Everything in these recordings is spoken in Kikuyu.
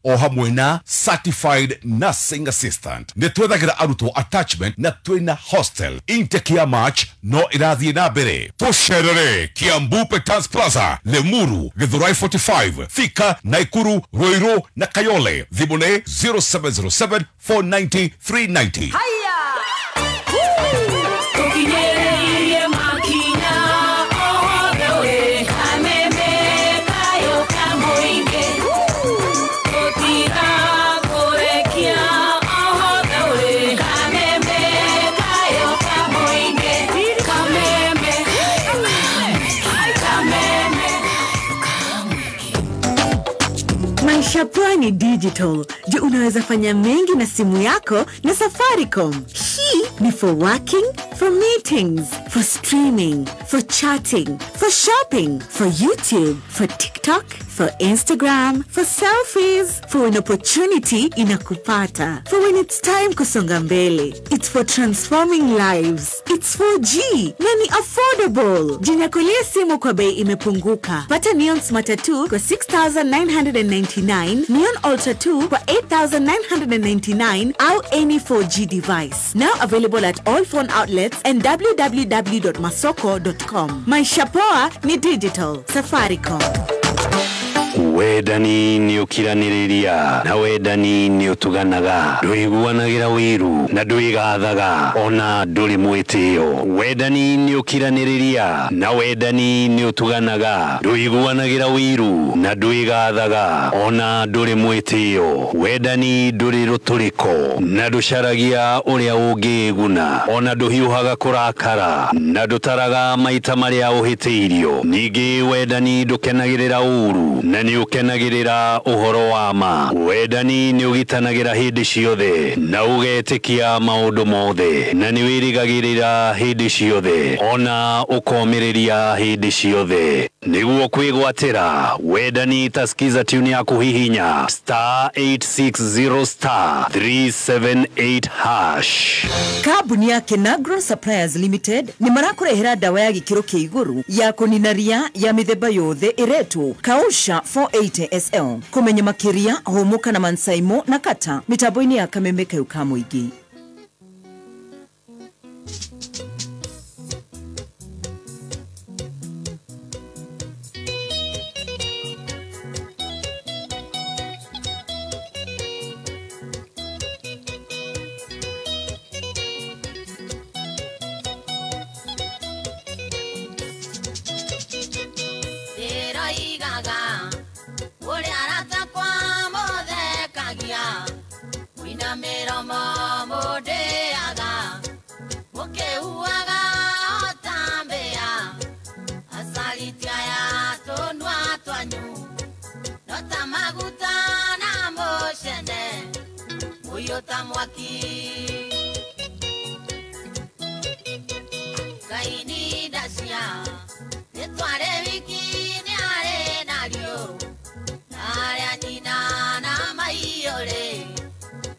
O hamwe na certified nursing assistant. Nĩ twethagĩra arutwo attachment na twĩna hostel. Intake ya March no ĩrathiĩ na mbere. Tũcerere Kiambu Petans Plaza, Limuru, Githurai 45, Thika, Naikuru, Ruiru na Kayole. Thimũ nĩ 0707 490 390. Tũkinyĩrĩirie makinya othe ũrĩ kameme kayo ka mũingĩ tũtigakũrekia othe ũrĩ kameme kayo ka mũingĩ kameme kameme. Maisha Poa ni digital. Je, unaweza fanya mengi na simu yako na Safaricom. Hii ni for working, for meetings, for streaming, for chatting, for shopping, for YouTube, for TikTok, for Instagram, for selfies, for when opportunity inakupata, for when it's time kusonga mbele. It's for transforming lives. It's 4G na ni affordable. Jinyakulie simu kwa bei imepunguka. Pata Neon Smart 2 kwa 6,999, Neon Ultra 2 kwa 8,999 au any 4G device. Now available at all phone outlets and www.masoko.com. Maisha Poa ni digital. Safaricom. Wendani nĩ ũkiranĩrĩria na wendani nĩ ũtuganaga, ndũiguanagĩra wĩiru na ndwĩgathaga ona ndũrĩ mwĩtĩo. Wendani nĩ ũkiranĩrĩria na wendani nĩ ũtuganaga, ndũiguanagĩra wĩiru na ndwĩgathaga ona ndũrĩ mwĩtĩo. Wendani ndũrĩ rũtũrĩko na ndũcaragia ũrĩa ũngĩĩguna ona ndũhiũhaga kũrakara na ndũtaraga maita marĩa ũhĩtĩirio. Ningĩ wendani ndũkenagĩrĩra ũũru na nĩ ũkenagĩrĩra ũhoro wa ma. Wendani nĩ ũgitanagĩra hĩndĩ ciothe na ũgetĩkia maũndũ mothe na nĩ wĩrĩgagĩrĩra hĩndĩ ciothe ona ũkomĩrĩria hĩndĩ ciothe. Nĩguo kwĩgwatĩra wendani ta skiza tune ya kũhihinya star 860 star 378 hash. Kambuni ya Kenagro Suppliers Limited nĩ marakũrehera ndawa ya gĩkĩro kĩa igũrũ ya kũnina ria ya mĩthemba yothe ĩretwo Kausha 480 SL. Kũmenya makĩria hũmũka na Mansaimo na Kata mĩtambo-inĩ ya kameme kayũ ka mũingĩ. Ndĩroigaga ũrĩa arata kwa mũthekagia mwĩna mĩromo mũndĩaga mũkĩhuaga o ta mbĩa acariti aya tũnua twanyu no ta maguta na mũcene mũiyũ ta mwaki. Ngai nĩ ndacia nĩtware wiki nĩarĩ nario arĩa nyina na maiyũrĩ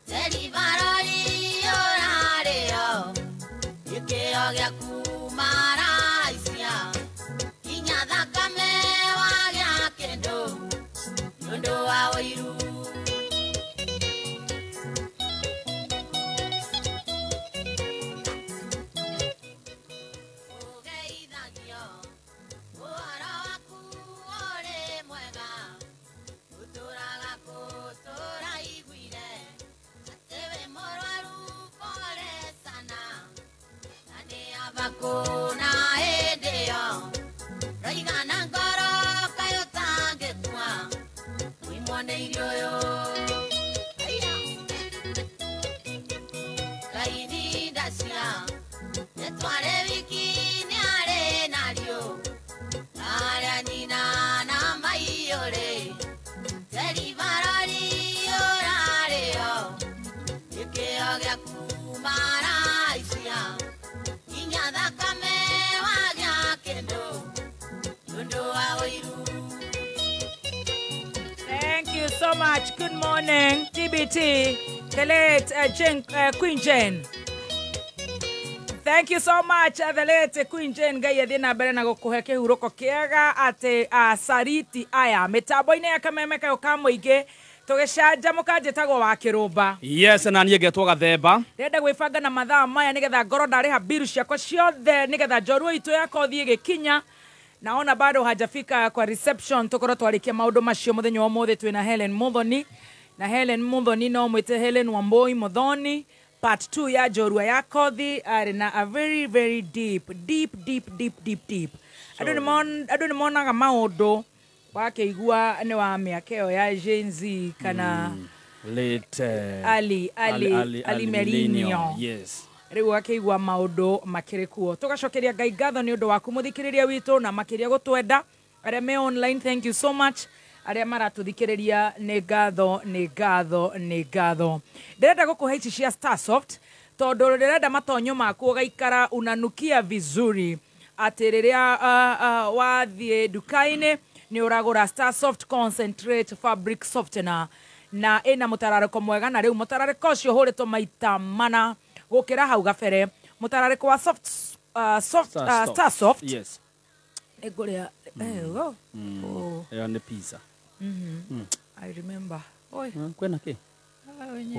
teribarori ũrarĩo gĩkĩo gĩaku maraicia nginya thakame wagĩa kĩndũ nĩũndũ wa ũiru. Ũgeithagio ũhoro waku ũrĩ mwega ũtũraga kũtũraiguire atĩ wĩ mũrwaru pole sana na nĩ aba kũna hĩndĩ ĩyo roigana ngoro kaĩ ũtangĩkua mũimwo nĩ irio ũyũ. Ngai nĩ ndacia nĩtware wiki nĩarĩ nario arĩa nyina na maiyũrĩ teribarori ũrarĩo gĩkĩo gĩaku maraicia nginya thakame wagĩa kĩndũ nĩũndũ wa ũiru. Thank you so much. Good morning, TBT, the late Queen Jane. Thank you so much, the late Queen Jane. Ngai athie na mbere na gũkũhe kĩhurũko kĩega atĩ sariti aya mĩtambo-inĩ ya kameme kayo ka mũingĩ. Tũgĩcanjamũka njĩtagwo wa Kĩrũmba. Yes, na niĩ ngetwo Gathemba. Ndĩrenda gwĩbanga na mathaa maya nĩgetha ngorwo ndarĩha biru ciakwa ciothe nĩgetha njorua itũ ya kothi ĩgĩkinya. Naona bado hajafika kwa reception, tũkorwo twarĩkia maũndũ macio mũthenya wa ũmũthĩ. Twĩna Helen Muthoni, na Helen Muthoni no mwĩte Helen Wambui Muthoni. Part 2 ya njorua ya kothi arĩ na a very very deep deep deep deep deep deep. Andũ nĩ monaga maũndũ wakĩigua nĩ wa mĩaka ĩyo ya Gen Z kana late early millennial. Yes. Rĩu akĩigua maũndũ makĩrĩ kuo. Tũgacokeria Ngai ngatho nĩ ũndũ waku mũthikĩrĩria witũ na makĩria gũtwenda. Arĩa me online, thank you so much. Arĩa maratũthikĩrĩria, nĩ ngatho, nĩ ngatho, nĩ ngatho. Ndĩrenda gũkũhe ici cia Starsoft tondũ ndĩrenda matonyo maku ũgaikara unanukia vizuri, atĩ rĩrĩa wathiĩ nduka-inĩ nĩ ũragũra Starsoft Concentrate Fabric Softener, na ĩna mũtararĩko mwega, na rĩu mũtararĩko ũcio ũhũrĩtwo maita mana gũkĩra hau gabere. Mũtararĩko wa soft, soft, Starsoft. Yes. Nĩngũrĩa oh. Ĩyo nĩ pizza. I remember. Oi. Kwĩna kĩ?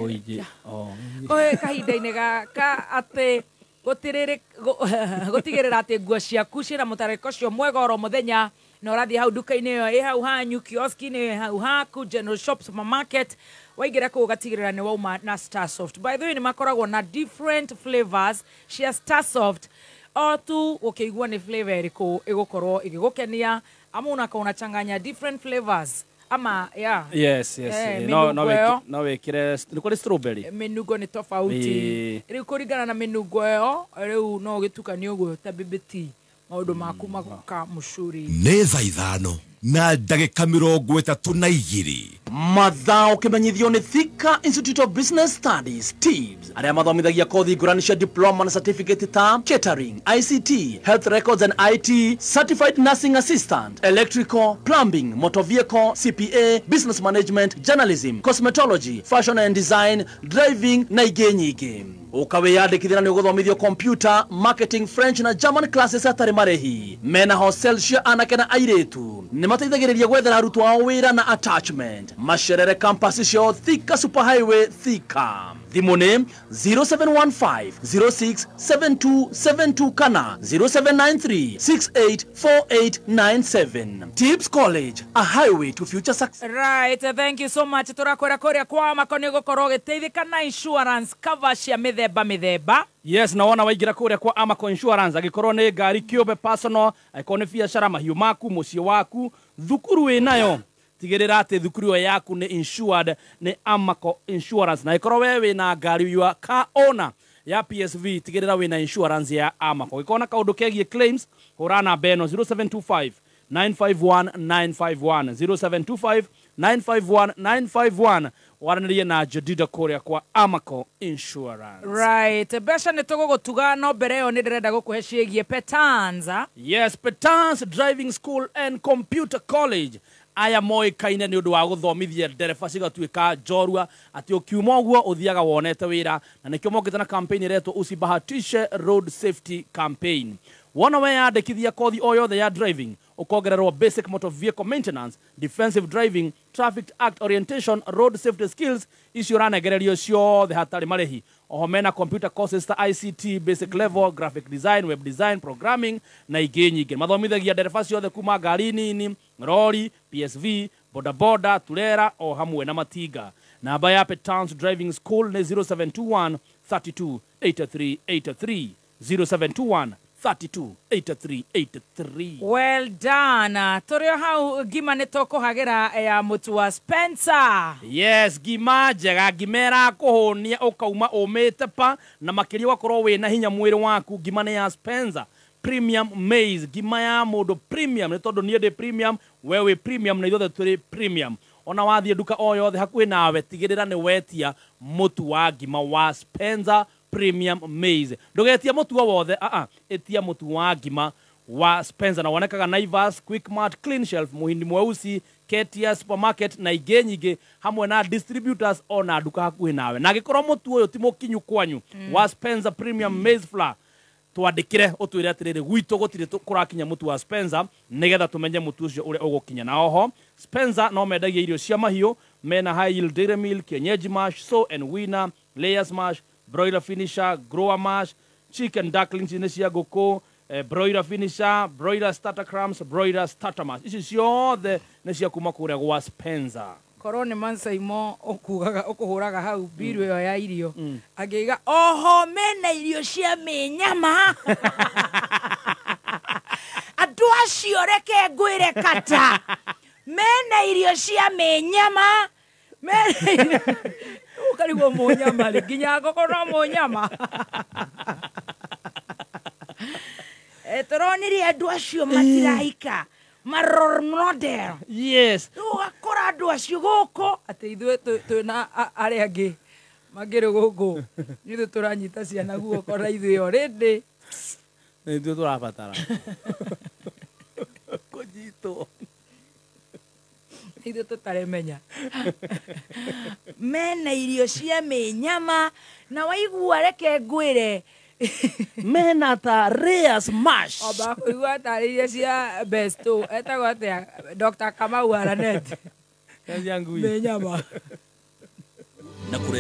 Oige. Oh. Kohe kahinda-inĩ gaka atĩ gũtigĩrĩra atĩ nguo ciaku ciĩna mũtararĩko ũcio mwega oro mũthenya, na ũrathiĩ hau nduka-inĩ ĩyo ĩ hau hanyu, kioski-inĩ ĩ hau haku, general shop, supermarket, waingĩra kũu ũgatigĩrĩra nĩ wauma na Starsoft. By the way, nĩ makoragwo na different flavors cia Starsoft, o tu ũkĩigua nĩ flavor ĩrĩkũ ĩgũkorwo ĩgĩgũkenia, ama unakuwa unachanganya different flavors ama yeah. Yes. No no no wĩkĩre nĩ kũrĩ strawberry. Mĩnungo nĩ tofauti. Rĩu kũringana na mĩnungo ĩyo, rĩu no ũgĩtukanie ũguo ta BBT, maũndũ maku magoka mũcuri. Nĩ thaa 5:32. Mathaa ũkĩmenyithio nĩ Thika Institute of Business Studies, TIBS, arĩa mathomithagia kothi ngũrani cia diploma na certificate ta catering, ICT, health records and IT, certified nursing assistant, electrical, plumbing, motor vehicle, CPA, business management, journalism, cosmetology, fashion and design, driving na ingĩ nyingĩ. Ũkawĩyandĩkithia na nĩ ũgũthomithio computer, marketing, French na German classes hatarĩ marĩhi. Mena hostel cia anake na airĩtu. Nĩ mateithagĩrĩria gwethera arutwo ao wĩra na attachment. Macerere campus ciao Thika Superhighway, Thika. Thimũ nĩ 0715 067272 kana 0793 684897. Tips College, a highway to future success. Right, thank you so much. Tũrakwĩra kũrĩa kwa Mako nĩ ũgũkorwo ũgĩteithĩka na insurance cover cia mĩthemba mĩthemba. Yes, na wona waingĩra kũrĩa kwa Amaco Insurance, angĩkorwo nĩ ngari kĩũmbe, personal, angĩkorwo nĩ biacara, mahiũ maku, mũciĩ waku, thukuru wĩnayo, tigĩrĩra atĩ thukuru ĩyo yaku nĩ insured nĩ Amaco Insurance. Na ĩkorwo we wĩna ngari, you are car owner ya PSV, tigĩrĩra wĩna insurance ya Amaco. Gĩkorwo na kaũndũ kegiĩ claims, hũra namba ĩno 0725 951 951, 0725 951 951, waranĩrie na Jedida kũrĩa kwa Amaco Insurance. Right, mbeca nĩ tũgũgũtuga, no mbere ĩyo nĩ ndĩrenda gũkũhe ciĩgiĩ Petanza. Yes, Petans Driving School and Computer College, aya moĩkaine nĩ ũndũ wa gũthomithia ndereba cigatuĩka njorua, atĩ ũkiuma ũguo ũthiaga wonete wĩra, na nĩkĩo mokĩte na campaign ĩretwo Usibahatishe Road Safety Campaign. Wona weyandĩkithia kothi o yothe ya driving, ũkongererwo basic motor vehicle maintenance, defensive driving, traffic act orientation, road safety skills. Icio ũranengererio ciothe hatarĩ marĩhi. Oho mena computer courses ta ICT basic level, graphic design, web design, programming na ingĩ nyingĩ. Mathomithagia ndereba ciothe kuma ngari nini, rori, PSV, bodaboda, turera o hamwe na matinga. Namba ya Petans Driving School nĩ 0721 32 83 83, 0721 32 83 83. Well done. Tũrĩ o hau, ngima nĩ tũkũhagĩra ya mũtu wa Spencer. Yes, ngima njega, ngima ĩrakũhũnia ũkauma ũmĩte pa, na makĩria ũgakorwo wĩna hinya mwĩrĩ waku. Ngima nĩ ya Spencer Premium Maize, ngima ya mũndũ premium, nĩ tondũ niĩ ndĩ premium, we wĩ premium, na ithuothe tũrĩ premium. Ona wathiĩ nduka o yothe hakuhĩ nawe, tigĩrĩra nĩ wetia mũtu wa ngima wa Spencer Premium Maize. Ndũgetie mũtu o wothe, ĩtia mũtu wa ngima wa Spencer, na wonekaga Naivas, Quickmart, Clean Shelf, Muhindi Mweusi, Ketia Supermarket na ingĩ nyingĩ, hamwe na distributors ona nduka hakuhĩ nawe. Na angĩkorwo mũtu ũyũ ti mũkinyu kwanyu wa Spencer Premium Maize Flour, twandĩkĩre ũtwĩre atĩrĩrĩ, gwitũ gũtirĩ kũrakinya mũtu wa Spencer, nĩgetha tũmenye mũtu ũcio ũrĩa ũgũkinya. Na oho Spencer no mendagia irio cia mahiũ, Mena high yield dairy meal, kienyeji mash, sow and winner, layers mash, broiler finisher, grower mash, chicken ducklings nĩ cia ngũkũ, broiler finisher, broiler starter crumbs, broiler starter mash. Ici ciothe nĩ cia kuma kũrĩa gwa Spencer. Korwo nĩ mansaimo ũkugaga ũkũhũraga hau mbiru ĩyo ya irio angĩiga oho mena irio cia mĩnyama. Andũ acio reke ngwĩre kata mena irio cia mĩnyama mena ũkarigwo mũnyama rĩ nginya ngũkũ no mũnyama. Tũronirie andũ acio matirahika maror model. Yes. Ũgakora andũ acio gũkũ atĩ ithuĩ twĩna arĩa angĩ mangĩrĩ gũkũ ithuĩ tũranyita ciana guoko na ithuĩ already nĩ ithuĩ tũrabatara kũnyitwo ithuĩ tũtaremenya. Mena irio cia mĩnyama na waigua reke ngwĩre mena ta Reyes mash. Oba kũigua tarĩ iria cia besto etagwo atĩa Dr. Kamau Aranet mĩnyama.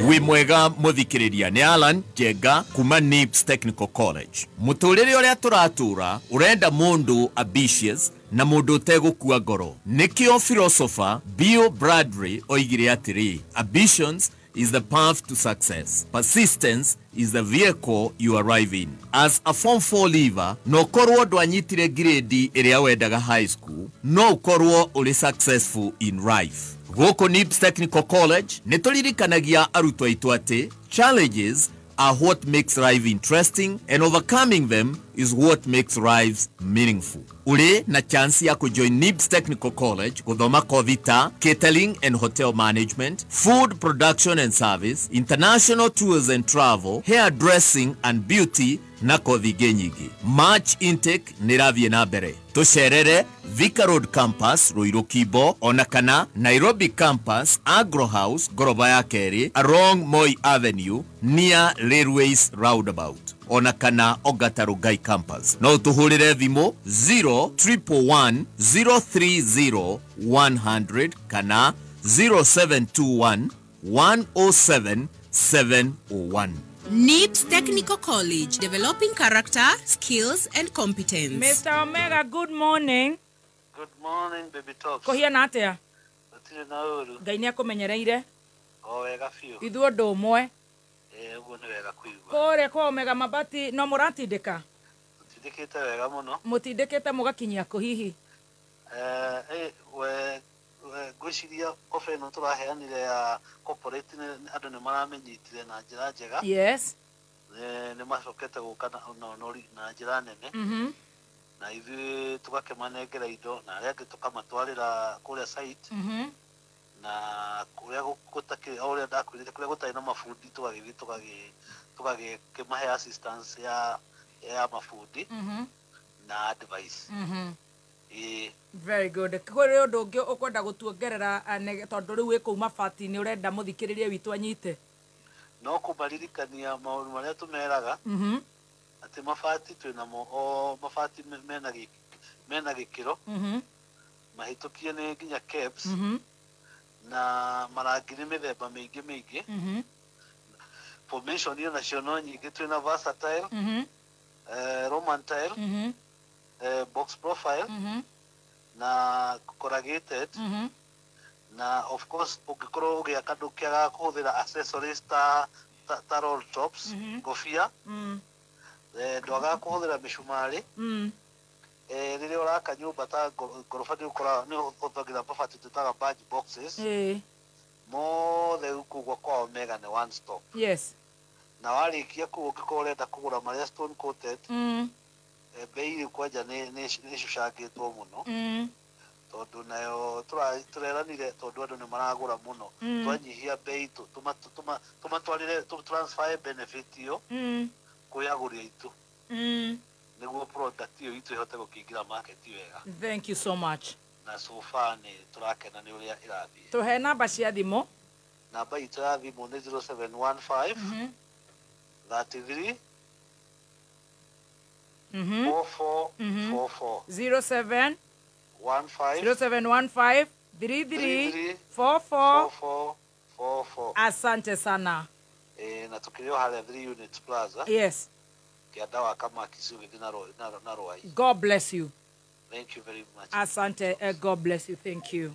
Wi mwega muthikiriria ni Alan Jenga kuma Nips Technical College. Muturire uria turatura urenda mundu ambitious na mundu utegukua ngoro. Nikio philosopher Bill Bradley oigire atiri, ambitions is the path to success. Persistence is the vehicle you arrive in. As a Form 4 leaver, no korwo ndwanyitire grade iria wendaga high school, no korwo uri successful in life. Gũkũ Nips Technical College nĩ tũririkanagia arutwo aitũ atĩ challenges are what makes life interesting and overcoming them is what makes lives meaningful. Uri na chance ya kujoin Nips Technical College guthoma kothi ta catering and hotel management, food production and service, international tours and travel, hairdressing and beauty na kothi ingĩ nyingĩ. March intake nĩ ĩrathiĩ na mbere. Tũcerere Thika Road Campus, Ruiru Kibo, ona kana Nairobi Campus, Agro House, ngoroba ya kerĩ, along Moi Avenue, near Railways Roundabout, ona kana Ongata Rongai Campus. No tũhũrĩre thimũ 0111 030 100 kana 0721 107 701. NIPS Technical College, developing character, skills and competence. Mr. Omega, good morning. Good morning, baby talks. Kũhiana atĩa? Gũtirĩ na ũru. Ngai nĩ akũmenyereire. O wega biũ. Ithuĩ ũndũ ũmwe. Ũguo nĩ wega kũigua. Kũrĩa kwa Omega mabati no mũratindĩka? Tũtindĩkĩte wega mũno. Mũtindĩkĩte mũgakinyia kũ hihi? We ngwĩciria ofa ĩno tũraheanire ya corporate andũ nĩ maramenyitire na njĩra njega. Yes. Nĩ macokete gũka na njĩra nene. Na ithuĩ tũgakĩmanengera indo na arĩa angĩ tũkamatwarĩra kũrĩa site. Na kũrĩa gũtakĩrĩ o ũrĩa ndakwĩrĩte kũrĩa gũtarĩ na mabundi tũgagĩthiĩ tũgagĩkĩmahe assistance ya mabundi na advice. Very good. Kũrĩ ũndũ ũngĩ ũkwenda gũtuongerera tondũ rĩu wĩ kũu mabati-inĩ ũrenda mũthikĩrĩria witũ anyite? No kũmaririkania maũndũ marĩa tũmeraga atĩ mabati twĩnamo o mabati mena gĩkĩro mahĩtũkie nĩ nginya KEBS na marangi nĩ mĩthemba mĩingĩ mĩingĩ. Formation iyo nacio no nyingĩ, twĩna versatile, Roman tile, box profile, na corrugated, na of course ũngĩkorwo ũgĩaka ndũkĩagaga kũhũthĩra accessories ta roll tops, ngobia, ndwagaga kũhũthĩra mĩcumarĩ. Rĩrĩa ũraka nyũmba ta ngoroba nĩ ũhũthagĩra mabati twĩtaga badge boxes. Mothe kũu kwa Omega nĩ one stop. Yes. Na warĩkia kũu ũngĩkorwo ũrenda kũgũra marĩa stone coated, bei rĩu kwanja nĩ ĩcucangĩtwo mũno tondũ nayo tũreranire tondũ andũ nĩ maragũra mũno, twanyihia bei tũmatwarĩre transfer benefit ĩyo kwĩ agũri aitũ nĩguo product ĩyo itũ ĩhote gũkĩingĩra market wega. Thank you so much. Na so far nĩ tũrakena nĩ ũrĩa ĩrathiĩ. Tũhe namba cia thimũ. Namba itũ ya thimũ nĩ 0715 33 44 44 07 07 15 0715 33 44 44 44. Asante sana. Na tukilio harĩa 3 Unit Plaza. Yes. Kĩanda kama Kisugu na Rwai. God bless you. Thank you very much. Asante. God bless you. Thank you.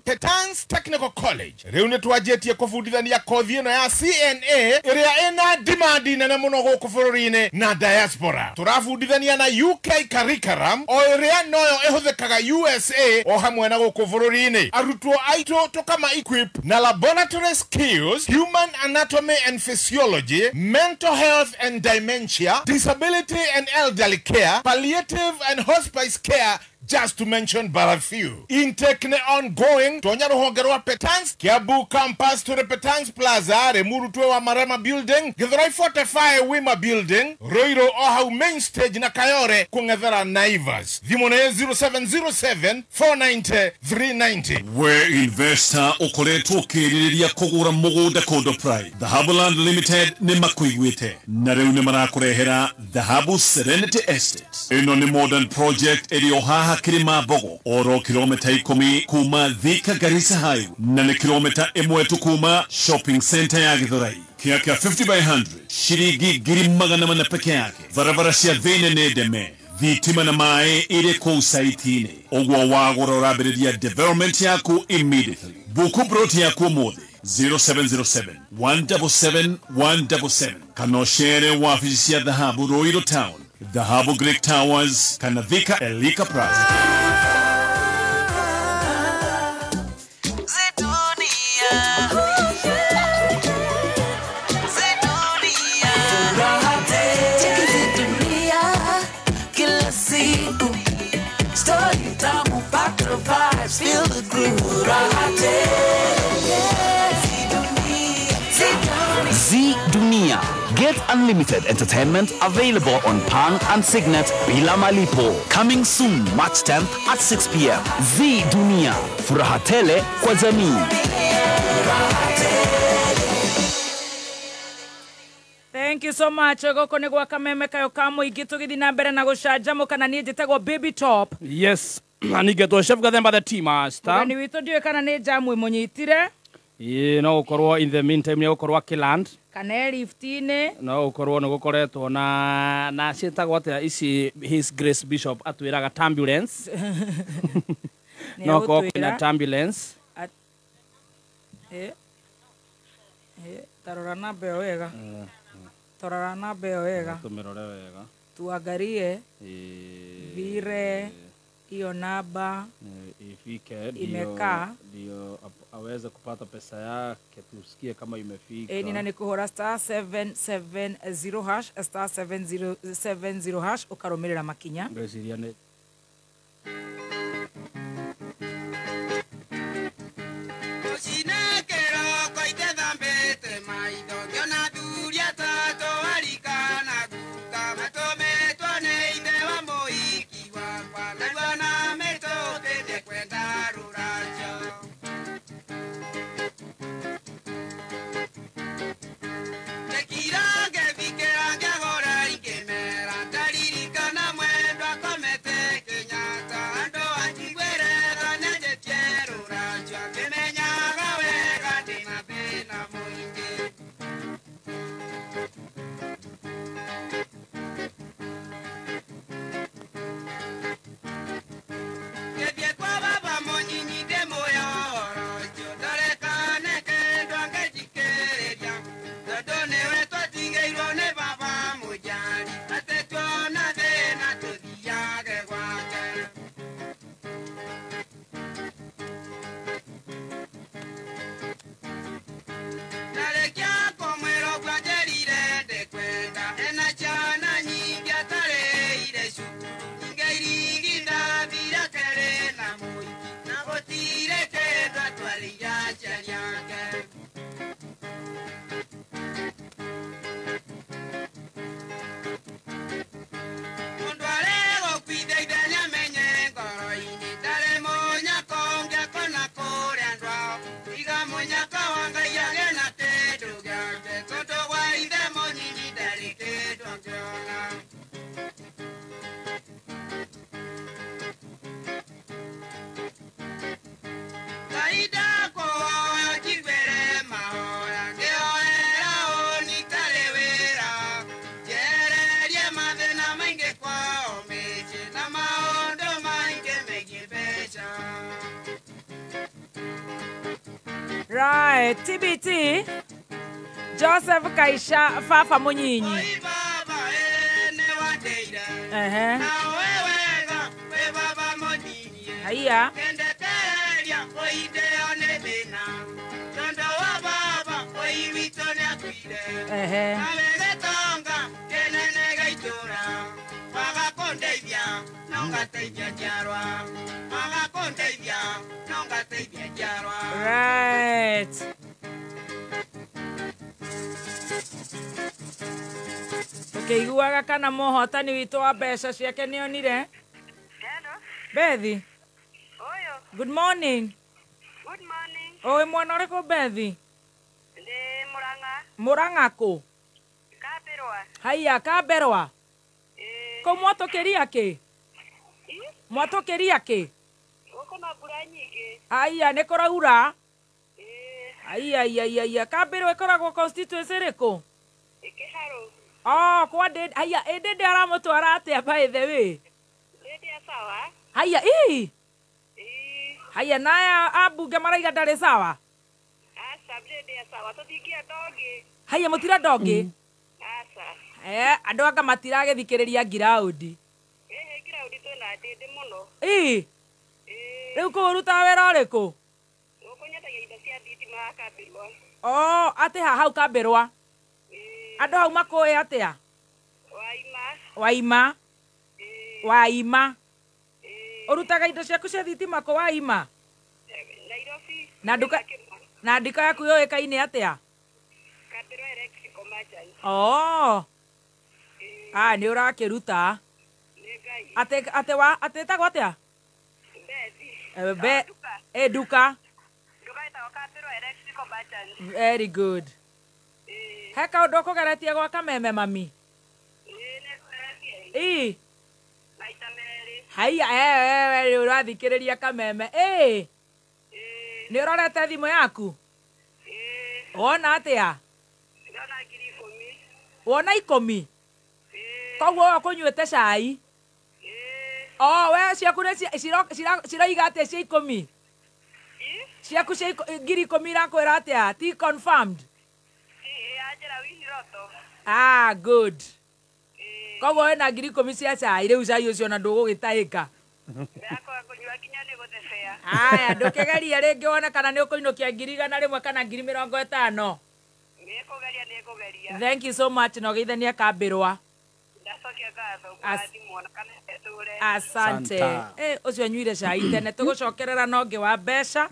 Petans Technical College riu nĩ twanjĩtie kũbundithania kothi ĩno ya CNA ĩrĩa ĩna demand nene mũno gũkũ bũrũri-inĩ na diaspora. Tũrabundithania na UK curriculum o ĩrĩa noyo ĩhũthĩkaga USA o hamwe na gũkũ bũrũri-inĩ. Arutwo aitũ tũkama equip na laboratory skills, human anatomy and physiology, mental health and dementia, disability and elderly care, palliative and hospice care, just to mention but a few. Intake ne ongoing. Tonya ruhonge rwa Petans, Kiambu campus to the Petans Plaza, Limuru wa Marema Building, Githurai 45 Wima Building, Ruiru Ohau Main Stage na Kayore kung'ethera Naivas. Thimũ nĩ 0707 490 390. We investor ukoretwo ukĩrirĩria kũgũra mũgũnda kũndũ prime, Dhahabu Land Limited nĩ makuiguĩte na rĩu nĩ marakũrehera Dhahabu Serenity Estate. Ĩno nĩ modern project ĩrĩ o haha Kirima Mbogo oro kilomita 10 kuma Thika Garissa Highway na nĩ kilomita 1 tu kuma shopping center ya Githurai. Kĩa kĩa 50 by 100 shiringi 400 peke yake. Barabara cia thĩinĩ nĩ ndeme, thitima na maĩ irĩ kũu saiti-inĩ. Ũguo wagũra ũrambĩrĩria development yaku immediately. Buku broti yaku ũmũthĩ 0707 177 177 kana ũcere wabici cia Dhahabu Ruiru Town, Dhahabu Great Towers kana Thika Elika Plaza. Feel the groove, Zee Dunia. Get unlimited entertainment available on Pan and Signet bila malipo. Coming soon, March 10th at 6 p.m. Zee Dunia. Furaha tele kwa jamii. Thank you so much. Goko nĩ gwa kameme kayo ka mũingĩ tũgĩthiĩ na mbere na gũcanjamũka na niĩ njĩtagwo Baby Top. Yes. Anigetwo Chef Gathemba the tea master. Mũgeni witũ ndiũĩ kana nĩ jamu ĩmũnyitire. Ĩĩ no gũkorwo in the meantime nĩ gũkorwo akĩland kana e lift-inĩ. No gũkorwo nĩ gũkoretwo na ciĩtagwo atĩa ici His Grace Bishop atwĩraga turbulence. No gũkorwo kwĩna turbulence. Tarora namba ĩyo wega. Tarora namba ĩyo wega. Tũmĩrore wega. Tuangarie vile hiyo namba ifike imekaa ndio aweze kupata pesa yake, tusikie kama imefika. Nina nikuhora star 770 hash star 7070 hash ukarumirira makinya. Ngwiciria nĩ Kenyatta. Right, TBT Joseph Kaisha Fafa Munyinyi. Ehe. Haya. Ehe. Right. Tukĩiguaga kana mũhotani witũ wa mbeca ciake nĩonire. Bethi. Good morning. Good morning. Ũĩ mwana ũrĩkũ Bethi? Ndĩ Murang'a. Murang'a kũ? Kamberwa. Haiya Kamberwa. Kũ mwatũkĩria kĩ? Mwatũkĩria kĩ? Gũkũ na mbura nyingĩ. Haiya nĩ kũraura? Aiya iya iya iya Kamberwa ĩkoragwo constituency ĩrĩkũ? Kĩharũ. Oh, kwa ndĩ haiya ĩ ndĩ aramũtwara atĩa by the way? Ndĩ sawa. Haiya ii. Haiya naya ambunge maraiga ndarĩ sawa? Aca ndĩ sawa tũtingĩenda ũngĩ. Haiya mũtirenda ũngĩ? Aca. Andũ anga matiragĩthikĩrĩria ngiraũndi. Ĩhĩ ngiraũndi twĩna ndĩndĩ mũno. Ii. Rĩu kũu ũrutaga wĩra ũrĩkũ? Gũkũ nyendagia indo cia thitima Kamberwa. Oh, atĩ ha hau Kamberwa. Andũ hau makũĩ atĩa? Waima. Waima. Waima. Ũrutaga indo ciaku cia thitima kũ Waima? Nairobi. Na nduka na nduka yaku yũĩkaine atĩa? Kamberwa Electrical Merchant. Oh. Ah, nĩ ũrakĩruta. Nĩ Ngai. Atĩ atĩ wa atĩ ĩtagwo atĩa? Bethi. Be e nduka. Nduka ĩtagwo Kamberwa Electrical Merchant. Very good. He kaũndũ ũkũgeretie gwa kameme mami? Ĩ. Maita merĩ. Haiya we ũrathikĩrĩria kameme. Ĩ. Nĩ ũrorete thimũ yaku? Wona atĩa? Ndona 10,000. Wona 10? Koguo we ũkũnyuĩte cai? Oh, we ciaku nĩ ciroiga atĩa cia 10? Ciaku cia 10,000 irakwĩra atĩa? Ti confirmed? Ah, good. Koguo wĩna 10,000 cia cai rĩu cai ũcio na ndũgũgĩtaĩka. Aya ndũkĩgerie rĩngĩ wone kana nĩ ũkũinũkia 100,000 kana 50,000. Nĩngũgeria. Thank you so much na ũgeithanie Kamberwa. Ndacokia ngatho kũrathimwo na kana tũre. Asante. Ũcio anyuire cai tene tũgũcokerera na ũngĩ wa mbeca.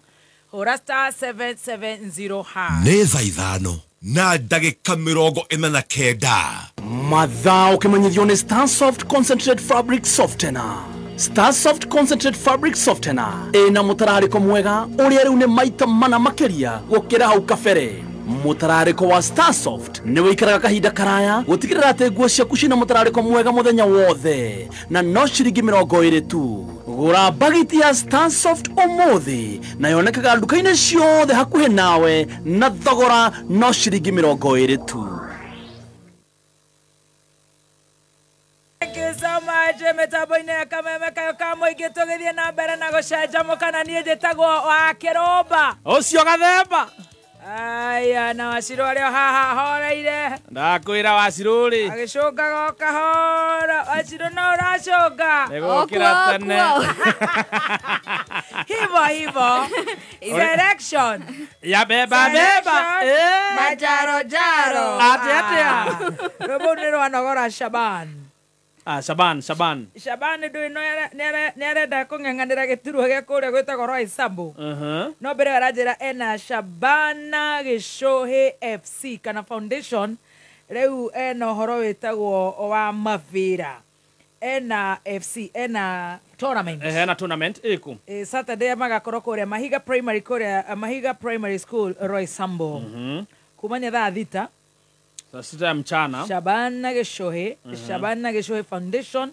Hũra star 770 hash. Nĩ thaa 5 na ndagĩka 49. Mathaa ũkĩmenyithio nĩ Starsoft Concentrate Fabric Softener. Starsoft Concentrate Fabric Softener ĩna mũtararĩko mwega ũrĩa rĩu nĩ maita mana makĩria gũkĩra hau kabere. Mũtararĩko wa Starsoft nĩ wĩikaraga kahinda karaya gũtigĩrĩra atĩ nguo ciaku ciĩna mũtararĩko mwega mũthenya wothe na no ciringi 20 tu. Gũra bagiti ya Starsoft ũmũthĩ na yonekaga nduka-inĩ ciothe hakuhĩ nawe na thogora no ciringi 20 tu. Thank you so much mĩtambo-inĩ ya kameme kayo ka mũingĩ tũgĩthiĩ na mbere na gũcanjamũka na niĩ njĩtagwo wa Kĩrũmba. Ũcio gathemba. Aya na Wacirũ arĩ o haha horeire. Ndakwĩra Wacirũ rĩ. Agĩcũngaga o kahora. Wacirũ no ũracũnga. Nĩgũkĩra tene. Hivo hivo. Selection. Ya beba beba. Majaro jaro. Atĩa atĩa. Rwĩmbo nĩ rwanogora Shaban. Ah, Shaban. Shaban ndũĩ nĩarenda kũng'eng'anĩra gĩturwa gĩa kũrĩa gwĩtagwo Roysambu. No mbere ĩyo aranjĩra ena Shabana Gĩcũhĩ FC kana Foundation rĩu ena ũhoro wĩtagwo wa mavĩra. Ena FC ena tournament. Ena tournament ĩkũ? Saturday magakorwo kũrĩa Mahiga Primary kũrĩa Mahiga Primary School Roysambu. Kumania thaa 6. Saa 6 ya mchana. Shabana Gĩcũhĩ, Shabana Gĩcũhĩ Foundation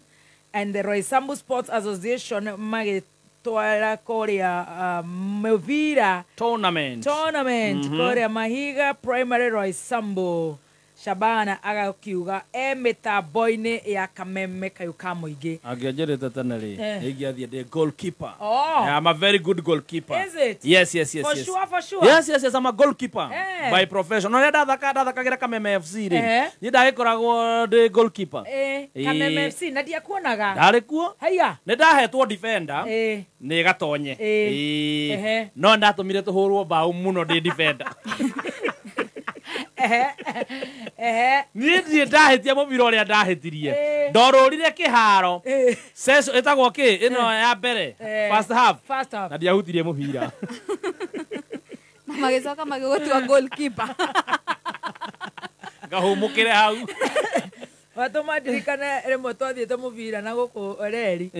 and the Roysambu Sports Association magĩtwara kũrĩa Mvira tournament. Kũrĩa Mahiga Primary Roysambu. Shabana agakiuga e mitambo-inĩ ya Kameme kayũ ka mũingĩ. Angĩanjĩrĩte tene rĩ, ingĩathiĩ ndĩ goalkeeper. Oh. Yeah, I'm a very good goalkeeper. Is it? Yes, yes, yes. For yes. sure, for sure. Yes, yes, yes, I'm a goalkeeper Eh. by profession. No ndathaka ndathakagĩra Kameme FC rĩ. Eh. Niĩ ndagĩkoragwo ndĩ goalkeeper. Kameme FC na ndiakuonaga. Ndarĩ kuo. Haiya. Nĩ ndahetwo defender. Nĩ gatonye. Ehe. No ndatũmire tũhũrwo mbaũ mũno ndĩ defender. Ehe. Niĩ ndirĩ ndahĩtia mũbira ũrĩa ndahĩtirie. Ndorũrire kĩharo. Seco ĩtagwo kĩ ĩno ya mbere. First half. First half. Na ndiahutirie mũbira. Na magĩcoka magĩgũtua goalkeeper. Ngahũmũkĩre hau. Watũma ndirikane rĩmwe twathiĩte mũbira na gũkũ reri.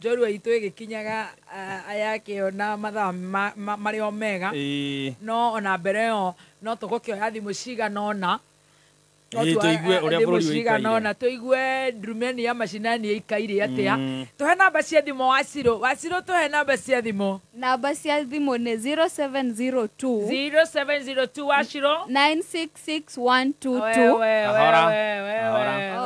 Njorua itũ ĩgĩkinyaga ayakĩona mathaa marĩ o mega. No ona mbere ĩyo no tũgũkĩoya thimũ cigana ũna. No tũigue ũrĩa thimũ bũrũri cigana ũikaire. ũna tũigue ndurumeni ya macinani ĩikaire atĩa. Tũhe namba cia thimũ Wacirũ. Wacirũ tũhe namba cia thimũ. Namba cia thimũ nĩ 0702 0702 Wacirũ 966122. Ahora.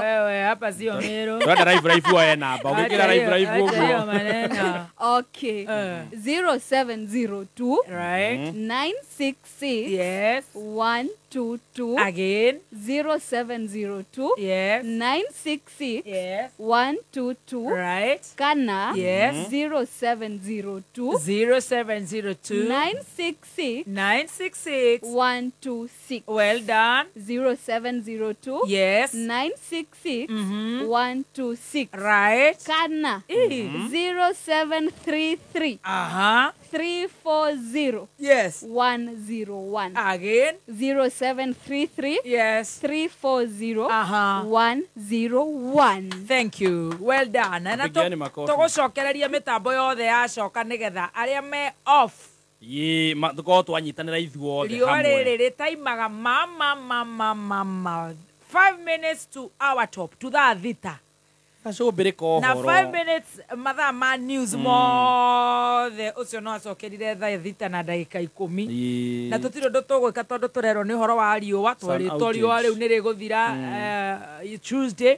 Wewe hapa sio Meru. Twenda live live woe namba. Ũgĩkĩra live live Acha hiyo ũguo. maneno. Okay. 0702 Right. 966 Yes. 122. Again. 0702 Yes. 966 Yes. 122. Right. Kana Yes. 0702 0702 966 966 126. Well done. 0702 Yes. 966 126. Right. Kana 0733 Aha. 340 Yes. 101. Again. 0733 Yes. 340 Aha. 101. Thank you. Well done. Na Pigiani makofi. tũgũcokereria mĩtambo yothe yacoka nĩgetha arĩa me off Ĩĩ, tũkorwo twanyitanĩra ithuothe riũa hamwe. rĩrĩ rĩtaimaga mama mama mama 5 minutes to our top to thaa thita Gacũmbĩrĩ ka na ũhoro. 5 minutes mathaa ma news mothe ũcio no acokerire thaa thita na ndagĩka ikũmi. Na tũtirĩ ũndũ tũgwĩka tondũ tũrerwo nĩ ũhoro wa riũa twerĩtwo riũa rĩu nĩ rĩgũthira Tuesday.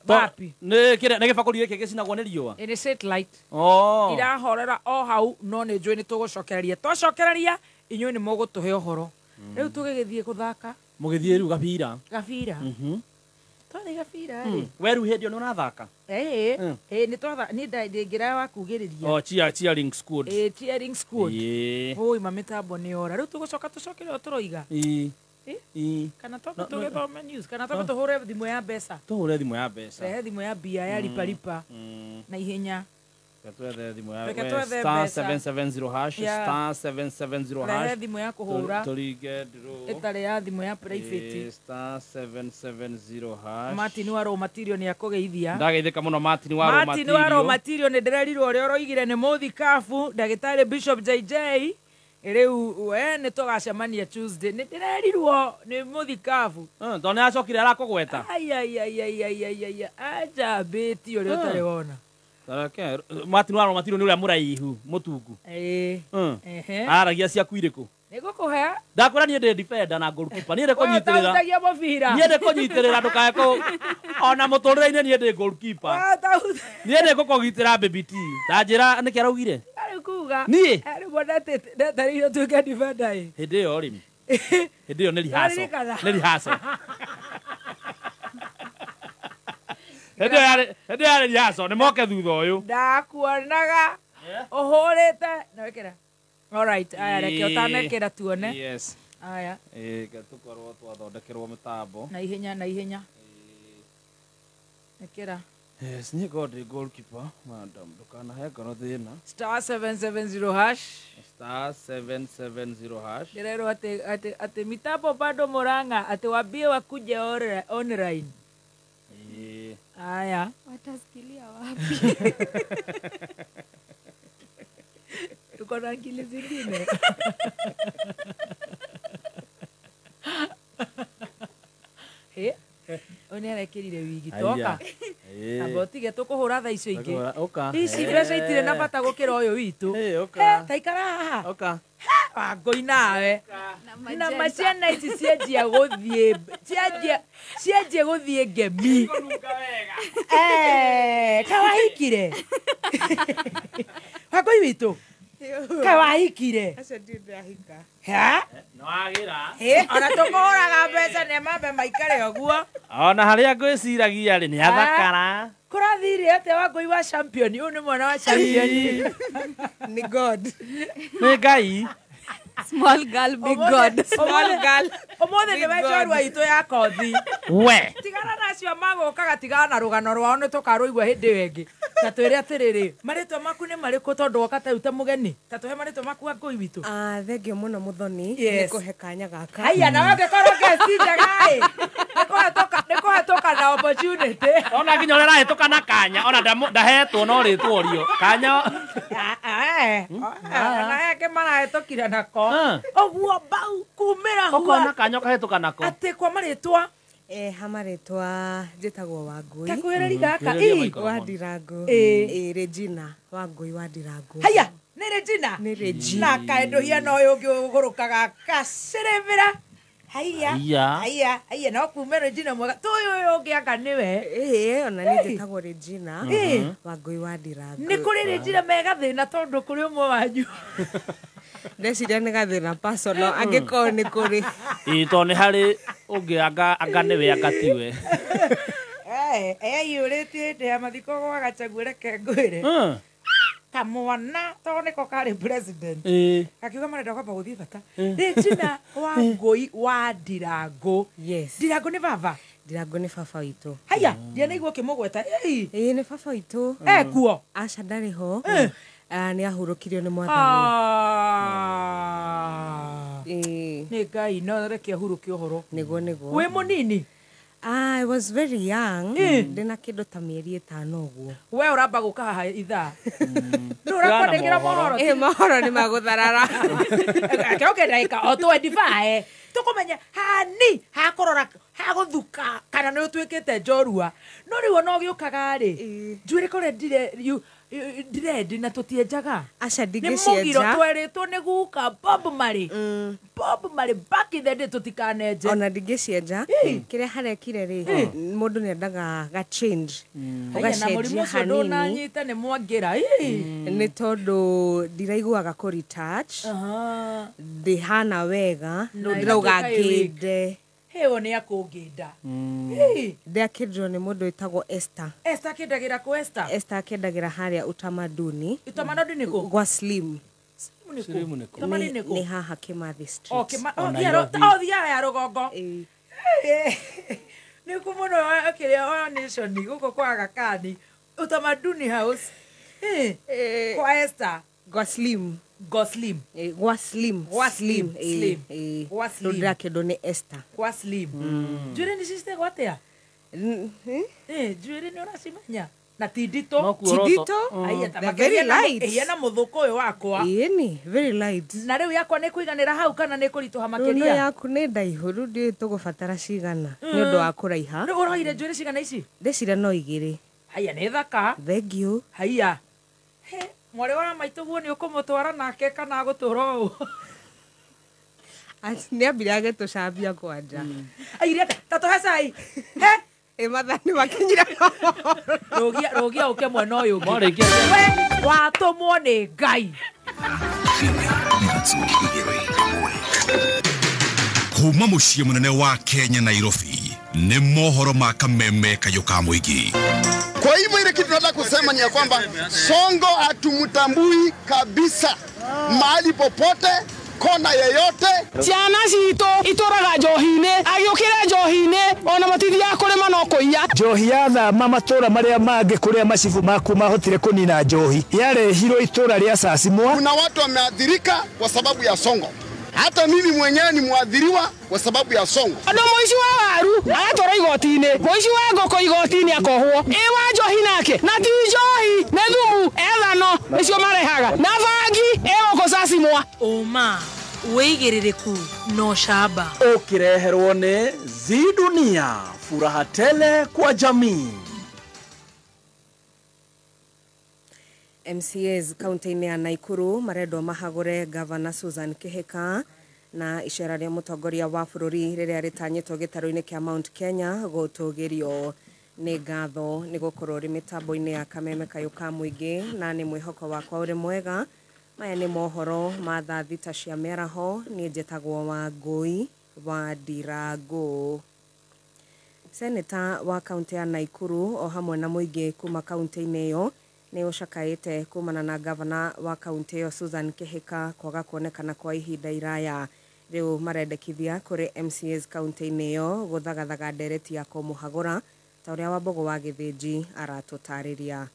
Wapi? Nĩ kĩrĩa nĩ gĩbakũri gĩkĩ gĩcinagwo nĩ riũa? Nĩ satellite. Oh. Irahorera o hau no nĩ njũĩ nĩ tũgũcokereria. Twacokereria inyuĩ nĩ mũgũtũhe ũhoro. Rĩu tũgĩgĩthiĩ gũthaka Mũgĩthiĩ rĩu gabira. gabira. Twathiĩ gabira rĩ. We rĩu hĩndĩ ĩyo nĩ ũrathaka? Ĩĩ, ĩĩ nĩ twatha niĩ ndingĩra wa kugĩrĩria. Oh, cheering squad. Ĩĩ, cheering squad. Ĩĩ. Oi, ma mĩtambo nĩ yora. Rĩu tũgũcoka tũcokere o tũroiga. Ĩĩ. Ĩ? Ĩĩ. Kana twambe tũgĩthome news kana twambe tũhũre thimũ ya mbeca. Tũhũre thimũ ya mbeca. Rehe thimũ ya mbia ya lipa lipa na ihenya. Reke twethe thimũ ya Reke we, twethe star mbeca. 770 hash Yeah. star 770 hash. Rehe thimũ ya kũhũra. Tũringe draw. Ĩtarĩ ya thimũ ya private. Ĩĩ, star 770 hash. Martin wa raw material nĩ akũgeithia. Ndageithĩka mũno Martin wa raw Martin wa raw material. material nĩ ndĩrerirwo ũrĩa ũroigire nĩ mũthikabu ndagĩtarĩ Bishop JJ rĩu we nĩ tũgacemania Tuesday nĩ ndĩrerirwo nĩ mũthikabu. Tondũ nĩ acokire arakũgweta. Ai ai ai ai ai ai ai anjambĩtie ũrĩa ũtarĩ wona. Tareke Martin wa raw material nĩ ũrĩa mũraihu mũtungu. Ĩĩ. Ehe. Aragia ciaku irĩkũ? Nĩ ngũkũhe. Ndakwĩra niĩ ndĩ defender na goalkeeper. Niĩ ndĩ Wewe kũnyitĩrĩra. ũtahutagia mũbira. Niĩ ndĩ kũnyitĩrĩra ndũkae kũ ona mũtũrĩre-inĩ niĩ ndĩ goalkeeper. Wewe ũtahuta- Niĩ ndĩ gũkũgitĩra baby T. Ta njĩra nĩkĩ araugire? Arĩ kuga. Niĩ? Arĩ mwona ndetereire ũtuĩke defender ĩ. Hĩndĩ ĩyo rĩ. Hĩndĩ ĩyo nĩ rehearsal. Waririkana? Nĩ rehearsal. Hĩndĩ ĩyo yarĩ hĩndĩ ĩyo yarĩ rehearsal nĩ moke thutha ũyũ. Ndakuonaga ũhũrĩte na wĩkĩra. All right, aya reke ũtanekĩra tuone. Yes. Aya. Ĩĩ, reke tũkorwo twathondekerwo mĩtambo. Na ihenya na ihenya. Ĩkĩra. Yes, niĩ ngorwo ndĩ goalkeeper, madam, ndũkanahe ngoro thĩna. Star 770 hash. Star 770 hash. Ndĩrerwo atĩ atĩ atĩ mitambo bado Murang'a atĩ wambie wakuje online. Ĩĩ. Aya. Watasikilia wapi? Tuko na akili zingine. Ũyũ nĩ arekĩrire wigi toka. Amba ũtige tũkũhũra thaa icio ingĩ. Ũka. Ici mbeca itirĩ na bata gũkĩra ũyũ witũ. Ũka. Ta ikara haha. Ũka. Wangũi nawe na maciana ici cianjia gũthiĩ cianjia gũthiĩ ngemi. Kawahikire Wangũi witũ kawahikire. Acio ndirĩ ndahika. Ha? Nĩwagĩra. Ona tũkũhũraga mbeca nĩ mambe maikare ũguo. Ona harĩa ngwĩciragia rĩ nĩ athakara. Kũrathire atĩa Wangũi wa champion? Ũyũ nĩ mwana wa champion. Nĩ God. Nĩ Ngai. Small girl, big God. Small girl. Ũmũthĩ nĩwe njorua itũ ya kothi. We. Tigana na acio magũkaga, tigana na rũgano rwao nĩ tũkarũigua hĩndĩ ĩyo ĩngĩ. Ta twĩre atĩrĩrĩ, marĩtwa maku nĩ marĩkũ tondũ woka ta rĩu ta mũgeni? Ta tũhe marĩtwa maku Wangũi witũ. Thengio mũno Mũthoni nĩ kũhe kanya gaka. Haiya, nawe ũngĩkorwo guest njega ĩ. Nĩ kũhetũka na opportunity. Ona nginya ũrĩa ũrahĩtũka na kanya, ona ndahetwo no rĩtworio. Kanya. Ona eke marahĩtũkire nako. Ũguo mbau kumĩra hua. Ũkona kanya ũkahĩtũka nako. Atĩ kwa marĩtwa. Ha marĩtwa njĩtagwo Wangũi. Ta kwĩrĩri gaka. Wa Ndirango. Regina Wangũi wa Ndirango. Haiya, nĩ Regina? Nĩ Regina. Na kaĩndũ hiana ũyũ ũngĩ ũgũrũkaga gacĩrĩmĩra. Haiya. Haiya, haiya no kume Regina mwega. Tũyũ ũyũ ũngĩ anga nĩwe. Ona niĩ njĩtagwo Regina Wangũi wa Ndirango. Nĩ kũrĩ Regina mega thĩna tondũ kũrĩ ũmwe wanyu. Ndeciria nĩ gathĩna personal angĩkorwo nĩ kũrĩ. Ĩĩ tondũ nĩ harĩ ũngĩ anga nĩwe anga tiwe. Eyũrĩtie hĩndĩ ya mathiko gwa Gachagua reke ngwĩre. Kamwana tondũ nĩko karĩ president. Gakiuga marenda kwamba gũthiĩ bata. Regina Wangũi wa Ndirango. Yes. Ndirango nĩ baba? Ndirango nĩ baba witũ. Haiya, ndianaigua ũkĩmũgweta. Ĩĩ nĩ baba witũ. Ekuo? Aca ndarĩ ho. Nĩ ahurũkirio nĩ mwathani. Nĩ Ngai no reke ahurũke ũhoro. Nĩguo nĩguo. Wĩ mũnini? I was very young. Ndĩna kĩndũ ta mĩeri 5 ũguo. We ũramba gũka haha ithaa. Nũ ũrakwandĩkĩra mohoro? Mohoro nĩ magũtharara. Reke ũke ndagĩka o 25. Tũkũmenya hani hakũrora hagũthuka kana nĩ ũtuĩkĩte njorua. No rĩu ona ũgĩũkaga rĩ, njuĩrĩ kore ndirendi na tũtienjaga. Aca Nĩ mũgiro ndingĩcienja. twerĩtwo nĩ guka Bob Marley. Bob Marley back in the day tũtikanenje. Ona ndingĩcienja. Kĩrĩa harekire rĩ, mũndũ nĩ endaga ga change. Haiya, na mũrimũ Ũgacenjia ũcio hanini. ndũnanyita nĩ mwangĩra. Nĩ tondũ ndiraiguaga kũ retouch. Ndihana wega. Na Ndĩrauga ĩgatuĩka ĩ wig. ngĩnde. Hĩo nĩ akũngĩnda. Ndakĩndirwo nĩ mũndũ wĩtagwo Esther. Esther akĩendagĩra kũ Esther? Esther akĩendagĩra harĩa Utamaduni. Utamaduni nĩ kũ? Gwa Slim. Slim nĩ kũ? Utamaduni nĩ kũ? Nĩ haha Kimathi Street. Thiaga ya rũgongo. Nĩ kũ mũno kĩrĩa wa Nation gũkũ kwa Aga Khan. Utamaduni House. Kwa Esther. Gwa Slim. Gwa Slim. Gwa Slim. Gwa Slim. Slim. Gwa Slim. Ndĩrakĩndwo nĩ Esther. Gwa Slim. Njuĩrĩ nĩ cicitagwo atĩa? Njuĩrĩ nĩ ũracimenya? Na ti nditũ. Ti nditũ? Aiya, ta They're very makĩria na- light. ĩhiana mũthũkũ ũyũ wakwa. Ĩni, very light. Na rĩu yakwa nĩ kũiganĩra hau kana nĩ kũritũha Rĩu no makĩria? yaku nĩ ndaihu, rĩu ndiũĩ tũgũbatara cigana nĩ ũndũ wa kũraiha. Rĩu ũroire njuĩrĩ cigana ici? Ndĩciria no 2. Haiya, nĩ thaka. Thank you. Haiya. Mwarĩ wa maitũ guo nĩ ũkũmũtwara nake kana agũtũra ũũ? Nĩ ambire agĩtũcambia kwanja. Aire atĩa? Ta tũhe cai. He? Mathani makinyire. Rũgia, rũgia ũke mwena ũyũ ũngĩ. Morĩkia. We watũmwo nĩ Ngai. Kuma mũciĩ mũnene wa Kenya Nairobi nĩ mohoro ma kameme kayũ ka mũingĩ. Kwa hivyo ile kitu tunataka kusema ni ya kwamba Sonko hatumtambui kabisa mahali popote, kona yeyote. Ciana citũ itũraga njohi-inĩ, agĩũkĩra njohi-inĩ ona matithiaga kũrĩma no kũiya. Njohi yathama matũra marĩa mangĩ kũrĩa macibu maku mahotire kũnina njohi yarehirwo itũra rĩa Sasimwa. Kuna watu wameathirika kwa sababu ya Sonko. Hata mimi mwenyewe ni mwathiriwa kwa sababu ya Sonko. Andũ mũici wa waru agatwarwo igoti-inĩ, mũici wa ngũkũ igoti-inĩ akohwo, ĩ wa njohi nake na ti njohi nĩ thumu ethano nĩcio marehaga na bangi ĩ gũkũ Sasimwa. Ũma wĩigĩrĩrĩku na ũcamba Ũkĩreherwo nĩ Zee Dunia, furaha tele kwa jamii. MCAs kaunti-inĩ ya Naikuru marendwo mahagũre Gavana Susan Kihika na icera rĩa mũtongoria wa bũrũri rĩrĩa rĩtanyĩtwo gĩtarũ-inĩ kĩa Mount Kenya gũtũgĩrio. Nĩ ngatho nĩ gũkorwo ũrĩ mĩtambo-inĩ ya Kameme Kayũ ka Mũingĩ, na nĩ mwĩhoko wakwa ũrĩ mwega. Maya nĩ mohoro ma thaa 6 cia mĩaraho. Niĩ njĩtagwo Wangũi wa Ndirangũ. Seneta wa kaunti ya Naikuru o hamwe na mũingĩ kuma kaunti-inĩ ĩyo nĩ ũcakaĩte kumana na gavana wa kaunti ĩyo Susan Kihika kwaga kuonekana kwa ihinda iraya. Rĩu marendekithia kũrĩ MCAs kaunti-inĩ ĩyo gũthagathaga ndereti ya kũmũhagũra, ta ũrĩa Wambogo wa Gĩthĩnji aratũtarĩria.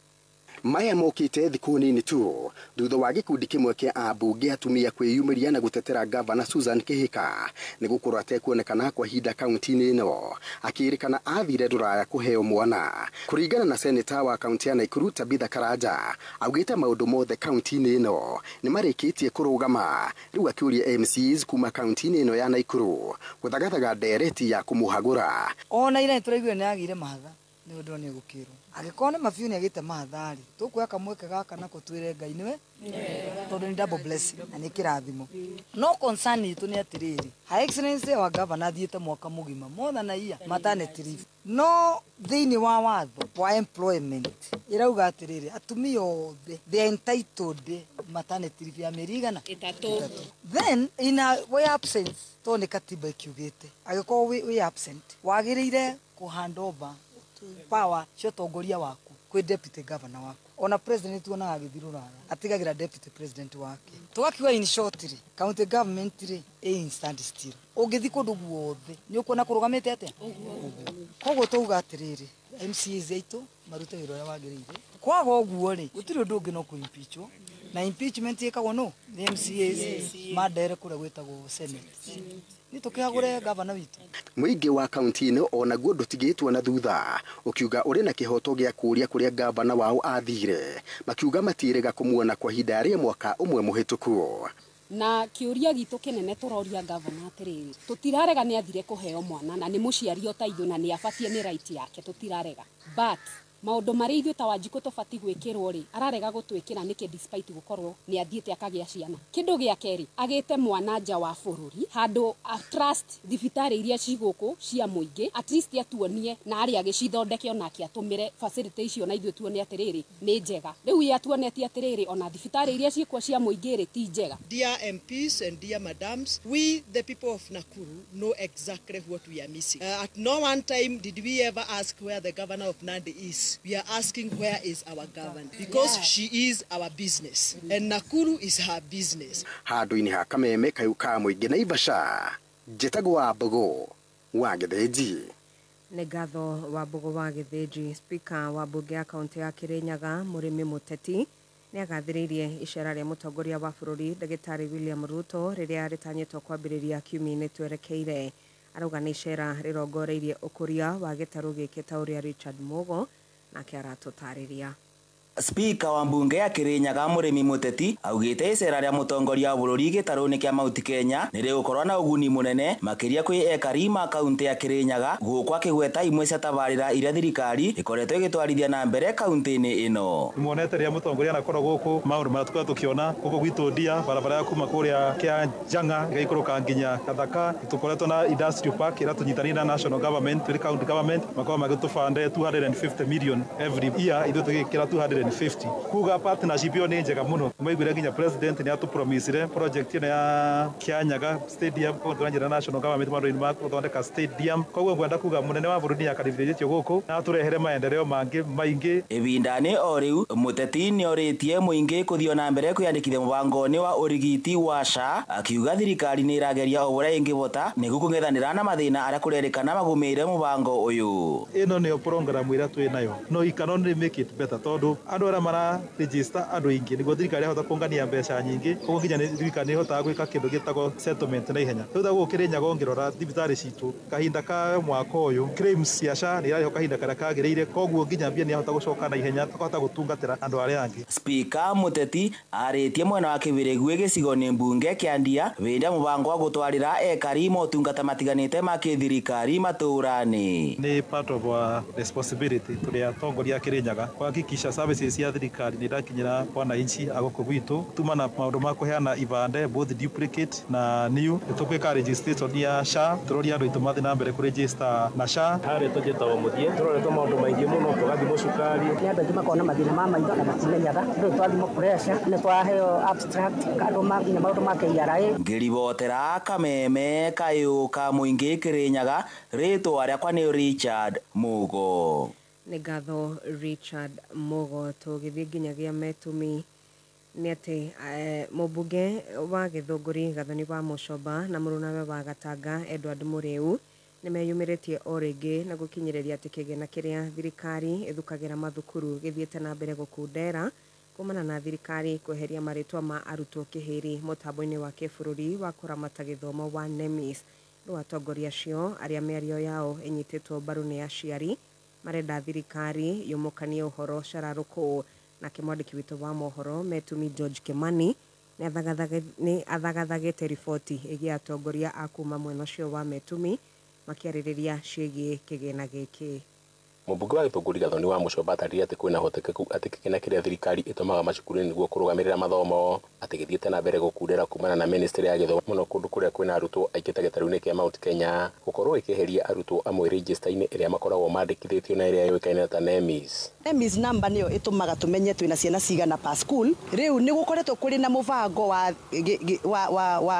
Maya mokite thikũ nini tu thutha wa gĩkundi kĩmwe kĩa ambunge atumia kwĩyumĩria na gũtetera Gavana Susan Kihika nĩ gũkorwo atekuonekana kwa ihinda kaunti-inĩ ĩno, akĩrĩkana athire rũraya kũheo mwana. Kũringana na seneta wa kaunti ya Naikuru Tabitha Karanja, augĩte maũndũ mothe kaunti-inĩ ĩno nĩ marĩkĩtie kũrũgama, rĩu akĩũria MCAs kuma kaunti-inĩ ĩno ya Naikuru gũthagathaga ndereti ya kũmũhagũra. Ona ira nĩtũraiguire nĩ agĩire mahatha nĩ ũndũ nĩ gũkĩrwo angĩkorwo nĩ mabiũ nĩ agĩte mahatha-rĩ, tũkuoya kamweke gaka nako twĩre Ngai nĩwe, tondũ nĩ double blessing na nĩ kĩrathimo. No concern itũ nĩ atĩrĩrĩ, Her Excellency wa governor athiĩte mwaka mũgima more than a year maternity leave, no thĩinĩ wa watho wa employment ĩrauga atĩrĩrĩ, atumia othe they are entitled maternity leave ya mĩeri igana 3. Then in a way absence, tondũ nĩ katiba ĩkiugĩte angĩkorwo wĩ absent wagĩrĩire kũ hand over power cia ũtongoria waku kwĩ deputy governor waku. Ona president tuonaga agĩthiĩ rũraya atigagĩra deputy president wake. Tũgakiuga in short rĩ, county government rĩ ĩ in stand still. Ũngĩthiĩ kũndũ guothe nĩ ũkuona kũrũgamĩte atĩa. Koguo twauga atĩrĩrĩ, MCAs aitũ marute wĩra ũrĩa wagĩrĩire. Kwaga ũguo rĩ, gũtirĩ ũndũ ũngĩ no kũ-impeachwo, na impeachment ĩkagwo no nĩ MCAs mandere kũrĩa gwĩtagwo Senate. Nĩ tũkĩhagũre gavana witũ. Mũingĩ wa kaunti ĩno onaguo ndũtigĩtwo na thutha, ũkiuga ũrĩ na kĩhoto gĩa kũũria kũrĩa gavana wao athire, makiuga matirĩga kũmuona kwa ihinda rĩa mwaka ũmwe mũhĩtũku. Na kĩũria gitũ kĩnene tũroria gavana atĩrĩrĩ, tũtirarega nĩ athire kũheo mwana na nĩ mũciari o ta ithuĩ na nĩ abatie nĩ right yake, tũtirarega, but maũndũ marĩa ithuĩ ta Wanjikũ tũbatiĩ gwĩkĩrwo rĩ, ararega gũtwĩkĩra nĩkĩ despite gũkorwo nĩ athiĩte akagĩa ciana. Kĩndũ gĩa kerĩ, agĩte mwana nja wa bũrũri handũ a trust thibitarĩ iria ci gũkũ cia mũingĩ, at least atuonie na arĩa agĩcithondeke onake atũmĩre facility icio na ithuĩ tuone atĩrĩrĩ nĩ njega. Rĩu ye atuonetie atĩrĩrĩ ona thibitarĩ iria ciĩkuo cia mũingĩ rĩ ti njega. Dear MPs and dear madams, we the people of Nakuru know exactly what we are missing. At no one time did we ever ask where the governor of Nandi is. We are asking where is our governor, because she is our business and Nakuru is her business. Handũ-inĩ ha Kameme Kayũ ka Mũingĩ Naivasha, njĩtagwo Wambogo wa Gĩthĩnji. Nĩ ngatho Wambogo wa Gĩthĩnji. Speaker wa mbunge ya kaunti ya Kirinyaga Mũrĩmi Mũteti nĩ agathĩrĩirie icera rĩa mũtongoria wa bũrũri Ndagĩtarĩ William Ruto rĩrĩa rĩtanyĩtwo kwambĩrĩria kiumia-inĩ twerekeire. Arauga nĩ icera rĩrongoreirie ũkũria wa gĩtarũ gĩkĩ ta ũrĩa Richard Mugo nake aratũtarĩria. Speaker wa mbunge ya Kirinyaga Mũrĩmi Mũteti augĩte icera rĩa mũtongoria wa bũrũri gĩtarũ-inĩ kĩa Mount Kenya nĩ rĩgũkorwo na ũguni mũnene makĩria kwĩ ekari ma kaunti ya Kirinyaga, gũkũ akĩgweta imwe cia tabarĩra iria thirikari ĩkoretwo ĩgĩtwarithia na mbere kaunti-inĩ ĩno. Muonete rĩrĩa mũtongoria anakorwo gũkũ maũndũ marĩa tũkoretwo tũkĩona gũkũ gwitũ Ndia, barabara ya kuma kũrĩa kĩa Njang'a ĩgaikũrũka nginya Gathaka, tũkoretwo na industrial park ĩrĩa tũnyitanĩire na national government tũrĩ county government makorwo magĩtũbande 250 million every year, ithuĩ tũgĩkĩra 250. Kuga partnership ĩyo nĩ njega mũno. Maiguire nginya president nĩ atũpromisire project ĩno ya Kianyaga stadium, koguo tũranjĩra national government maũndũ-inĩ ma gũthondeka stadium. Koguo ngwenda kuga mũnene wa bũrũri nĩ akaribithĩtio gũkũ na atũrehere maendeleo mangĩ maingĩ. Ĩbinda-inĩ o rĩu Mũteti nĩorĩtie mũingĩ kũthiĩ na mbere kwĩyandĩkithia mũbango-inĩ wa ũrigiti wa SHA, akiuga thirikari nĩ ĩrageria o ũrĩa ĩngĩhota nĩguo kũng'ethanĩra na mathĩna arĩa kũrerĩkana magũmĩire mũbango ũyũ. Ĩno nĩyo program ĩrĩa twĩ nayo, no you can only make it better tondũ andũ arĩa mara register andũ aingĩ nĩguo thirikari yahota kũngania mbeca nyingĩ, koguo nginya thirikari nĩ ĩhotaga gwĩka kĩndũ gĩtagwo settlement na ihenya. Rĩu ta gũkũ Kĩrĩnyaga ũngĩrora thibitarĩ citũ kahinda ka mwaka ũyũ claims cia SHA nĩ irarĩhwo kahinda karĩa kagĩrĩire, koguo nginya mbia nĩ yahota gũcoka na ihenya tũkahota gũtungatĩra andũ arĩa angĩ. Speaker Mũteti arĩtie mwena wa Kĩbĩrĩgui gĩcigo-inĩ mbunge kĩa Ndia wĩra mũbango wa gũtwarĩra ekari motungata matiganĩte ma kĩthirikari matũũra-inĩ. Nĩ part of our responsibility tũrĩ atongoria a Kĩrĩnyaga kuhakikisha services Services cia thirikari nĩ irakinyĩra wananchi a gũkũ gwitũ tuma na maũndũ ma kũheana ibande both duplicate na new. Nĩ tũkwĩka registration ya SHA, tũroria andũ aitũ mathiĩ na mbere kũregister na SHA. Harĩa tũnjĩtagwo mũthiĩ tũroretwo maũndũ maingĩ mũno, tũgathimwo cukari. Nĩ andũ aingĩ makoragwo na mathĩna ma maitho na matimenyaga. Rĩu twathimwo pressure, nĩ twaheo abstract, andũ nginya maũndũ ma KRA. Ngĩribotera Kameme kayũ ka mũingĩ Kĩrĩnyaga, rĩtwa rĩakwa nĩ Richard Mugo. Nĩ ngatho Richard Mugo. Tũgĩthiĩ nginyagia Metumi nĩ atĩ mũmbunge wa Gĩthũngũri Gathoni wa Mũcomba na mũrũnawe wa Gatanga Edward Mũrĩu nĩ meyumĩrĩtie o rĩngĩ na gũkinyĩrĩria atĩ kĩgĩna kĩrĩa thirikari ĩthukagĩra mathukuru gĩthiĩte na mbere gũkundera kumana na thirikari kweheria marĩtwa ma arutwo kĩhĩri mũtambo-inĩ wa kĩbũrũri wa kũramata gĩthomo wa NEMIS. Rĩu atongoria acio arĩa mĩario yao ĩnyitĩtwo mbaru nĩ aciari marenda thirikari yũmũkanie ũhoro cararũkũ. Nake mwandĩki witũ wa mohoro Metumi George Kimani nĩ athagathagĩte riboti ĩgiĩ atongoria a kuma mwena ũcio wa Metumi makĩarĩrĩria ciĩgiĩ kĩgĩna gĩkĩ. Mũmbunge wa Gĩthũngũri Gathoni wa Mũcomba atarĩria atĩ kwĩna ũhotekeku atĩ kĩgĩna kĩrĩa thirikari ĩtũmaga macukuru-inĩ nĩguo kũrũgamĩrĩra mathomo atĩ gĩthiĩte na mbere gũkundera kumana na ministry ya gĩthomo mũno kũndũ kũrĩa kwĩna arutwo aingĩ ta gĩtarũ-inĩ kĩa Mount Kenya gũkorwo ĩkĩeheria arutwo amwe register-inĩ ĩrĩa makoragwo mandĩkithĩtio na ĩrĩa yũĩkaine ta NEMIS. NEMIS number nĩyo ĩtũmaga tũmenye twĩna ciana cigana per school. Rĩu nĩ gũkoretwo kũrĩ na mũbango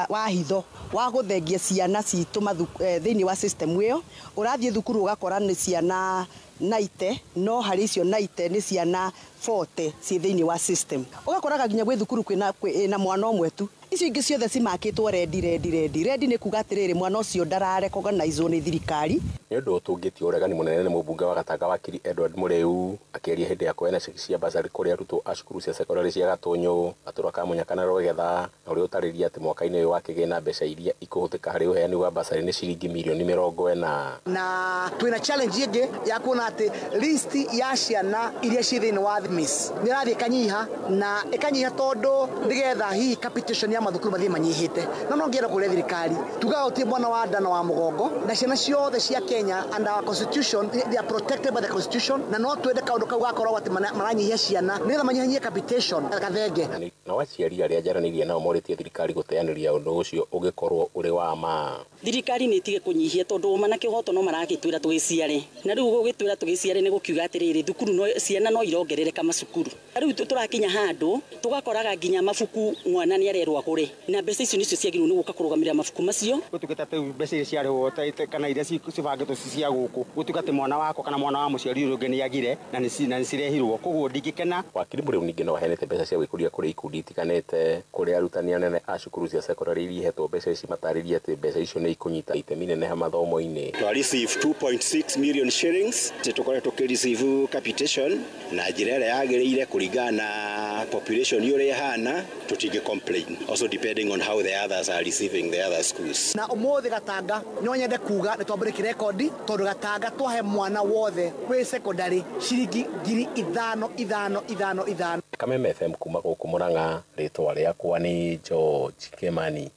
wa hitho wa gũthengia ciana citũ thĩinĩ wa system ĩyo. Ũrathiĩ thukuru ũgakora nĩ ciana 90, no harĩ icio 90 nĩ ciana 40 ciĩ thĩinĩ wa system. Ũgakoraga nginya gwĩ thukuru kwĩna mwana ũmwe tu, icio ingĩ ciothe cimakĩtwo rendi rendi rendi rendi, nĩ kuga atĩrĩrĩ mwana ũcio ndararekoganizwo nĩ thirikari. Nĩ ũndũ ũtũngĩtio ũregani mũnene nĩ mũmbunge wa Gatanga wakiri Edward Mũrĩu akĩaria hĩndĩ ya kũheana ceki cia basarĩ kũrĩ arutwo a cukuru cia sekondarĩ cia Gatũnyũ, Gatũra ka Mũnyaka na Rwegetha, na ũrĩa ũtarĩria atĩ mwaka-inĩ ũyũ wa kĩgĩna mbeca iria ikũhũthĩka harĩ ũheani wa basarĩ nĩ ciringi mirioni 40. Na twĩna challenge ĩngĩ ya kuona atĩ list ya ciana iria ciĩ thĩinĩ wa NEMIS nĩ ĩrathiĩ ĩkanyiha, na ĩkanyiha tondũ nĩgetha hihi capitation ya mathukuru mathiĩ manyihĩte. No no ngĩenda kũrĩa thirikari tugaga gũtirĩ mwana wa nda na wa mũgongo, na ciana ciothe cia Kenya under our constitution they are protected by the constitution, na no twende kaũndũ kau gakorwo atĩ maranyihia ciana nĩgetha manyihanyihie capitation gathenge. Nao aciari arĩa njaranĩirie nao morĩtie thirikari gũteanĩria ũndũ ũcio ũngĩkorwo ũrĩ wa ma. Thirikari nĩ ĩtige kũnyihia tondũ ũma na kĩhoto no maragĩtwĩra tũgĩciare, na rĩu gũgĩtwĩra tũgĩciare nĩ gũkiuga atĩrĩrĩ thukuru no ciana no irongerereka macukuru. Rĩu tũrakinya handũ tũgakoraga nginya mabuku mwana nĩ arerwo agũre, na mbeca icio nĩcio ciagĩrĩirwo nĩ gũka kũrũgamĩrĩra mabuku macio. Gũtuĩka ta mbeca iria ciarĩhwo kana iria cibangĩtwo ci cia gũkũ, gũtuĩka atĩ mwana wakwa kana mwana wa mũciari ũrĩa ũngĩ nĩ agire na nĩ cirehirwo, koguo ndingĩkena. Wakiri Mũrĩu ningĩ no aheanĩte mbeca cia gwĩkũria kũrĩ ikundi itiganĩte kũrĩa arutani anene a cukuru cia sekondarĩ iria ihetwo mbeca ici matarĩria atĩ mbeca icio nĩ ikũnyita itemi nene mathomo-inĩ. Twa receive 2.6 million shillings tũkoretwo tũkĩ receive capitation na njĩra ĩrĩa yagĩrĩire kũringana na population ũrĩa ĩhana, tũtingĩ complain, also depending on how the others are receiving the other schools. Na ũmũthĩ Gatanga no nyende kuga nĩ twambĩrĩkie rekondi tondũ Gatanga twahe mwana wothe wĩ secondary ciringi 5,000 5 5 5. Kameme FM kuma gũkũ Murang'a, rĩtwa rĩakwa nĩ George Kimani.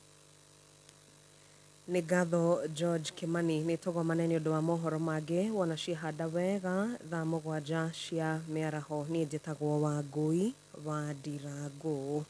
Nĩ ngatho George Kimani. Nĩ tũgomane nĩ ũndũ wa mohoro mangĩ wona ciehanda wega thaa 7 cia mĩaraho. Niĩ njĩtagwo Wangũi wa Ndirangũ.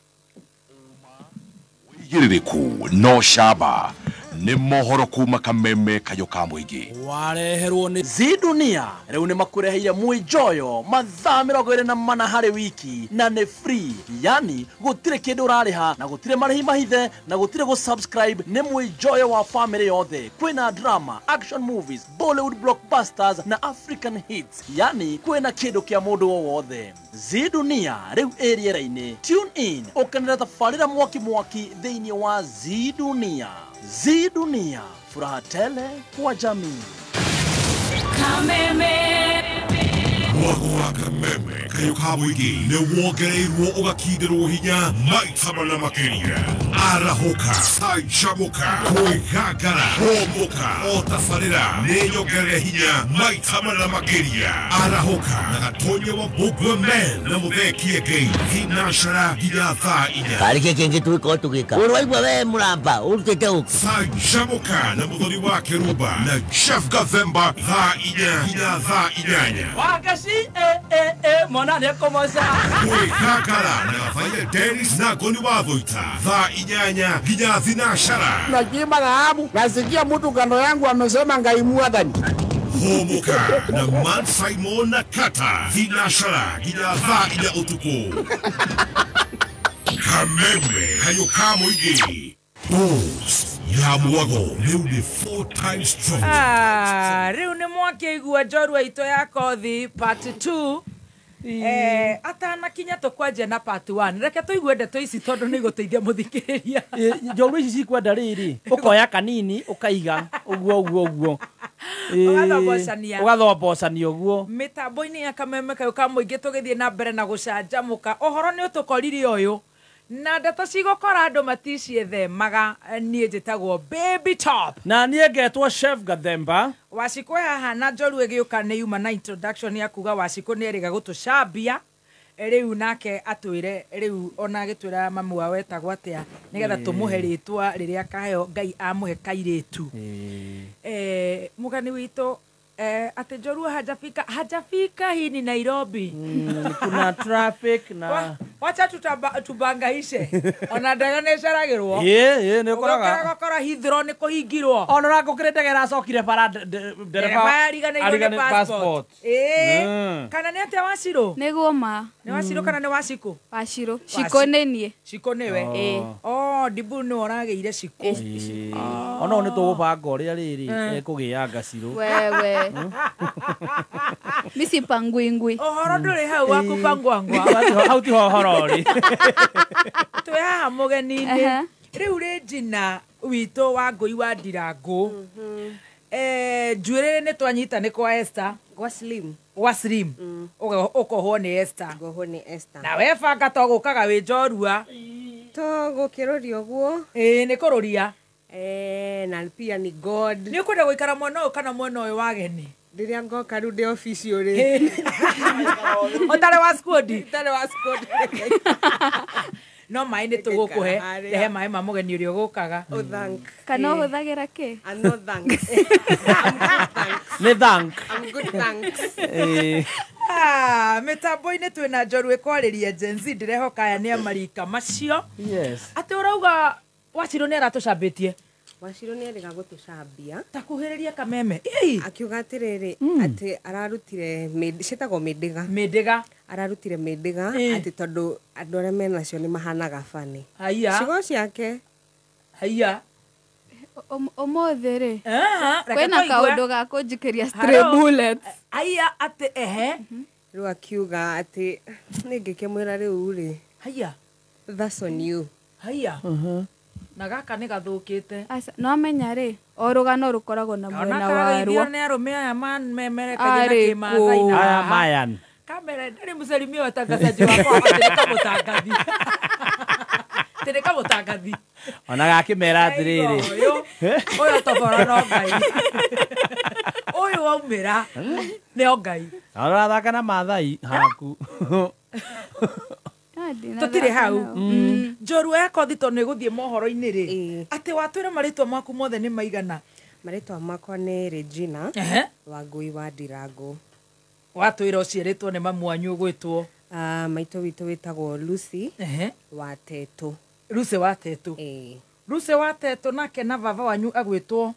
Wĩigĩrĩrĩku no camba nĩ mohoro kuma Kameme kayũ ka mũingĩ. Wareherwo nĩ Zidunia. Rĩu nĩ makũreheire mwĩnjoyo mathaa 24 harĩ wiki na nĩ free, yani gũtirĩ kĩndũ ũrarĩha na gũtirĩ marĩhi mahithe na gũtirĩ gũ-subscribe. Nĩ mwĩnjoyo wa family yothe. Kwĩna drama, action movies, Bollywood blockbusters na African hits, yani kwĩna kĩndũ kĩa mũndũ o wothe. Zidunia rĩu ĩ rĩera-inĩ. Tune in ũkenere tabarĩra mwaki mwaki thĩinĩ wa Zidunia. Zidunia, furaha tele kwa jamii. Kameme. Mwako wa Kameme kayo ka mũingĩ nĩ wongereirwo ũgakindĩrwo hinya maita mana makĩria. Arahũka, canjamũka, kwĩgangara, hũmũka, o tabarĩra nĩ nyongerere hinya maita mana makĩria. Arahũka na Gatonye wa Mbũgua Men na Mũthee Kĩengei thinacara nginya thaa 4. Karĩ kĩ kĩngĩ tũgĩkorwo tũgĩka? Ũrwaigua we mũramba ũrutĩte ũkũ? Canjamũka na Mũthoni wa Kĩrumba na Jeff Gathemba thaa 4 nginya thaa 8. Wagaci C A A A mwana nĩ ekũmoca. Gwĩkakara na Gabaia Dennis na Ngoni wa Thũita thaa 8 nginya 9. Nachimba dhahabu, nasikia mtu kando yangu amesema Ngai mwathani. Hũmũka na Man Simon na Kata 9 nginya thaa 4 ũtukũ. Kameme kayo ka mũingĩ. Boss ya mwago rĩu nĩ 4 times strong. Rĩu nĩ mwakĩigua njorua itũ ya kothi part 2. Atanakinya tũkwanjia na part 1. Reke tũigue ndeto ici tondũ nĩ igũteithia mũthikĩrĩria. Njorua ici cikwenda rĩrĩ ũkoya kanini ũkaiga ũguo ũguo ũguo. Ũgathombocania. Ũgathombocania ũguo. Mĩtambo-inĩ ya kameme kayũ ka mũingĩ tũgĩthiĩ na mbere na gũcanjamũka. Ũhoro nĩ ũtũkorire ũyũ. Na ndeto cigũkora andũ maticiethemaga. Niĩ njĩtagwo Baby Top. Na niĩ ngetwo Chef Gathemba. Wacikũ haha na njorua ĩgĩũka nĩ yuma na introduction ya kuga Wacikũ nĩ erĩga gũtũcambia. Rĩu nake atwĩre rĩu ona agĩtwĩra mamu wao etagwo atĩa nĩgetha tũmũhe rĩtwa rĩrĩa akaheo Ngai amũhe kairĩtu. Mũgani witũ atĩ njorua hajafika hii ni Nairobi. Kuna traffic na wacha tubangaishe ona ndege nĩ ĩceragĩrwo. Ĩĩ nĩ ũkoraga. Ũgakora Heathrow nĩ kũhingirwo. Ona ũragũkĩrĩ ndege ĩracokire bara ndereba ariganĩirwo nĩ passport. Ĩĩ kana nĩ atĩa Wacirũ? Nĩguo ma. Nĩ Wacirũ kana nĩ Wacikũ? Wacirũ. Cikũ nĩ niĩ. Cikũ nĩwe. Ĩĩ. Oh, Ndibu nĩwe ũragĩire Cikũ. Ona ũyũ nĩ tũgũbanga ũrĩa rĩrĩ ekũgĩa ngacirũ. Wewe. Misi pangwingwi. Ũhoro ndũrĩ hau wa kũpangwangwa. Hau tiho ũhoro ũrĩ. Twĩ haha mũgeni-inĩ. Rĩu rĩ Njina witũ wa Ngũi wa Ndirangũ. Njuĩrĩ nĩ twanyita nĩ kwa Esther. Gwa Slim. Gwa Slim. Ũkohwo nĩ Esther. Ngohwo nĩ Esther. Na we banga to gũkaga wĩ njorua. To gũkĩrũria ũguo. Ĩĩ nĩ kũrũria. Na pia ni God. Nĩ ũkwenda gũikara mwena ũyũ kana mwena ũyũ wa ageni? Rĩrĩa ngoka rĩu ndĩ obici ũrĩ. Ũtarĩ wa squad? Ũtarĩ wa squad. No maĩ nĩ tũgũkũhe. Rehe maĩ ma mũgeni ũrĩa ũgũkaga. Oh, thank. Kana ũhũthagĩra kĩ? No thanks. I'm good thanks. Nĩ thank. I'm good thanks. Mĩtambo-inĩ twĩna njorua ĩkwarĩria Gen Z ndĩrehoka aya nĩ amarika macio. Yes. Atĩ ũrauga Wacirũ nĩ aratũcambĩtie. Wacirũ nĩ erĩga gũtũcambia. Ta kuhĩrĩria kameme. Akiuga atĩrĩrĩ atĩ ararutire ciĩtagwo mĩndĩga. Mĩndĩga. Ararutire mĩndĩga atĩ tondũ andũ arĩa menacio nĩ mahanaga bani. Haiya. Ciugo ciake. Haiya. Ũmũthĩ rĩ. Kwĩna kaũndũ ga kũnjikĩria stray bullets. Haiya atĩ ehe. Rĩu akiuga atĩ nĩ ngĩkĩmwĩra rĩu rĩ. Haiya. That's on you. Haiya. Na gaka nĩ gathũkĩte. No amenya rĩ o rũgano rũkoragwo na mwena warwo. Ona nĩ arũme aya memerekagia na kĩmathai na aya mayan. Kamera ndari mũcarimia watangazaji wakwa atĩ kamũtangathi. Atĩ kamũtangathi. Ona gakĩmera atĩrĩrĩ. Ũyũ tobora no Ngai. Ũyũ waumĩra nĩ o Ngai. Ũrathaka na Mathai haku. Tũtirĩ hau. Njorua ya kothi tondũ nĩ gũthiĩ mohoro-inĩ rĩ. Atĩ watwĩra marĩtwa maku mothe nĩ maigana? Marĩtwa makwa nĩ Regina wa Ngũi wa Ndirangũ. Watwĩra ũciarĩtwo nĩ mamu wanyu ũgwĩtwo? Maitũ witũ wĩtagwo Lucy wa Tetũ. Lucy wa Tetũ. Lucy wa Tetũ nake na baba wanyu agwĩtwo?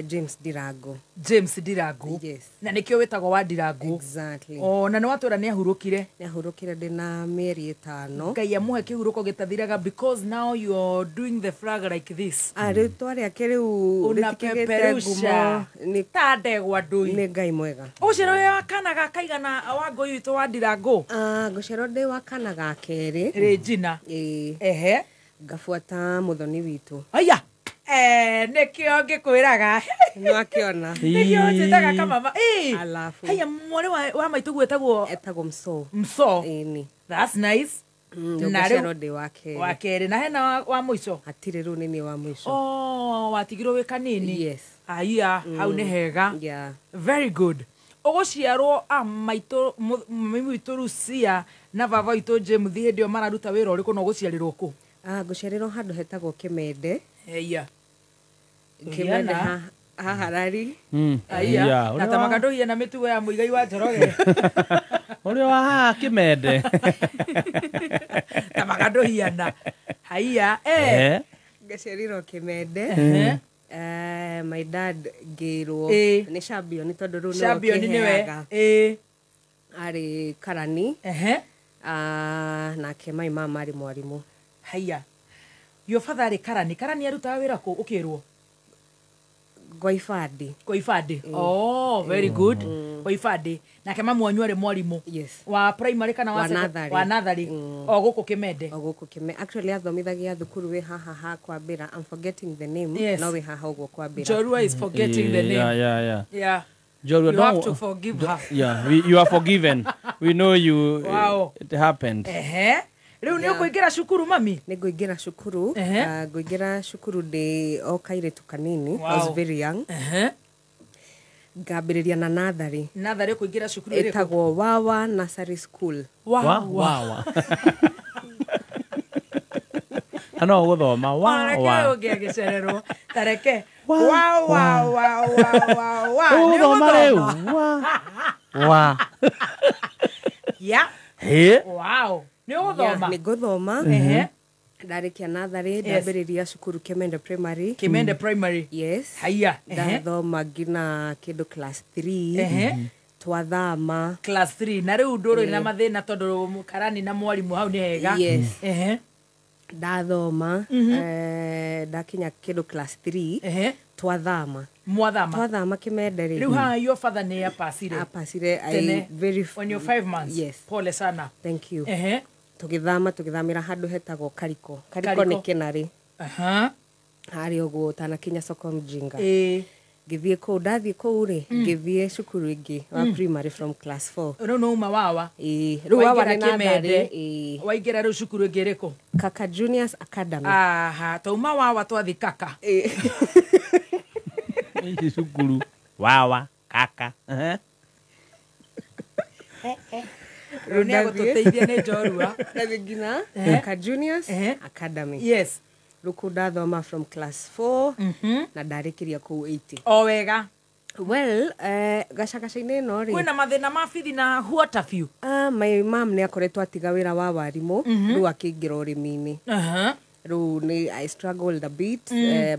James Ndirangu. James Ndirangu. Yes. Na nikio witagwo wa Ndirangu. Exactly. Oh, na nĩwatwĩra nĩ ahurũkire. Nĩ ahurũkire ndĩna mĩeri 5. Ngai amũhe kĩhurũko gĩtathiraga because now you are doing the flag like this. Ah, rĩtwa rĩake rĩu rĩtikĩgĩte ngumo nĩ ta ndegwa ndũi. Nĩ Ngai mwega. Ũciarwo wĩ wa kana ga kaigana wa ngũi witũ wa Ndirangu? Ah, ngũciarwo ndĩ wa kana ga kerĩ. Regina. Ĩĩ. Ehe. Ngabuata mũthoni witũ. Aya. Nĩkĩo ngĩkwĩraga. Nĩwakĩona. Nĩkĩo njĩtaga kamama. Ĩĩ. Alafu. Haya mwarĩ wa maitũ gwĩtagwo? Etagwo Mso. Mso. Ĩni. That's nice. Na rĩu ndĩ wa kerĩ. Wa kerĩ. Na hena wa mũico? Hatirĩ, rĩu nĩ niĩ wa mũico. Oh, watigirwo wĩ kanini? Yes. Aya, hau nĩ hega. Yeah. Very good. Ũgũciarwo a maitũ mami witũ Lucia na baba witũ James hĩndĩ ĩyo mararuta wĩra ũrĩkũ na ũgũciarĩrwo kũ? Ah, ngũciarĩrwo handũ hetagwo Kĩmende. Eya. Kĩmende ha Haha rari. Aya, na tamaka na mĩtugo ya Muigai wa Njoroge. Ũrĩa wa haha Kĩmende. Tamaka ndũhiana. Haiya, eh. Ngaciarirwo Kĩmende. My dad ngĩrwo nĩ champion tondũ rĩu nĩwe Champion nĩwe. ũkĩheaga. Arĩ karani. Nake my mama arĩ mwarimũ. Haiya. Your father arĩ karani. Karani arutaga wĩra kũ ũkĩrwo? Kwa ibandi. Kwa ibandi. Oh, very good. Kwa ibandi. Nake mamu wanyu arĩ mwarimũ. Yes. Wa primary kana wa natharĩ. Wa natharĩ. O gũkũ Kĩmende. O gũkũ Kĩmende. Actually athomithagia thukuru wĩ haha ha Kwambĩra. I'm forgetting the name. Yes. No wĩ haha ũguo Kwambĩra. Njorua is forgetting the name. Yeah. Yeah. Njorua, you have to forgive her. Yeah, you are forgiven. We know you. Wow. It happened. Ehe. Rĩu nĩ ũkũingĩra cukuru mami? Nĩ ngũingĩra cukuru. Ngũingĩra cukuru ndĩ o kairĩtu kanini. Wow. I was very young. Ngambĩrĩria na natharĩ. Natharĩ ũkũingĩra cukuru ĩrĩkũ? Ĩtagwo Wawa Nursery School. Wawa. No ũgũthoma Wawa. Reke ũngĩ agĩcererwo. Ta reke. Wa wa wa wa wa wa. Ũgũthoma rĩu. Wa. Yeah. Hey. Wow. Nĩ ũgũthoma? Nĩ ngũthoma. Ndarĩkia natharĩ, ndambĩrĩria cukuru Kĩmende Primary. Kĩmende Primary. Yes. Haiya. Ndathoma nginya kĩndũ class 3. Twathama. Class 3. Na rĩu ndũrĩ na mathĩna tondũ karani na mwarimũ hau nĩ hega. Yes. Ndathoma, ndakinya kĩndũ class 3. Twathama. Mwathama. Twathama Kĩmende rĩ. Rĩu haha your father nĩ apacire. Apacire I very when you're 5 months. Yes. Pole sana. Thank you. Tũgĩthama tũgĩthamĩra handũ hetagwo Kariko. Kariko nĩ Kĩnarĩ. Harĩa ũguo ũtanakinya soko mjinga. Ngĩthiĩ kũu, ndathiĩ kũu rĩ, ngĩthiĩ cukuru ĩngĩ wa primary from class 4. Rĩu nĩ uma Wawa. Rĩu Wawa nĩ natharĩ. Waingĩra rĩu cukuru ĩngĩ ĩrĩkũ? Kaka Juniors Academy. Aha, tauma Wawa twathiĩ Kaka. Ici cukuru Wawa Kaka. Rĩu nĩ agũtũteithia nĩ njorua. Ndathiĩ nginya Kaka Juniors Academy. Yes. Rĩu kũu ndathoma from class 4 na ndarĩkĩria kũu 80. O wega. Well, gacagaca-inĩ ĩno rĩ. Kwĩna mathĩna ma bithi na what have you? My mom nĩ akoretwo atiga wĩra wa warimũ, rĩu akĩingĩra ũrĩmi-inĩ. Rĩu nĩ I struggled a bit,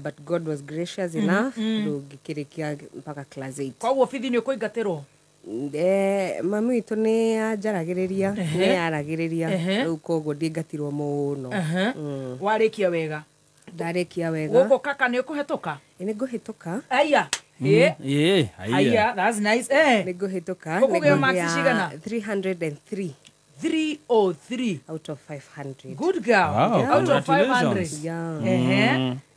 but God was gracious enough, rĩu ngĩkĩrĩkia mpaka class 8. Koguo bithi nĩ ũkũingatĩrwo? Mami witũ nĩ anjaragĩrĩria, nĩ aragĩrĩria, rĩu koguo ndingatirwo mũno. Warĩkia wega? Ndarĩkia wega. Gũkũ Kaka nĩ ũkũhetũka? Nĩ ngũhĩtũka. Aya. Aya, that's nice. Nĩ ngũhĩtũka. Ũkũgĩa marks cigana? 303. 303 out of 500. Good girl. Wow, out of 500. Yeah.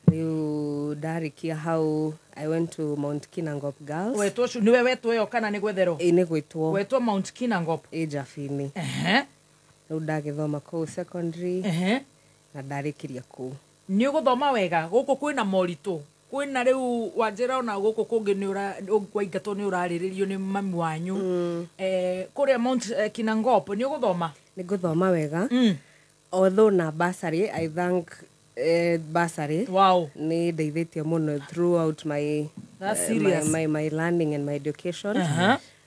Rĩu ndarĩkia hau I went to Mount Kinangop Girls. Wetwo nĩwe wetwo ĩyo kana nĩ gwetherwo? Ĩ nĩ gwĩtwo. Wetwo Mount Kinangop. Ĩ Jabini. Rĩu ndagĩthoma kũu secondary. Na ndarĩkĩria kũu. Nĩ ũgũthoma wega gũkũ kwĩna moritũ. Kwĩna rĩu wanjĩra ona gũkũ kũngĩ nĩ waingatwo nĩ ũrarĩrĩrio nĩ mami wanyu. Kũrĩa Mount Kinangop nĩ ũgũthoma? Nĩ ngũthoma wega. Although na bursary, I thank bursary. Wow. Nĩ ndeithĩtie mũno throughout my my, my learning and my education.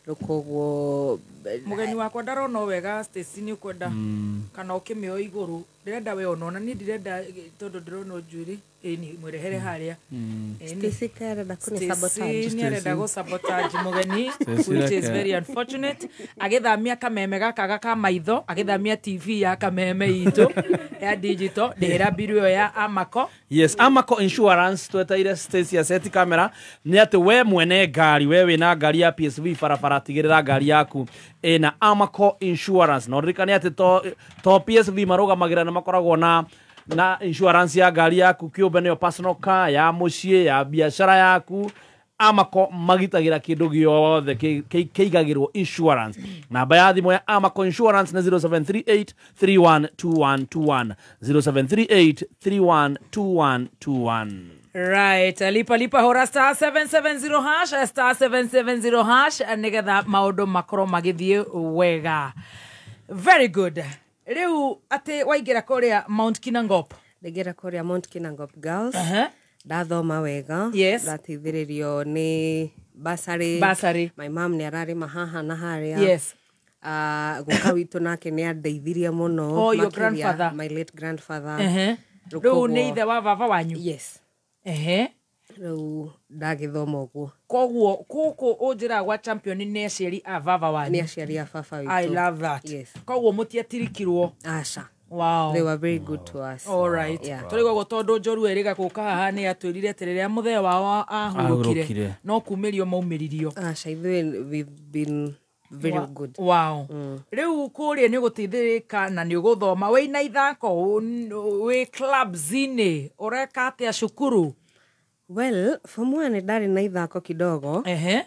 Rĩu koguo mũgeni wakwa ndarona wega Stacy nĩ ũkwenda kana ũkĩmĩoa igũrũ ndĩrenda we ona niĩ ndirenda tondũ ndĩrona njuĩrĩ ĩni mwĩrehere harĩa. Stacy karenda kũni sabotage. Stacy nĩarenda gũ sabotage mũgeni, which is very unfortunate. Agĩthamia kameme gaka ka maitho, agĩthamia TV ya kameme itũ ya digital, ndĩhĩra mbiru ĩyo ya Amaco. Yes, Amaco Insurance tweteire Stacy aseti kamera nĩ atĩ we mwene ngari, we wĩna ngari ya PSV barabara tigĩrĩra ngari yaku ĩna Amaco Insurance. Na ũririkane atĩ to PSV marũgamagĩrĩra na makoragwo na insurance ya ngari yaku kĩũmbe, nĩyo personal car, ya mũciĩ, ya biacara yaku. Amaco magitagĩra kĩndũ gĩothe kĩigagĩrwo insurance. Namba ya thimũ ya Amaco Insurance nĩ 0738312121, 0738312121. Right, lipa lipa hora star 770 hash, star 770 hash nigetha maũndũ makorwo magĩthiĩ wega. Very good. Rĩu atĩ waingĩra kũrĩa Mount Kinangop. Ndaingĩra kũrĩa Mount Kinangop Girls. Ndathoma wega. Yes. Ndateithĩrĩrio nĩ bursary. Bursary. My mom nĩ ararĩma haha na harĩa. Yes. Guka witũ nake nĩ andeithirie mũno. Oh, your makĩria, grandfather. My late grandfather. Ehe. Rĩu Rĩu koguo- nĩ ithe wa baba wanyu? Yes. Ehe. Rĩu ndagĩthoma ũguo. Koguo gũkũ ũnjĩraga gwa champion nĩ aciari a baba wanyu? Nĩ aciari a baba witũ. I love that. Yes. Koguo mũtiatirikirwo? Aca. Wow. They were very good to us. All right. Yeah. Tũrĩ gũkũ tondũ Njoru erĩga gũka haha nĩ atwĩrire atĩ rĩrĩa mũthee wao ahurũkire Ahurũkire. no kumĩrio maumĩririo. Aca, ithuĩ we've been very good. Wow. Rĩu kũrĩa nĩ ũgũteithĩrĩka na nĩ ũgũthoma wĩna ithako wĩ clubs-inĩ ũreka atĩa cukuru? Well, form one ndarĩ na ithako kidogo. Ehe.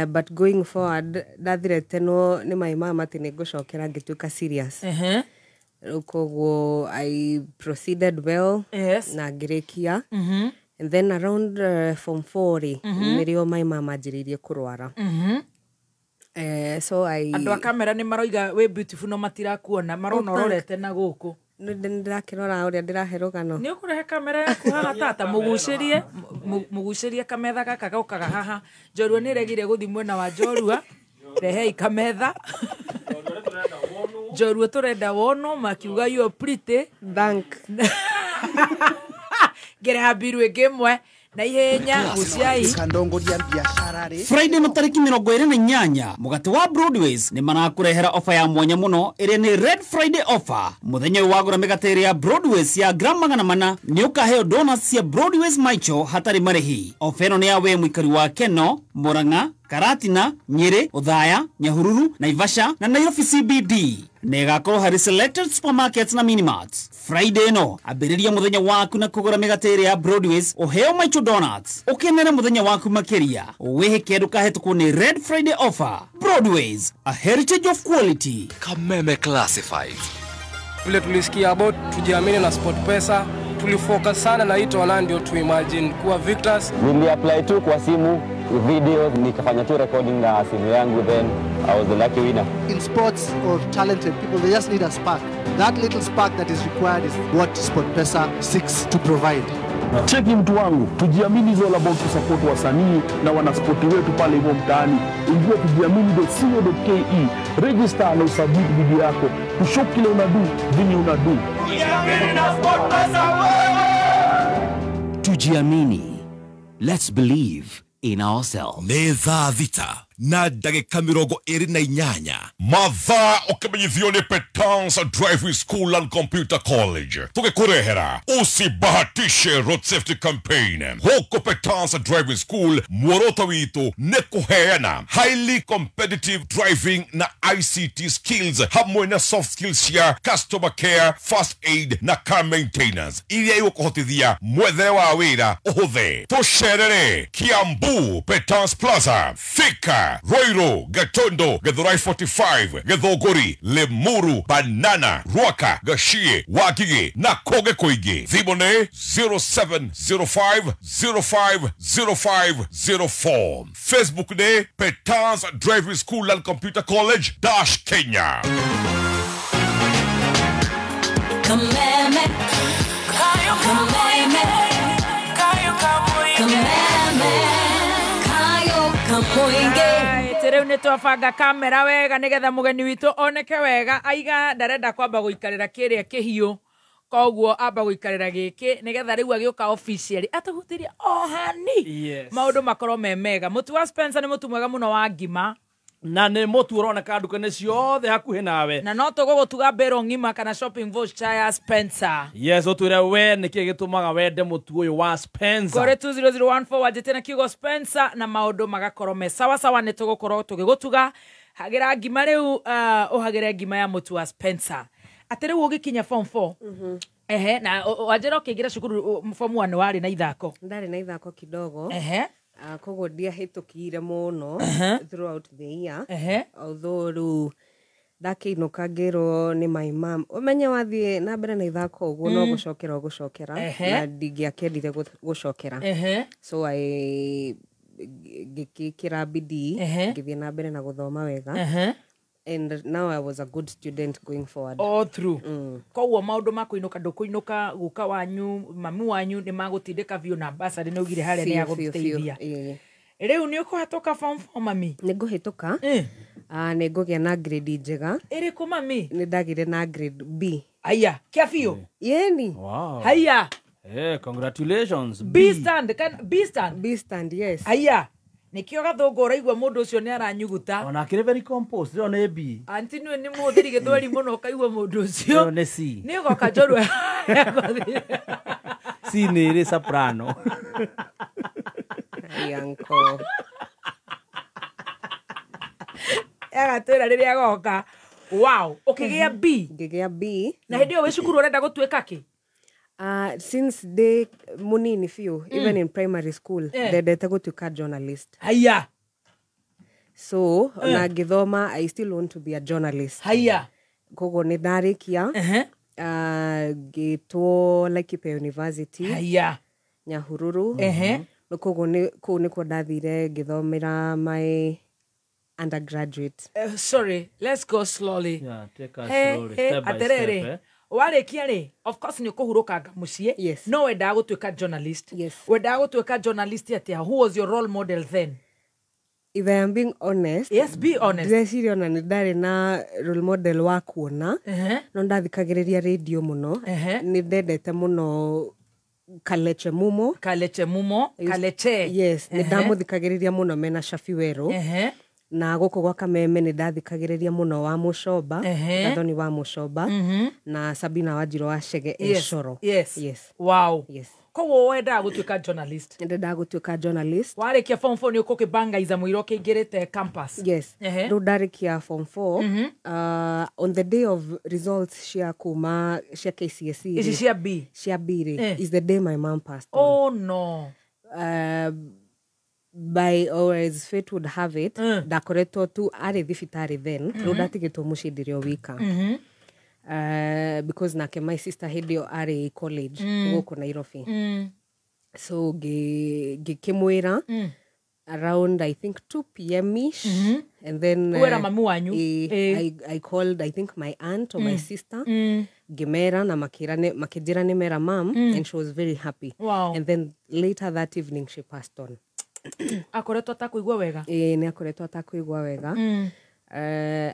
But going forward ndathire tenwo nĩ my mama atĩ nĩ ngũcokera ngĩtuĩka serious. Ehe. Rĩu koguo I proceeded well. Yes. Na ngĩrĩkia. Mhm. And then around form 4 rĩ, Mhm. nĩrĩo my mama anjĩrĩirie kũrwara. Mhm. So I Andũ a kamera nĩ maroiga wĩ beautiful no matirakuona marona Oh, thank- ũrorete na gũkũ. Nĩ ndĩrakĩrora ũrĩa ndĩrahe rũgano. Nĩ ũkũrehe kamera yaku haha tata mũgucĩrie mũgucĩrie kametha gaka gokaga haha. Njorua nĩ ĩregire gũthiĩ mwena wa Njorua. Rehei kametha. Njorua tũrenda wonwo makiuga you are pretty. Thank. Ngereha mbiru ĩngĩ ĩmwe na ihenya guciai. Kandongoria biashara rĩ. Friday no tariki 28 mugate wa Broadways nĩ marakũrehera ofa ya mwanya mũno ĩrĩa nĩ Red Friday offer. Mũthenya ũyũ wagũra mĩgate ĩrĩa ya Broadways ya gram 400 nĩ ũkaheo donuts cia Broadways Maicho hatarĩ marĩhi. Ofa ĩno nĩ ya we mũikari wa Keno, Murang'a, Karatina, Nyeri, Othaya, Nyahururu, Naivasha na Nairobi CBD. Na ĩgakorwo harĩ selected supermarkets na minimarts. Friday ĩno ambĩrĩria mũthenya waku na kũgũra mĩgate ĩrĩa ya Broadways ũheo Maicho donuts. Ũkenere mũthenya waku makĩria. Wĩhĩke ndũkahetũkwo nĩ Red Friday offer. Broadways, a heritage of quality. Kameme Classifieds. Vile tulisikia about tujiamini na SportPesa, tulifocus sana na hii tournament ndio tu imagine kuwa victors. Niliapply tu kwa simu video, nikafanya tu recording na simu yangu, then I was the lucky winner. In sports or talented people, they just need a spark. That little spark that is required is what SportPesa seeks to provide. Cheki mtu wangu, tujiamini is all about kusupport wasanii na wanaspoti wetu pale hivyo mtaani. Ingia tujiamini.co.ke, register na usubmit video yako, tushow kile unadu, vinyi unadu. Tujiamini na SportPesa wewe! Tujiamini. Let's believe in ourselves. Nĩ thaa 6 na ndagĩka 28 mathaa ũkĩmenyithio nĩ Petans Driving School and Computer College tũgĩkũrehera usibahatishe road safety campaign. Gũkũ Petans Driving School muoroto witũ nĩ kũheana highly competitive driving na ICT skills hamwe na soft skills cia customer care, first aid na car maintenance iria igũkũhotithia mwethere wa wĩra ũhũthe. Tũcerere Kiambu Petans Plaza, Thika, Roiro, Gatondo, Githurai 45, Githunguri, Limuru, Banana, Ruaka, Gachie, Wangigĩ na kũngĩ kũingĩ. Thimũ nĩ 0705 05 05 04. Facebook nĩ Petans Driving School and Computer College dash Kenya. Kameme, kameme, kameme, kayo kamoinge. Rĩu nĩ twabanga kamera wega nĩgetha mũgeni witũ oneke wega. Aiga ndarenda kwamba gũikarĩra kĩrĩa kĩhiũ, koguo amba gũikarĩra gĩkĩ nĩgetha rĩu agĩũka officially atũhutirie o hani. Yes. Maũndũ makorwo me mega. Mũtu wa Spencer nĩ mũtu mwega mũno wa ngima na nĩ mũtu ũroneka nduka-inĩ ciothe hakuhĩ nawe, na no tũgũgũtuga mbĩrũ ng'ima kana shopping voucher ya Spencer. Yes, ũtwĩre we nĩkĩ gĩtũmaga wende mũtu ũyũ wa Spencer. Kũrĩ 20014 wanjĩte na kiugo Spencer na maũndũ magakorwo me sawa sawa. Nĩ tũgũkorwo tũgĩgũtuga. Hagĩra ngima rĩu, ũhagĩre ngima ya mũtu wa Spencer. Atĩ rĩu ũgĩkinya form 4. Ehe, na wanjĩra ũkĩingĩra cukuru form 1 warĩ na ithako. Ndarĩ na ithako kidogo. Ehe. Koguo ndiahĩtũkire mũno throughout the year. Ehe. Although rĩu ndakĩinũka ngĩrwo nĩ my mom, ũmenye wathiĩ na mbere na ithako ũguo no gũcokera ũgũcokera, na ndingĩakendire gũcokera. Ehe. So I ngĩkĩra bidii ngĩthiĩ na mbere na gũthoma wega. Ehe. And now I was a good student going forward. All through. Koguo maundu ma kuinuka ndukuinuka guka wanyu mami wanyu ni magutindika biũ na basarĩ nĩ ugire harĩa nĩ yagũteithia. Rĩu nĩ ũkũhetũka form 4 mami? Nĩ ngũhetũka. Nĩ ngũgĩa na grade njega. Ĩrĩkũ mami? Nĩ ndagire na grade B. Aya, kĩa biũ? Yeni. Wow. Haya. Hey, congratulations. B stand, can B stand? B stand, yes. Aya. Nikio gathũngũ ũraigua mũndũ ũcio nĩ aranyuguta. Ona akĩrĩ very composed, ĩyo nĩ B. Aunty nĩwe nĩ mũhũthĩri gĩthweri mũno ũkaigua mũndũ ũcio. Ĩyo nĩ C. Nĩ ũgoka njorua. C nĩ ĩrĩ soprano. Yanko. Agatwĩra rĩrĩa agoka. Wow, ũkĩgĩa B. Ngĩgĩa B. Na hĩndĩ ĩyo wĩ cukuru ũrenda gũtuĩka kĩ? Since day munini biũ, even in primary school, ndendete gũtuĩka journalist. Haya. So, na ngĩthoma, I still want to be a journalist. Haya. Koguo nĩ ndarĩkia, ngĩtwo Laikipia University. Haya. Nyahururu. Koguo kũu nĩkuo ndathire ngĩthomera my undergraduate. Sorry, let's go slowly. Yeah, take us slowly, step by step. Warĩkia rĩ, of course nĩ ũkũhurũkanga mũciĩ. Yes. No wendaga gũtuĩka journalist. Yes. Wendaga gũtuĩka journalist atĩa? Who was your role model then? If I am being honest. Yes, be honest. Ndĩreciria ona nĩ ndarĩ na role model wa kuona. No ndathikagĩrĩria radio mũno. Nĩ ndendete mũno Kaleche Mumo. Kaleche Mumo. Kaleche. Yes, nĩ ndamũthikagĩrĩria mũno mena Shafi Werũ. Na gũkũ gwa Kameme nĩ ndathikagĩrĩria mũno wa Mũcomba, Gathoni wa Mũcomba, na Sabina Wanjirũ wa Chege Ecoro. Yes. Yes. Wow. Yes. Koguo wendaga gũtuĩka journalist? Ndendaga gũtuĩka journalist. Warĩkia form 4 nĩ ũkũkĩbangaiza mũira ũkĩingĩrĩte campus? Yes. Rĩu ndarĩkia form 4, on the day of results cia kuma cia KCSE. Ici cia B? Cia B rĩ, is the day my mom passed on. Oh no. By or as fate would have it, ndakoretwo tu arĩ thibitarĩ then, rĩu ndatigĩtwo mũciĩ ndĩrĩ o wika. Because nake my sister hĩndĩ ĩyo arĩ college gũkũ Nairobi. So ngĩkĩmwĩra around I think 2 p.m. ish, and then wera mami wanyu. I called I think my aunt or my sister, ngĩmera na makĩnjĩra nĩ mera mom, and she was very happy. Wow. And then later that evening she passed on. Akoretwo atakũigua wega? Ĩĩ, nĩ akoretwo atakũigua wega.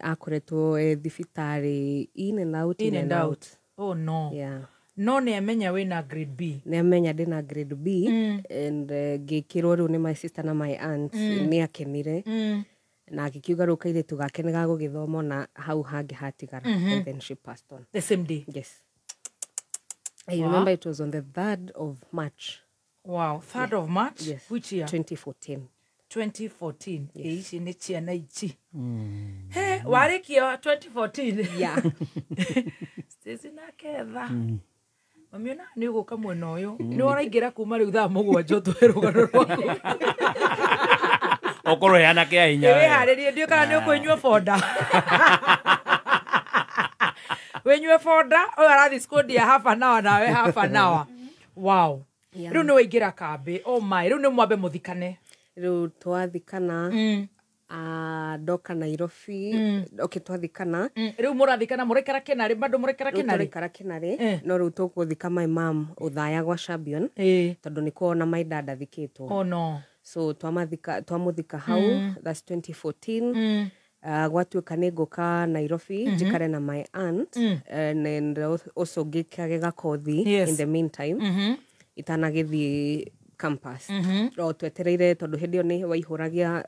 Akoretwo thibitarĩ in and out, in and out. Oh no. Yeah. No nĩ amenya wĩna grade B? Nĩ amenya ndĩna grade B, and ngĩkĩrwo rĩu nĩ my sister na my aunt, nĩ akenire. Na agĩkiuga rĩu kairĩtu gake nĩ gagũgĩthoma na hau hangĩ hatigara. And then she passed on. The same day? Yes. I remember it was on the 3rd of March. Wow, 3rd of March? Yes. Which year? 2014. 2014. Yes. Ici nĩ ciana ici. He, warĩkia 2014. Yeah. Stacy na ketha. Mami ona nĩ ũgũka mwena ũyũ. Nĩ ũraingĩra kuma rĩu thaa 7 ũtũhe rũgano rwaku. Okorwo heana kĩa hinya. Wĩharĩrie ndiũ kana nĩ ũkũnyua boda. Wĩnyue boda, ũyũ arathiĩ squad ya half an hour nawe half an hour. Wow. Rĩu nĩ waingĩra kambĩ. Oh my, rĩu nĩ mwambe mũthikane. Rĩu twathikana, ndoka Nairobi, okay twathikana. Rĩu mũrathikana mũraikara Kĩnarĩ, bado mũraikara Rĩu Kĩnarĩ? tũraikara Kĩnarĩ, no rĩu tũgũthika my mom Othaya gwa Champion, tondũ nĩkuo ona my dad athikĩtwo. Oh no. So twamũthika hau, that's 2014. Gwatuĩka nĩ ngũka Nairobi, njikare na my aunt, and also ngĩkage gakothi in the meantime. Itanagĩthiĩ campus. O twetereire tondũ hĩndĩ ĩyo nĩ waihũragia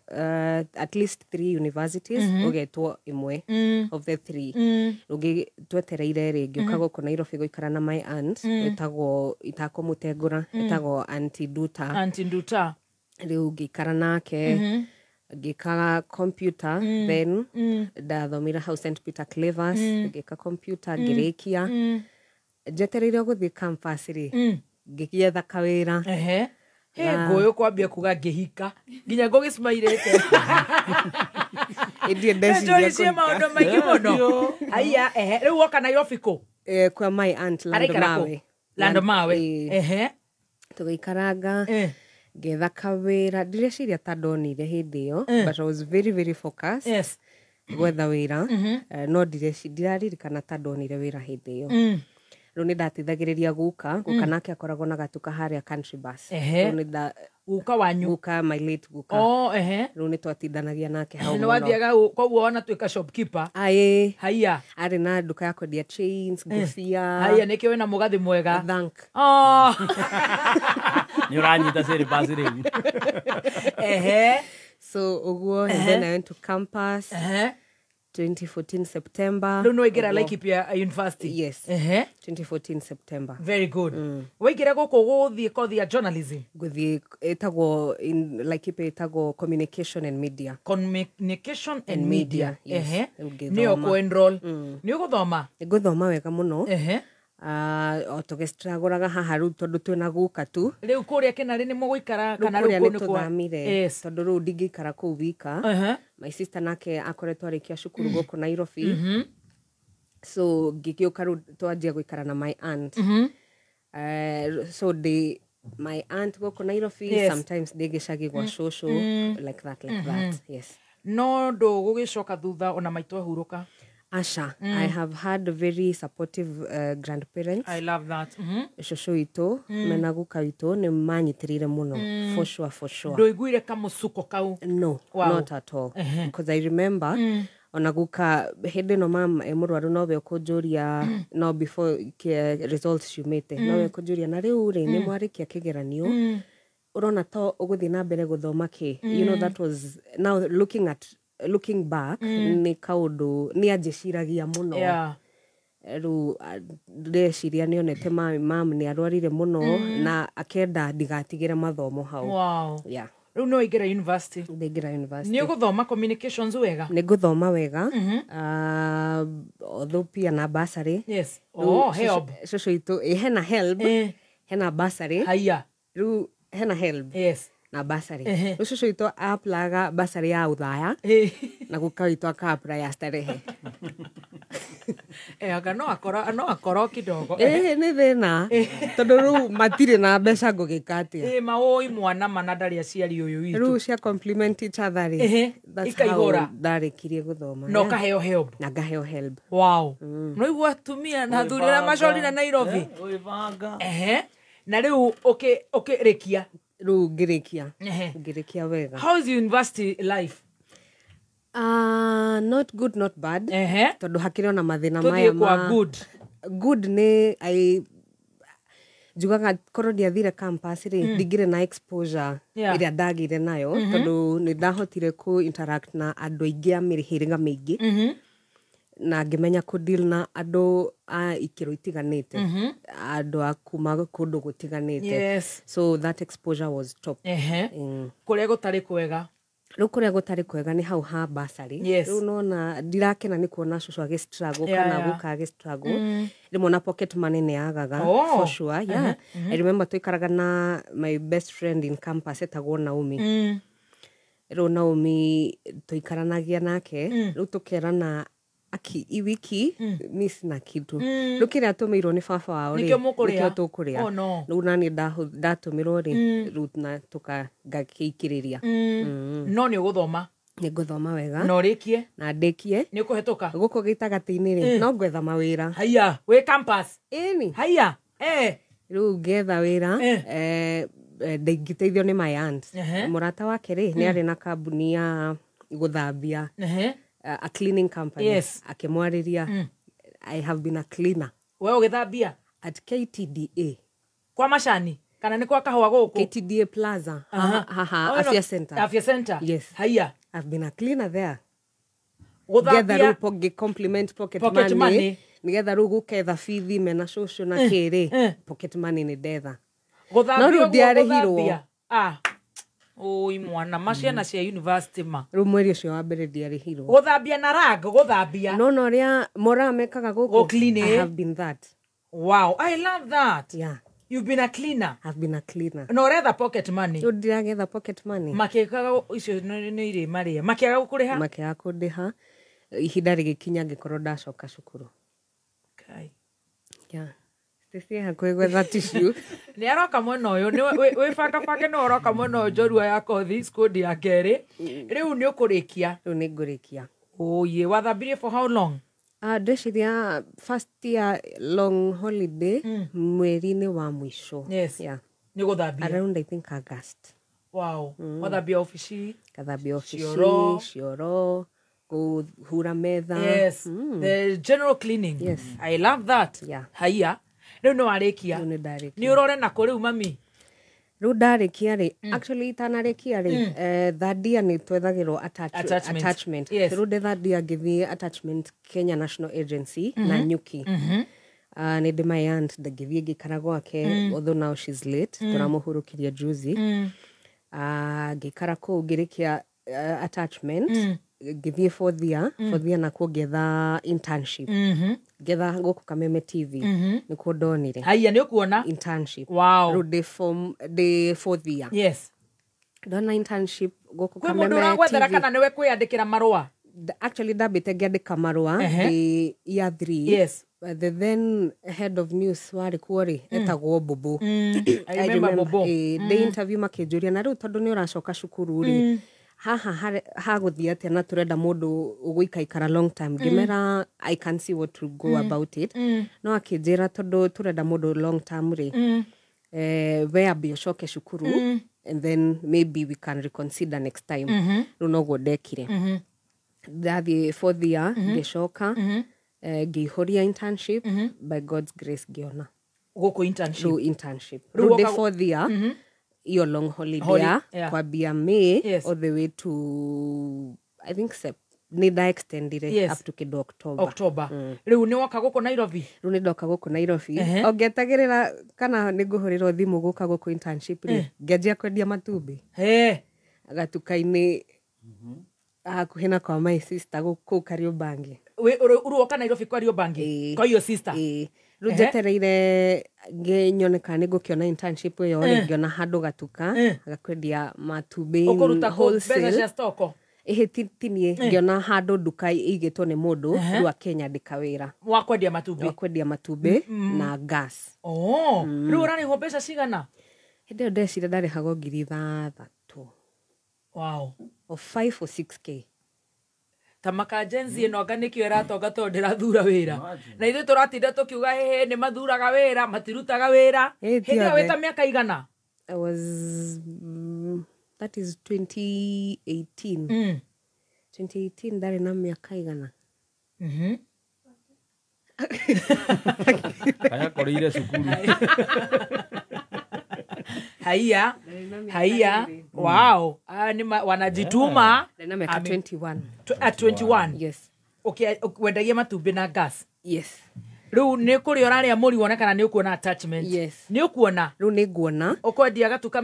at least 3 universities, ũgetwo ĩmwe of the 3. Rũngĩ twetereire rĩ, ngĩũka gũkũ Nairobi gũikara na my aunt, ĩtagwo itakũmũtengũra, ĩtagwo Aunty Nduta. Aunty Nduta. Rĩu ngĩikara nake, ngĩka computer, then ndathomire hau St Peter Clavers, ngĩka computer, ngĩrĩkia. Njetereire gũthiĩ campus rĩ, ngĩgietha kawĩra. Ngũyũ kwambia kuga ngĩhika nginya ngũgĩcimairĩte. Ĩndĩ ndeciria Njohi maũndũ maingĩ mũno. Haiya, rĩu woka Nairobi kũ? Kwa my aunt Lando Araikara kũ? Mawe. Lando Mawe. Tũgĩikaranga, ngetha kawĩra. Ndireciria ta ndonire hĩndĩ ĩyo, but I was very very focused. Yes. Gwetha wĩra. No ndiraririkana ta ndonire wĩra hĩndĩ ĩyo. Rĩu nĩ ndateithagĩrĩria guka. Guka nake akoragwo na gatuka harĩa Country Bus. Rĩu nĩ Guka wanyu? Guka, my late guka. Oh, ehe. Rĩu nĩ twatindanagia nake hau Nĩ mũno. wathiaga koguo wanatuĩka shopkeeper? Aĩ. Haiya. Arĩ na nduka ya kwendia chains, ngũbia. Haiya, nĩkĩo wĩna mũgathĩ mwega. Thank. Oh. Nĩ ũranyita syllabus rĩu. Ehe. So ũguo, and then I went to campus 2014 September. Rĩu nĩ waingĩra Ũguo. Laikipia University? Yes. 2014 September. Very good. Waingĩra gũkũ gũthiĩ kothi ya journalism? Gũthiĩ ĩtagwo in Laikipia ĩtagwo communication and media. Communication and And media. media, yes. Ehe. Rĩu ngĩthoma. Nĩyo kũ-enroll. Nĩ ũgũthoma? Ngũthoma wega mũno. Ehe. O tũgĩstragũraga haha rĩu tondũ twĩna guka tu. Rĩu kũrĩa Kĩnarĩ nĩ mũgũikara Rĩu kana kũrĩa rĩu kũu nĩ nĩ kwa? tũthamire tondũ rĩu ndingĩikara kũu wika. My sister nake akoretwo arĩkia cukuru gũkũ Nairobi. So ngĩgĩũka rĩu twanjia gũikara na my aunt. So ndĩ my aunt gũkũ Nairobi, sometimes ndĩ gĩcagi gwa cũcũ, like that, like that. Yes. No ndũgũgĩcoka thutha ona maitũ ahurũka? Asha, I have had very supportive grandparents. I love that. Cũcũ witũ mena guka witũ nĩ manyitĩrĩire mũno. For sure, for sure. Ndũiguire kamũcuko kau? No, Wow. not at all. Because I remember ona guka hĩndĩ ĩno mam e mũrwaru nowe ũkũnjũria no before results ciumĩte nowe ũkũnjũria na rĩu rĩ nĩ mwarĩkia kĩgeranio ũrona to ũgũthiĩ na mbere gũthoma kĩ? You know, that was now looking back nĩ kaũndũ nĩ anjĩciragia mũno. Rĩu ndĩreciria nĩonete mam nĩ arwarire mũno na akenda ndigatigĩre mathomo hau. Wow. Yeah. Rĩu nĩ waingĩra university? Ndaingĩra university. Nĩ ũgũthoma communications wega? Nĩ ngũthoma wega. Although pia na bursary. Yes. Rĩu Oh, help. Cũcũ witũ hena help, hena bursary. Haiya. Rĩu hena help. Yes. Na bursary. Ehe. Rĩu cũcũ witũ aplaga bursary ya Uthaya na guka witũ aka-apply ya Starehe. Anga no akorwo kidogo. Nĩ thĩna tondũ rĩu matirĩ na mbeca ngũgĩka atĩa? Maũi mwana mana ndarĩ aciari ũyũ witũ. Rĩu cia compliment each other rĩ, that's how ikaihũra. ndarĩkirie gũthoma. Na ũkaheo help? Na ngaheo help. Wow. No igua atumia na athuri arĩa macorire Nairobi. Gwĩbanga. Ehe. Na rĩu ũkĩrĩkia? Rĩu ngĩrĩkia. Ngĩrĩkia wega. How is university life? Not good, not bad. Tondũ hakĩrĩ ona mathĩna Tũthiĩ maya kwa ma good. Good nĩ njugaga korwo ndiathire campus rĩ ndingĩrĩ na exposure ĩrĩa ndagĩire nayo tondũ nĩ ndahotire kũ interact na andũ aingĩ a mĩhĩrĩga mĩingĩ na ngĩmenya kũ deal na andũ a ikĩro itiganĩte, andũ a kuma kũndũ gũtiganĩte. So that exposure was top. Kũrĩa gũtarĩ kwega? Rĩu kũrĩa gũtarĩ kwega nĩ hau ha bursary. Rĩu nona ndirakena nĩ kuona cũcũ agĩ struggle kana guka agĩ struggle. Rĩmwe ona pocket money nĩ yagaga. Oh. For sure, yeah. I remember twaikaraga na my best friend in campus etagwo Naomi. Rĩu Naomi tũikaranagia nake rĩu tũkerana aki i wiki mi sina kitu. Rĩu kĩrĩa atũmĩirwo nĩ baba wao rĩ Nĩkĩo mũkũrĩa? nĩkĩo tũkũrĩa. Oh, no. Rĩu naniĩ ndatũmĩrwo rĩ rĩu na ngakĩikĩrĩria. No nĩ ũgũthoma? Nĩ ngũthoma wega. Na ũrĩkie? Na ndĩkie. Nĩ ũkũhetũka? Gũkũ gĩtagatĩ-inĩ rĩ no ngwetha mawĩra. Haiya, wĩ campus? Ĩni. Haiya. Rĩu ngetha wĩra ndingĩteithio nĩ my aunt. Mũrata wake rĩ nĩ arĩ na kambuni ya gũthambia. A cleaning company. Akĩmwarĩria I have been a cleaner. We ũgĩthambia? At KTDA. Kwa macani? Kana nĩ kwa kahũa gũkũ? KTDA Plaza. Haha, Oh, no. Afya Center. Afya Center? Yes. Haiya. I've been a cleaner there. Gũthambia? Ngetha rĩu compliment pocket Pocket money. money. Nĩgetha rĩu gũketha bithi mena cũcũ na kĩrĩ pocket money nĩ ndetha. Gũthambia No rĩu ũguo ndiarĩhirwo. gũthambia? Ah. Oi mwana, ma ciana cia university ma. Rĩu mweri ũcio wa mbere ndiarĩhirwo. Gũthambia na rag, gũthambia. No no ũrĩa mora mekaga gũkũ. Gũ clean, I eh? have been that. Wow, I love that. Yeah. You've been a cleaner. I've been a cleaner. Na ũretha pocket money. Rĩu ndiragetha pocket money. Makĩkaga icio nĩ irĩ marĩa. Makĩaga gũkũrĩha? Makĩaga kũndĩha. Ihinda rĩgĩkinya ngĩkorwo ndacoka cukuru. Kai. Yeah. Stacy hakuhĩ gwetha tissue. Nĩ aroka mwena ũyũ, wĩ bangabanga nĩ ũroka mwena ũyũ njorua ya kothi squad ya kerĩ. Rĩu nĩ ũkũrĩkia? Rĩu nĩ ngũrĩkia. Oye, wathambirie for how long? Ndĩreciria first year long holiday, mweri-inĩ wa mũico. Yes. Yeah. Nĩ gũthambia. Around, I think, August. Wow. Wathambia obici? Ngathambia obici. Cioro. Cioro, kũhura metha. Yes. The general cleaning. Yes. I love that. Yeah. Haiya, rĩu nĩ warĩkia? Rĩu nĩ ndarĩkia. Nĩ ũrore nako rĩu, mami? Rĩu ndarĩkia rĩ, actually itanarĩkia rĩ, third year nĩ twethagĩrwo Attachment. Attachment. Yes. Rĩu ndĩ third year ngĩthiĩ attachment Kenya National Agency na Nyuki. Nĩ ndĩ my aunt, ngĩthiĩ ngĩikara gwake, although now she's late, tũramũhurũkirie juzi. Ngĩikara kũu ngĩrĩkia attachment, ngĩthiĩ fourth year. Fourth year nakuo ngĩetha internship, ngĩetha gũkũ Kameme TV. Nĩkuo ndonire. Haiya, nĩ ũkuona. Internship. Wow. Rĩu ndĩ form, ndĩ fourth year. Ndona internship gũkũ Kwĩ mũndũ Kameme ũragwethera TV. kana nĩwe kwĩyandĩkĩra marũa? Actually ndambĩte ngĩandĩka marũa ndĩ year three. The then head of news warĩ kuo rĩ, etagwo Bobo. I remember Bobo. Ndĩ interview makĩnjũria, na rĩu tondũ nĩ ũracoka cukuru rĩ, haha hagũthiĩ atĩa, na tũrenda mũndũ ũgũikaikara long time. Ngĩmera I can see what to go about it. No akĩnjĩra tondũ tũrenda mũndũ long term rĩ, we ambe ũcoke cukuru, and then maybe we can reconsider next time. Rĩu noguo ndekire. Ndathiĩ fourth year, ngĩcoka, ngĩihũria internship, by God's grace ngĩona. Gũkũ internship? Rĩu internship. Rĩu Rĩu ndĩ fourth year, iyo long holiday ya kwambia May all the way to, I think, Sep, nĩ nda extendire up to kĩndũ October. October. Rĩu nĩ woka gũkũ Nairobi? Rĩu nĩ ndoka gũkũ Nairobi. O ngĩetagĩrĩra kana nĩ ngũhũrĩrwo thimũ gũka gũkũ internship rĩ, ngĩanjia kwendia matumbĩ gatuka-inĩ hakuhĩ na kwa my sister kũu Kariobangi. Ũroka Nairobi kwa Kariobangi kwa your sister? Ĩĩ. Rĩu njetereire nyone kana nĩ ngũkĩona internship ĩyo rĩ, ngĩona handũ gatuka gakwendia matumbĩ Ũkũruta kũ mbeca wholesale. cia stoko? Ĩhĩ, ti niĩ. Ngĩona handũ nduka ĩigĩtwo nĩ mũndũ, rĩu akĩnyandĩka wĩra. Wa kwendia matumbĩ? Wa kwendia matumbĩ na gas. Oh, rĩu ũrarĩhwo mbeca cigana? Hĩndĩ ĩyo ndeciria ndarĩhagwo 6,000. Wow. O 5 or 6K. Ta makajenzi ĩno anga nĩkĩo ĩratonga, tondũ ndĩrathura wĩra, na ithuĩ tũratinda tũkiuga hĩhĩ nĩ mathuraga wĩra, matirutaga wĩra. Ĩ, ti Hĩndĩ ĩyo othe. wĩta mĩaka igana? I was that is 2018. 2018 ndarĩ na mĩaka igana. Ayakoreire cukuru. Haiya, haiya, wow. Ah, ni wanajituma. Ndarĩ na mĩaka 21. At 21? Yes. Okay, wendagia matumbĩ na gas? Yes. Rĩu nĩ kũrĩa ũrarĩa mũri wone kana nĩ ũkuona attachment? Yes. Nĩ ũkuona? Rĩu nĩ nguona. Ũkwendia gatuka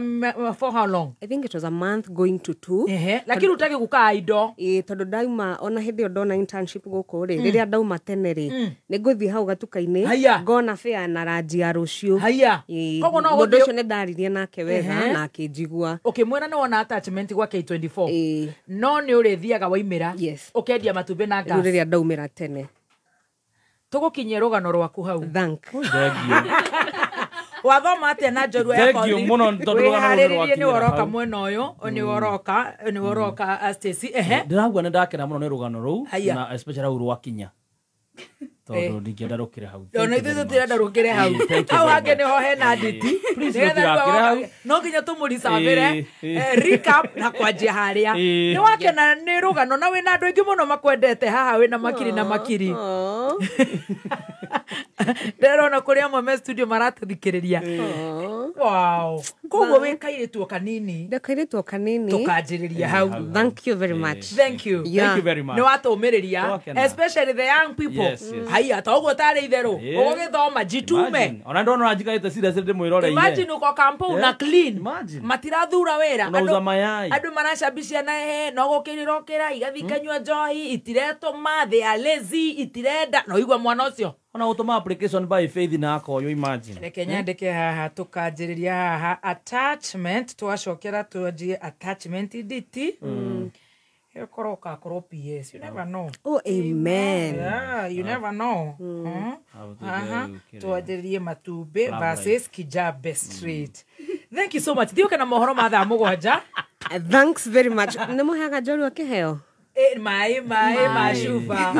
for how long? I think it was a month going to two. Ehe, lakini ũtage gũkaa indo. Ĩĩ, tondũ ndauma ona hĩndĩ ĩyo ndona internship gũkũ rĩ, rĩrĩa ndauma tene rĩ, nĩ ngũthiĩ hau gatuka-inĩ, Haiya. ngona fare na ranji ya rũciũ. Haiya. Ĩĩ, Koguo no mũndũ gũthiĩ- ũcio nĩ ndaririe nake wega na akĩnjigua. Ũkĩmwĩra nĩ wona attachment gwa K24? Ĩĩ. No nĩ ũrĩthiaga waimĩra? Yes. Ũkendia matumbĩ na Rĩu gas? rĩrĩa ndaumĩra tene. Tũgũkinyia rũgano rwaku hau. Thank. Wathoma atĩa na njorua ya Thank you kothi? mũno nĩ tondũ rũgano rũrũ Wĩharĩrĩrie nĩ rwakinyĩra woroka hau. Mwena ũyũ nĩ woroka, nĩ woroka, Stacy, ehe. Ndĩragua nĩ ndakena mũno nĩ rũgano rũu Haiya. na especially hau rwakinya, tondũ ndingĩenda rũkĩre hau. Ona ithuĩ tũtirenda rũkĩre hau. Thank you Hau very hangĩ much. nĩho hena nditi. Please, Nĩgetha rũtigakĩre rĩu hau. No nginya tũmũricabĩre recap na kwanjia harĩa. Nĩ wakena nĩ rũgano, na wĩna andũ aingĩ mũno makwendete haha, wĩna makiri na makiri. Ndĩrona kũrĩ amwe me studio maratũthikĩrĩria. Wow, koguo wĩ kairĩtu o kanini? Ndĩ kairĩtu o kanini. Tũkanjĩrĩria hau. Thank you very much. Thank you. Yeah. Thank you very much. Nĩ watũmĩrĩria, Twakena. especially the young people. Yes. Haiya, ta ũguo tarĩ itherũ ũgũgĩthoma jitume. Imagine. Ona ndona ũranjikarĩte serious ndĩmwĩroreire. Imagine uko kampo na clean. Imagine. Matirathura wĩra. Unauza mayai. Andũ maracambia na he no gũkĩrĩra ũkĩra igathiĩ ikanyua njohi, itiretũma, they are lazy, itirenda no igua mwana ũcio. Ona gũtũma application by faith na akoywo, imagine. Reke nyandĩke haha, tũkanjĩrĩria haha attachment, twacokera twanjie attachment nditi ĩkorwo ũgakorwo PS, you never know. Oh, amen. Yeah, you never know. Hau Aha. tũthie Twanjĩrĩrie matumbĩ Love. versus Kijabe Street. Thank you so much. Thiũke na mohoro ma thaa 7. Thanks very much. Nĩ mũheaga njorua kĩheo? Maĩ ma cuba.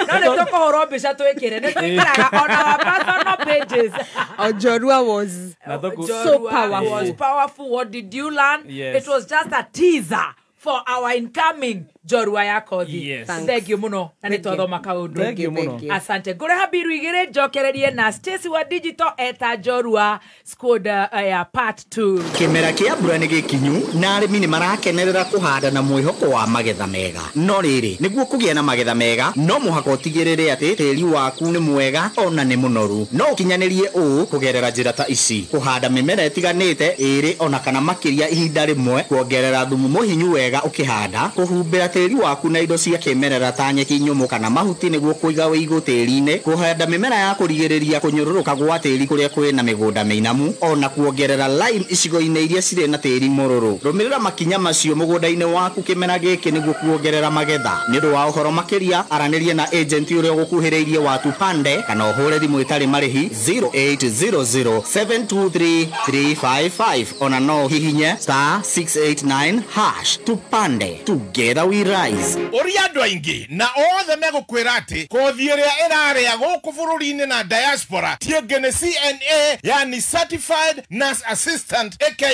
No nĩ tũkũhũrwo mbica twĩkĩre, nĩ twĩkĩraga on our personal pages. Njorua was so powerful. Was powerful. What did you learn? Yes. It was just a teaser for our incoming Njorua ya kothi. Yes. Thank you muno na nĩ twathoma kaũndũ. Thank you muno. Asante. Ngũreha mbiru igĩrĩ njokererie na Stacy wa Digital eta Njorua squad ya part 2. Kĩmera kĩa mbura nĩ gĩkinyu na arĩmi nĩ marakenerera kũhanda na mwĩhoko wa magetha mega. No rĩrĩ, nĩguo kũgĩa na magetha mega no mũhaka ũtigĩrĩre atĩ tĩri waku nĩ mwega ona nĩ mũnoru. No ũkinyanĩrie ũũ kũgerera njĩra ta ici: kũhanda mĩmera ĩtiganĩte ĩrĩ ona kana makĩria ihinda rĩmwe, kuongerera thumu mũhinyu wega ũkĩhanda, kũhumbĩra tĩri waku na indo cia kĩmerera ta nyeki nyũmũ kana mahuti nĩguo kũiga ũigũ tĩri-inĩ, kũhanda mĩmera ya kũrigĩrĩria kũnyũrũrũka gwa tĩri kũrĩa kwĩna mĩgũnda mĩinamu, ona kuongerera lime icigo-inĩ iria cirĩ na tĩri mũrũrũ. Rũmĩrĩra makinya macio mũgũnda-inĩ waku kĩmera gĩkĩ nĩguo kuongerera magetha. Nĩ ũndũ wa ũhoro makĩria, aranĩria na agent ũrĩa ũgũkuhĩrĩirie wa Tupande kana ũhũre thimũ ĩtarĩ marĩhi 0800 723 355 ona no ũhihinye *689#. Tupande, together we rise. Ũria andũ aingĩ na othe megũkwĩra atĩ kothi ĩrĩa ĩrarĩa gũkũ bũrũri-inĩ na diaspora ti ĩngĩ nĩ CNA, yani Certified Nurse Assistant aka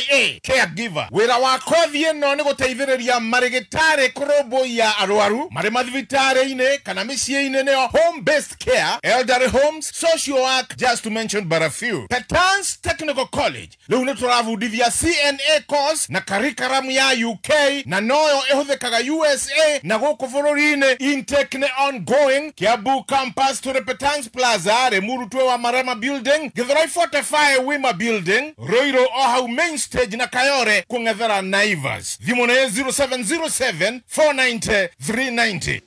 caregiver. Wĩra wa kothi ĩno nĩ gũteithĩrĩria marĩgĩtarĩ kũrũmbũiya arwaru marĩ mathibitarĩ-inĩ kana mĩciĩ-inĩ, nĩyo home based care, elderly homes, social work, just to mention but a few. Petans Technical College rĩu nĩ tũrabundithia CNA course na curriculum ya UK na noyo ĩhũthĩkaga USA na gũkũ bũrũri-inĩ. Intake nĩ ongoing. Kiambu campus tũrĩ Petans Plaza, Limuru twĩ wa Marema Building, Githurai 45 Wima Building, Ruiru o hau main stage na Kayore kũng'ethera Naivas. Thimũ nĩ 0707 490 390.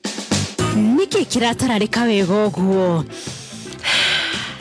Nĩkĩ kĩratararĩka wega ũguo?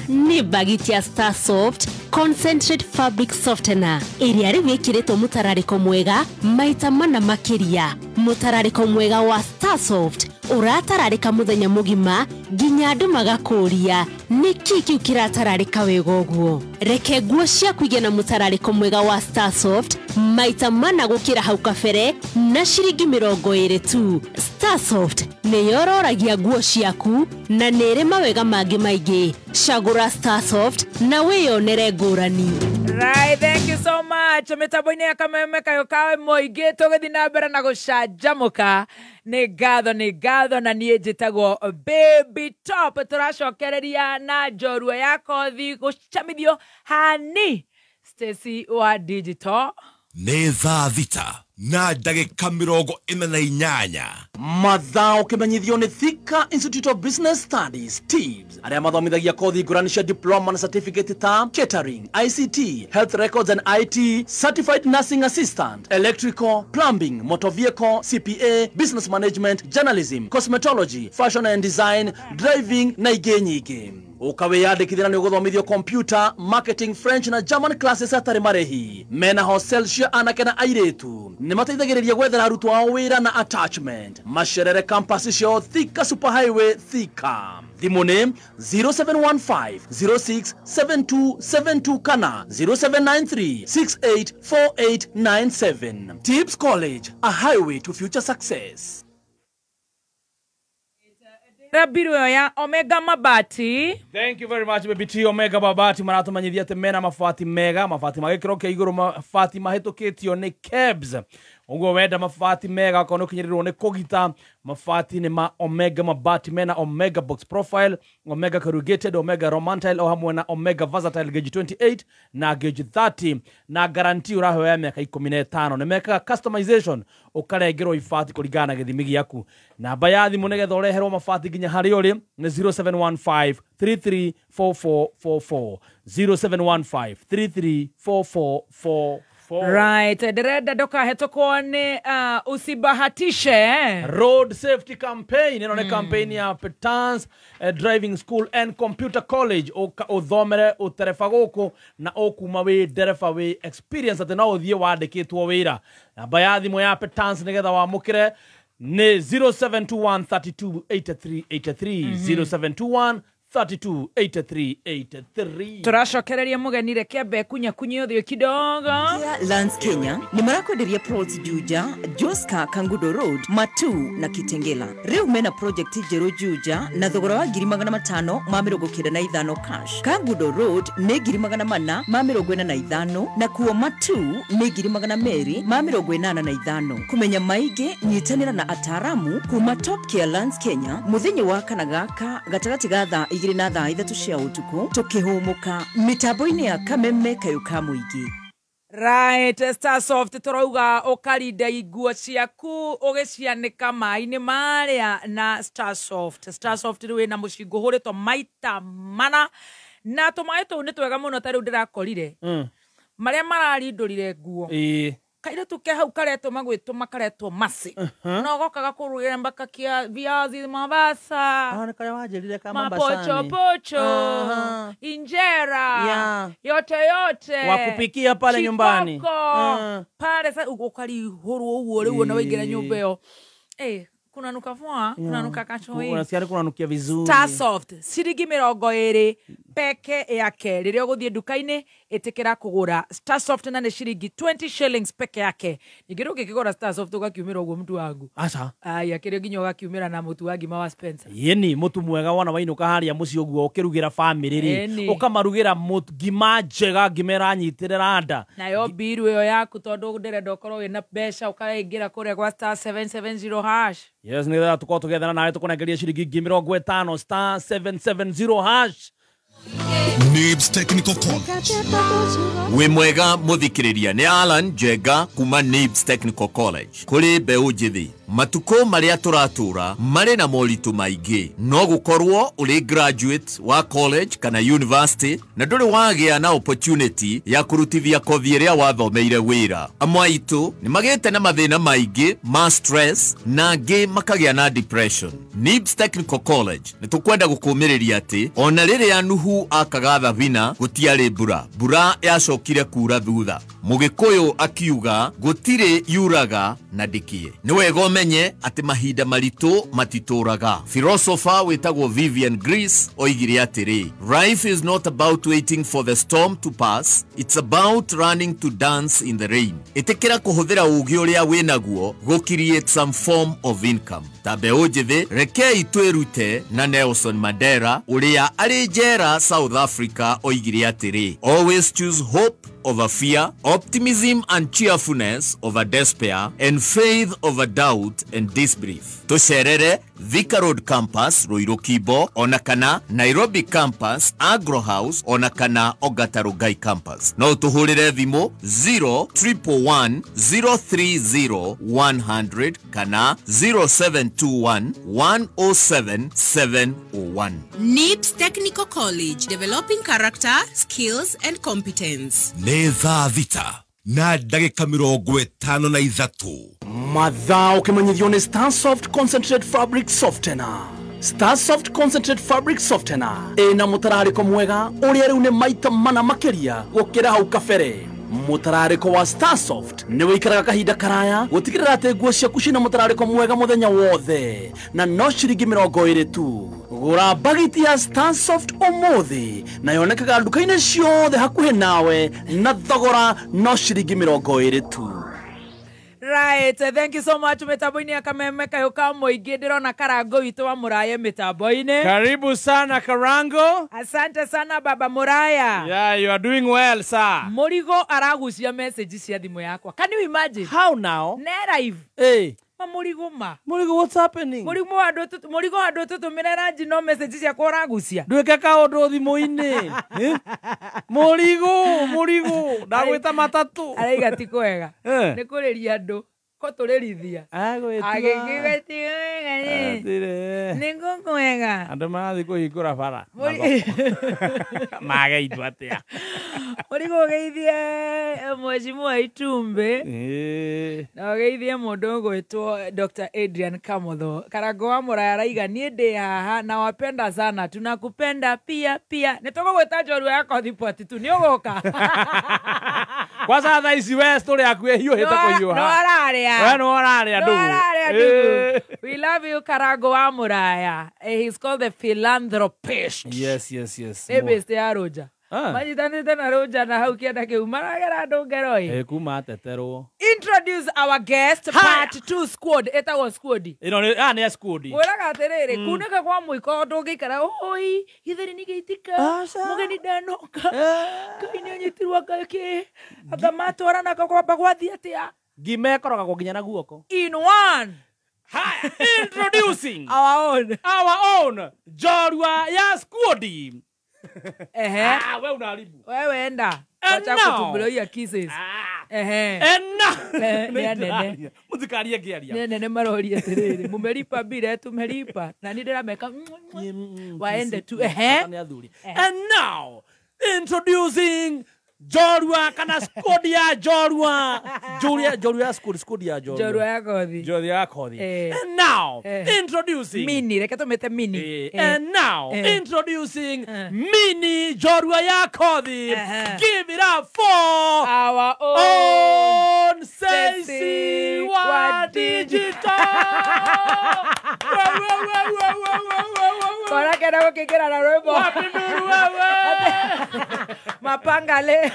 Nĩ bagiti ya Star Soft Concentrate Fabric Softener ĩrĩa rĩu ĩkĩrĩtwo mũtararĩko mwega maita mana makĩria. Mũtararĩko mwega wa Star Soft ũratararĩka mũthenya mũgima nginya andũ magakũria nĩkĩ kĩu kĩratararĩka wega ũguo. Reke nguo ciaku igĩe na mũtararĩko mwega wa Star Soft maita mana gũkĩra hau kabere na ciringi 20 tu. Star Soft nĩyororagia nguo ciaku na nĩ ĩrĩ mawega mangĩ maingĩ. Cagũra Star Soft na wĩyonere ngũrani. Right, thank you so much. Mĩtambo-inĩ ya kameme kayo kawe mũingĩ tũgĩthiĩ na mbere na gũcanjamũka. Nĩ ngatho na niĩ njĩtagwo Baby Top. Tũracokereria na njorua ya kothi gũcamithio hani Stacy wa Digital. Nĩ thaa 6 na ndagĩka 48. Mathaa ũkĩmenyithio nĩ Thika Institute of Business Studies TIBS arĩa mathomithagia kothi ngũrani cia diploma na certificate ta catering, ICT, health records and IT, certified nursing assistant, electrical, plumbing, motor vehicle, CPA, business management, journalism, cosmetology, fashion and design, driving na ingĩ nyingĩ. Ũkawĩyandĩkithia na nĩ ũgũthomithio computer, marketing, French na German classes hatarĩ marĩhi. Mena hostel cia anake na airĩtu. Nĩ mateithagĩrĩria gwethera arutwo ao wĩra na attachment. Macerere campus ciao Thika Superhighway, Thika. Thimũ nĩ 0715 067272 kana 0793 684897. Tips College, a highway to future success. Rabiru ya Omega Mabati. Thank you very much Baby T. Omega Mabati maratumanyithia atĩ mena mabati mega, mabati ma gĩkĩro kĩa igũrũ, mabati mahĩtũkĩtio nĩ KEBS. Ũguo wenda mabati mega okorwo nĩ ũkinyĩrĩrwo nĩ kũgita, mabati nĩ ma Omega Mabati, mena Omega Box Profile, Omega Corrugated, Omega Romantile o hamwe na Omega Versatile gauge 28 na gauge 30 na guarantee ũraheo ya mĩaka 15. Nĩ mekaga customization, ũkarengerwo ibati kũringana na gĩthimi gĩaku. Namba ya thimũ nĩgetha ũreherwo mabati nginya harĩa ũrĩ nĩ 0715 334444, 0715 334444. Right, ndirenda ndũkahetũkwo nĩ usibahatishe Road Safety Campaign. Ĩno nĩ campaign ya Petans Driving School and Computer College. Ũka ũthomere ũtereba gũkũ na ũkuma wĩ ndereba wĩ experience atĩ no ũthiĩ wandĩkĩtwo wĩra. Namba ya thimũ ya Petans nĩgetha wamũkĩre nĩ 0721 32 83 83, 0721 32 83 83. Tũracokereria mũgeni, reke ambe kunyakunya ũthiũ kidogo. Lands Kenya nĩ marakwenderia plots Juja, Joska, Kangudo Road, Matu na Kitengela. Rĩu mena project njerũ Juja na thogora wa 595,000 cash. Kangudo Road nĩ 445,000 na kuo Matu nĩ 285,000. Kũmenya maingĩ nyitanĩra na ataramu kuma Top Care Lands Kenya mũthenya wa kana gaka gatagatĩ ga thaa 2 na thaa 3 cia ũtukũ tũkĩhũmũka mĩtambo-inĩ ya Kameme Kayũ ka Mũingĩ. Right, Starsoft tũrauga ũkarinda nguo ciaku ũgĩcianĩka maĩ-inĩ marĩa na Starsoft. Starsoft rĩu ĩna mũcingo ũhũrĩtwo maita mana na tũmaĩ tũu nĩ twega mũno ta rĩu ndĩrakorire marĩa mararindũrire nguo kairĩtu ke hau karetwo magwĩtwo makaretwo masi no gokaga kũrugĩra mpaka kia viazi Mombasa, nĩ karĩa wanjĩrire ka Mombasani, mapochopocho, injera, yote yote wakupikia pale nyumbani pale sasa ukarihũrwo ũguo rĩu ona waingĩra nyũmba ĩyo kunanuka fwa, kunanuka kachoi, unasikia kunanukia vizuri. Starsoft ciringi 20 peke yake rĩrĩa ũgũthiĩ nduka-inĩ ĩtĩkĩra kũgũra Starsoft na nĩ ciringi 20 shillings peke yake. Ningĩ ndũngĩkĩgũra Starsoft ũgakiumĩra ũguo mũtu wangu. Aca aya kĩrĩa nginya ũgakiumĩra na mũtu wa ngima wa Spencer. Yeni mũtu mwega wona wainũka harĩa mũciĩ ũguo ũkĩrugĩra family rĩ ũkamarugĩra ngima njega, ngima ĩranyitĩrĩra nda nayo mbiru ĩyo yaku tondũ ndĩrenda ũkorwo wĩna mbeca ũkaingĩra kũrĩa gwa star 770 hash. Yes, nĩgetha tũkorwo tũgethana nawe tũkũnengeria ciringi 50,000 star 770 hash. Nibs Technical College. Wĩ mwega mũthikĩrĩria, nĩ Alan Njenga kuma Nibs Technical College. Kũrĩ mbeũ njĩthĩ, matukũ marĩa tũratũra marĩ na moritũ maingĩ. No gũkorwo ũrĩ graduate wa college kana university na ndũrĩ wagĩa na opportunity ya kũrutithia kothi ĩrĩa wathomeire wĩra. Amwe aitũ nĩ magĩte na mathĩna maingĩ ma stress na angĩ makagĩa na depression. Nibs Technical College nĩ tũkwenda gũkũmĩrĩria atĩ ona rĩrĩa Nuhu akaga thabina gũtiarĩ mbura, mbura yacokire kura thutha. Mũgĩkũyũ akiuga gũtirĩ yuraga na ndĩkĩe. Nĩ wega ũmenye atĩ mahinda maritũ matitũraga. Philosopher wĩtagwo Vivian Greece oigire atĩrĩ, life is not about waiting for the storm to pass, it's about running to dance in the rain. Ĩtĩkĩra kũhũthĩra ũũgĩ ũrĩa wĩnaguo gũ create some form of income. Ta mbeũ njĩthĩ, rekei twĩrute na Nelson Mandela ũrĩa arĩ njera South Africa oigire atĩrĩ, always choose hope over fear, optimism and cheerfulness over despair, and faith over doubt and disbelief. Tũcerere Thika Road Campus, Ruiru Kibo, ona kana Nairobi Campus, Agro House, ona kana Ogata Rugai Campus. No tũhũrĩre thimũ 0 111 030 100 kana 0721 107 701. NIBS Technical College, developing character, skills and competence. Nĩ thaa 6 na ndagĩka 53. Mathaa ũkĩmenyithio nĩ Starsoft Concentrate Fabric Softener. Starsoft Concentrate Fabric Softener ĩna mũtararĩko mwega ũrĩa rĩu nĩ maita mana makĩria gũkĩra hau kabere. Mũtararĩko wa Starsoft nĩ wĩikaraga kahinda karaya gũtigĩrĩra atĩ nguo ciaku cina mũtararĩko mwega mũthenya wothe na no ciringi 20 tu. Gũra bagiti ya Starsoft ũmũthĩ na yonekaga nduka-inĩ ciothe hakuhĩ nawe na thogora no ciringi 20 tu. Right, thank you so much mitambo-inĩ ya Kameme Kayũ ka Mũingĩ. Ndĩrona Karango witũ wa Mũraya mitambo-inĩ. Karibu sana Karango. Asante sana baba Mũraya. Yeah, you are doing well sir. Mũrigo aragucia message cia thimũ yakwa. Can you imagine? How now? Ne live. Hey. Ma mũrigo ma. Mũrigo, what's happening? Mũrigo andũ mũrigo andũ tũtũmĩre ranji no message ciakwa ũragucia. Ndwĩke kaũndũ thimũ-inĩ. Mũrigo, mũrigo, ndagwĩta matatũ. Araiga ti kwega. Nĩ kũrĩria andũ. Ko tũrĩrithia. Agĩkiuga ti wega nĩ. Nĩ ngũkwega. Andũ marathiĩ kũhingũra bara. Mageithio atĩa? Mũrigo ũgeithie mheshimiwa Itumbe. Na ũgeithie mũndũ ũgwĩtwo Dr. Adrian Kamotho. Karango wa Mũraya araiga niĩ ndĩ haha na wapenda sana, tunakupenda pia pia. Nĩ tũgũgwĩta njorua ya kothi poti tu, nĩ ũgũka. Kwanza thaa ici we story yaku ĩhiũhĩte kũhiũha. No ararĩa. We no ararĩa ndũgũ. No ararĩa Ndugu. We love you Karango wa Muraya. He's called the philanthropist. Yes, yes, yes. Ebe este ya Roja. Manyitanĩte na Roja na hau kĩanda kĩu maragera andũ ngero ĩ. Kuma ateterwo. Introduce our guest part 2 squad etagwo squad. Ĩno nĩ nĩ ya squad. Ngwĩraga atĩrĩrĩ kunĩka kwa mũiko ndũngĩikara oi gĩtheri nĩ gĩitika mũgeni ndanoka Ngai nĩ anyitirwo anga kĩ anga matwarana kwamba gwathiĩ atĩa. Ngima ĩkoragwo nginya na guoko. In one. Haya, introducing our own Njorua ya squad. Ehe. Wewe unaharibu. Wewe enda. Wacha kutubloia kisses. Ehe. Ena. Nĩ anene. Mutikarie ngĩaria. Nĩ anene maroria atĩrĩrĩ, mumelipa bile tumelipa. Na nĩ ndĩrameka waende tu. Ehe. And now introducing Njorua kana squad ya Njorua. Njorua ya squad, squad ya Njorua. Njorua ya kothi. Njorua ya kothi. And now introducing Mini, reke tumete Mini. And now introducing Mini Njorua ya kothi. Give it up for our own Stacy wa Digital. Kora kena gũkĩingĩra na rwĩmbo. Mapangale.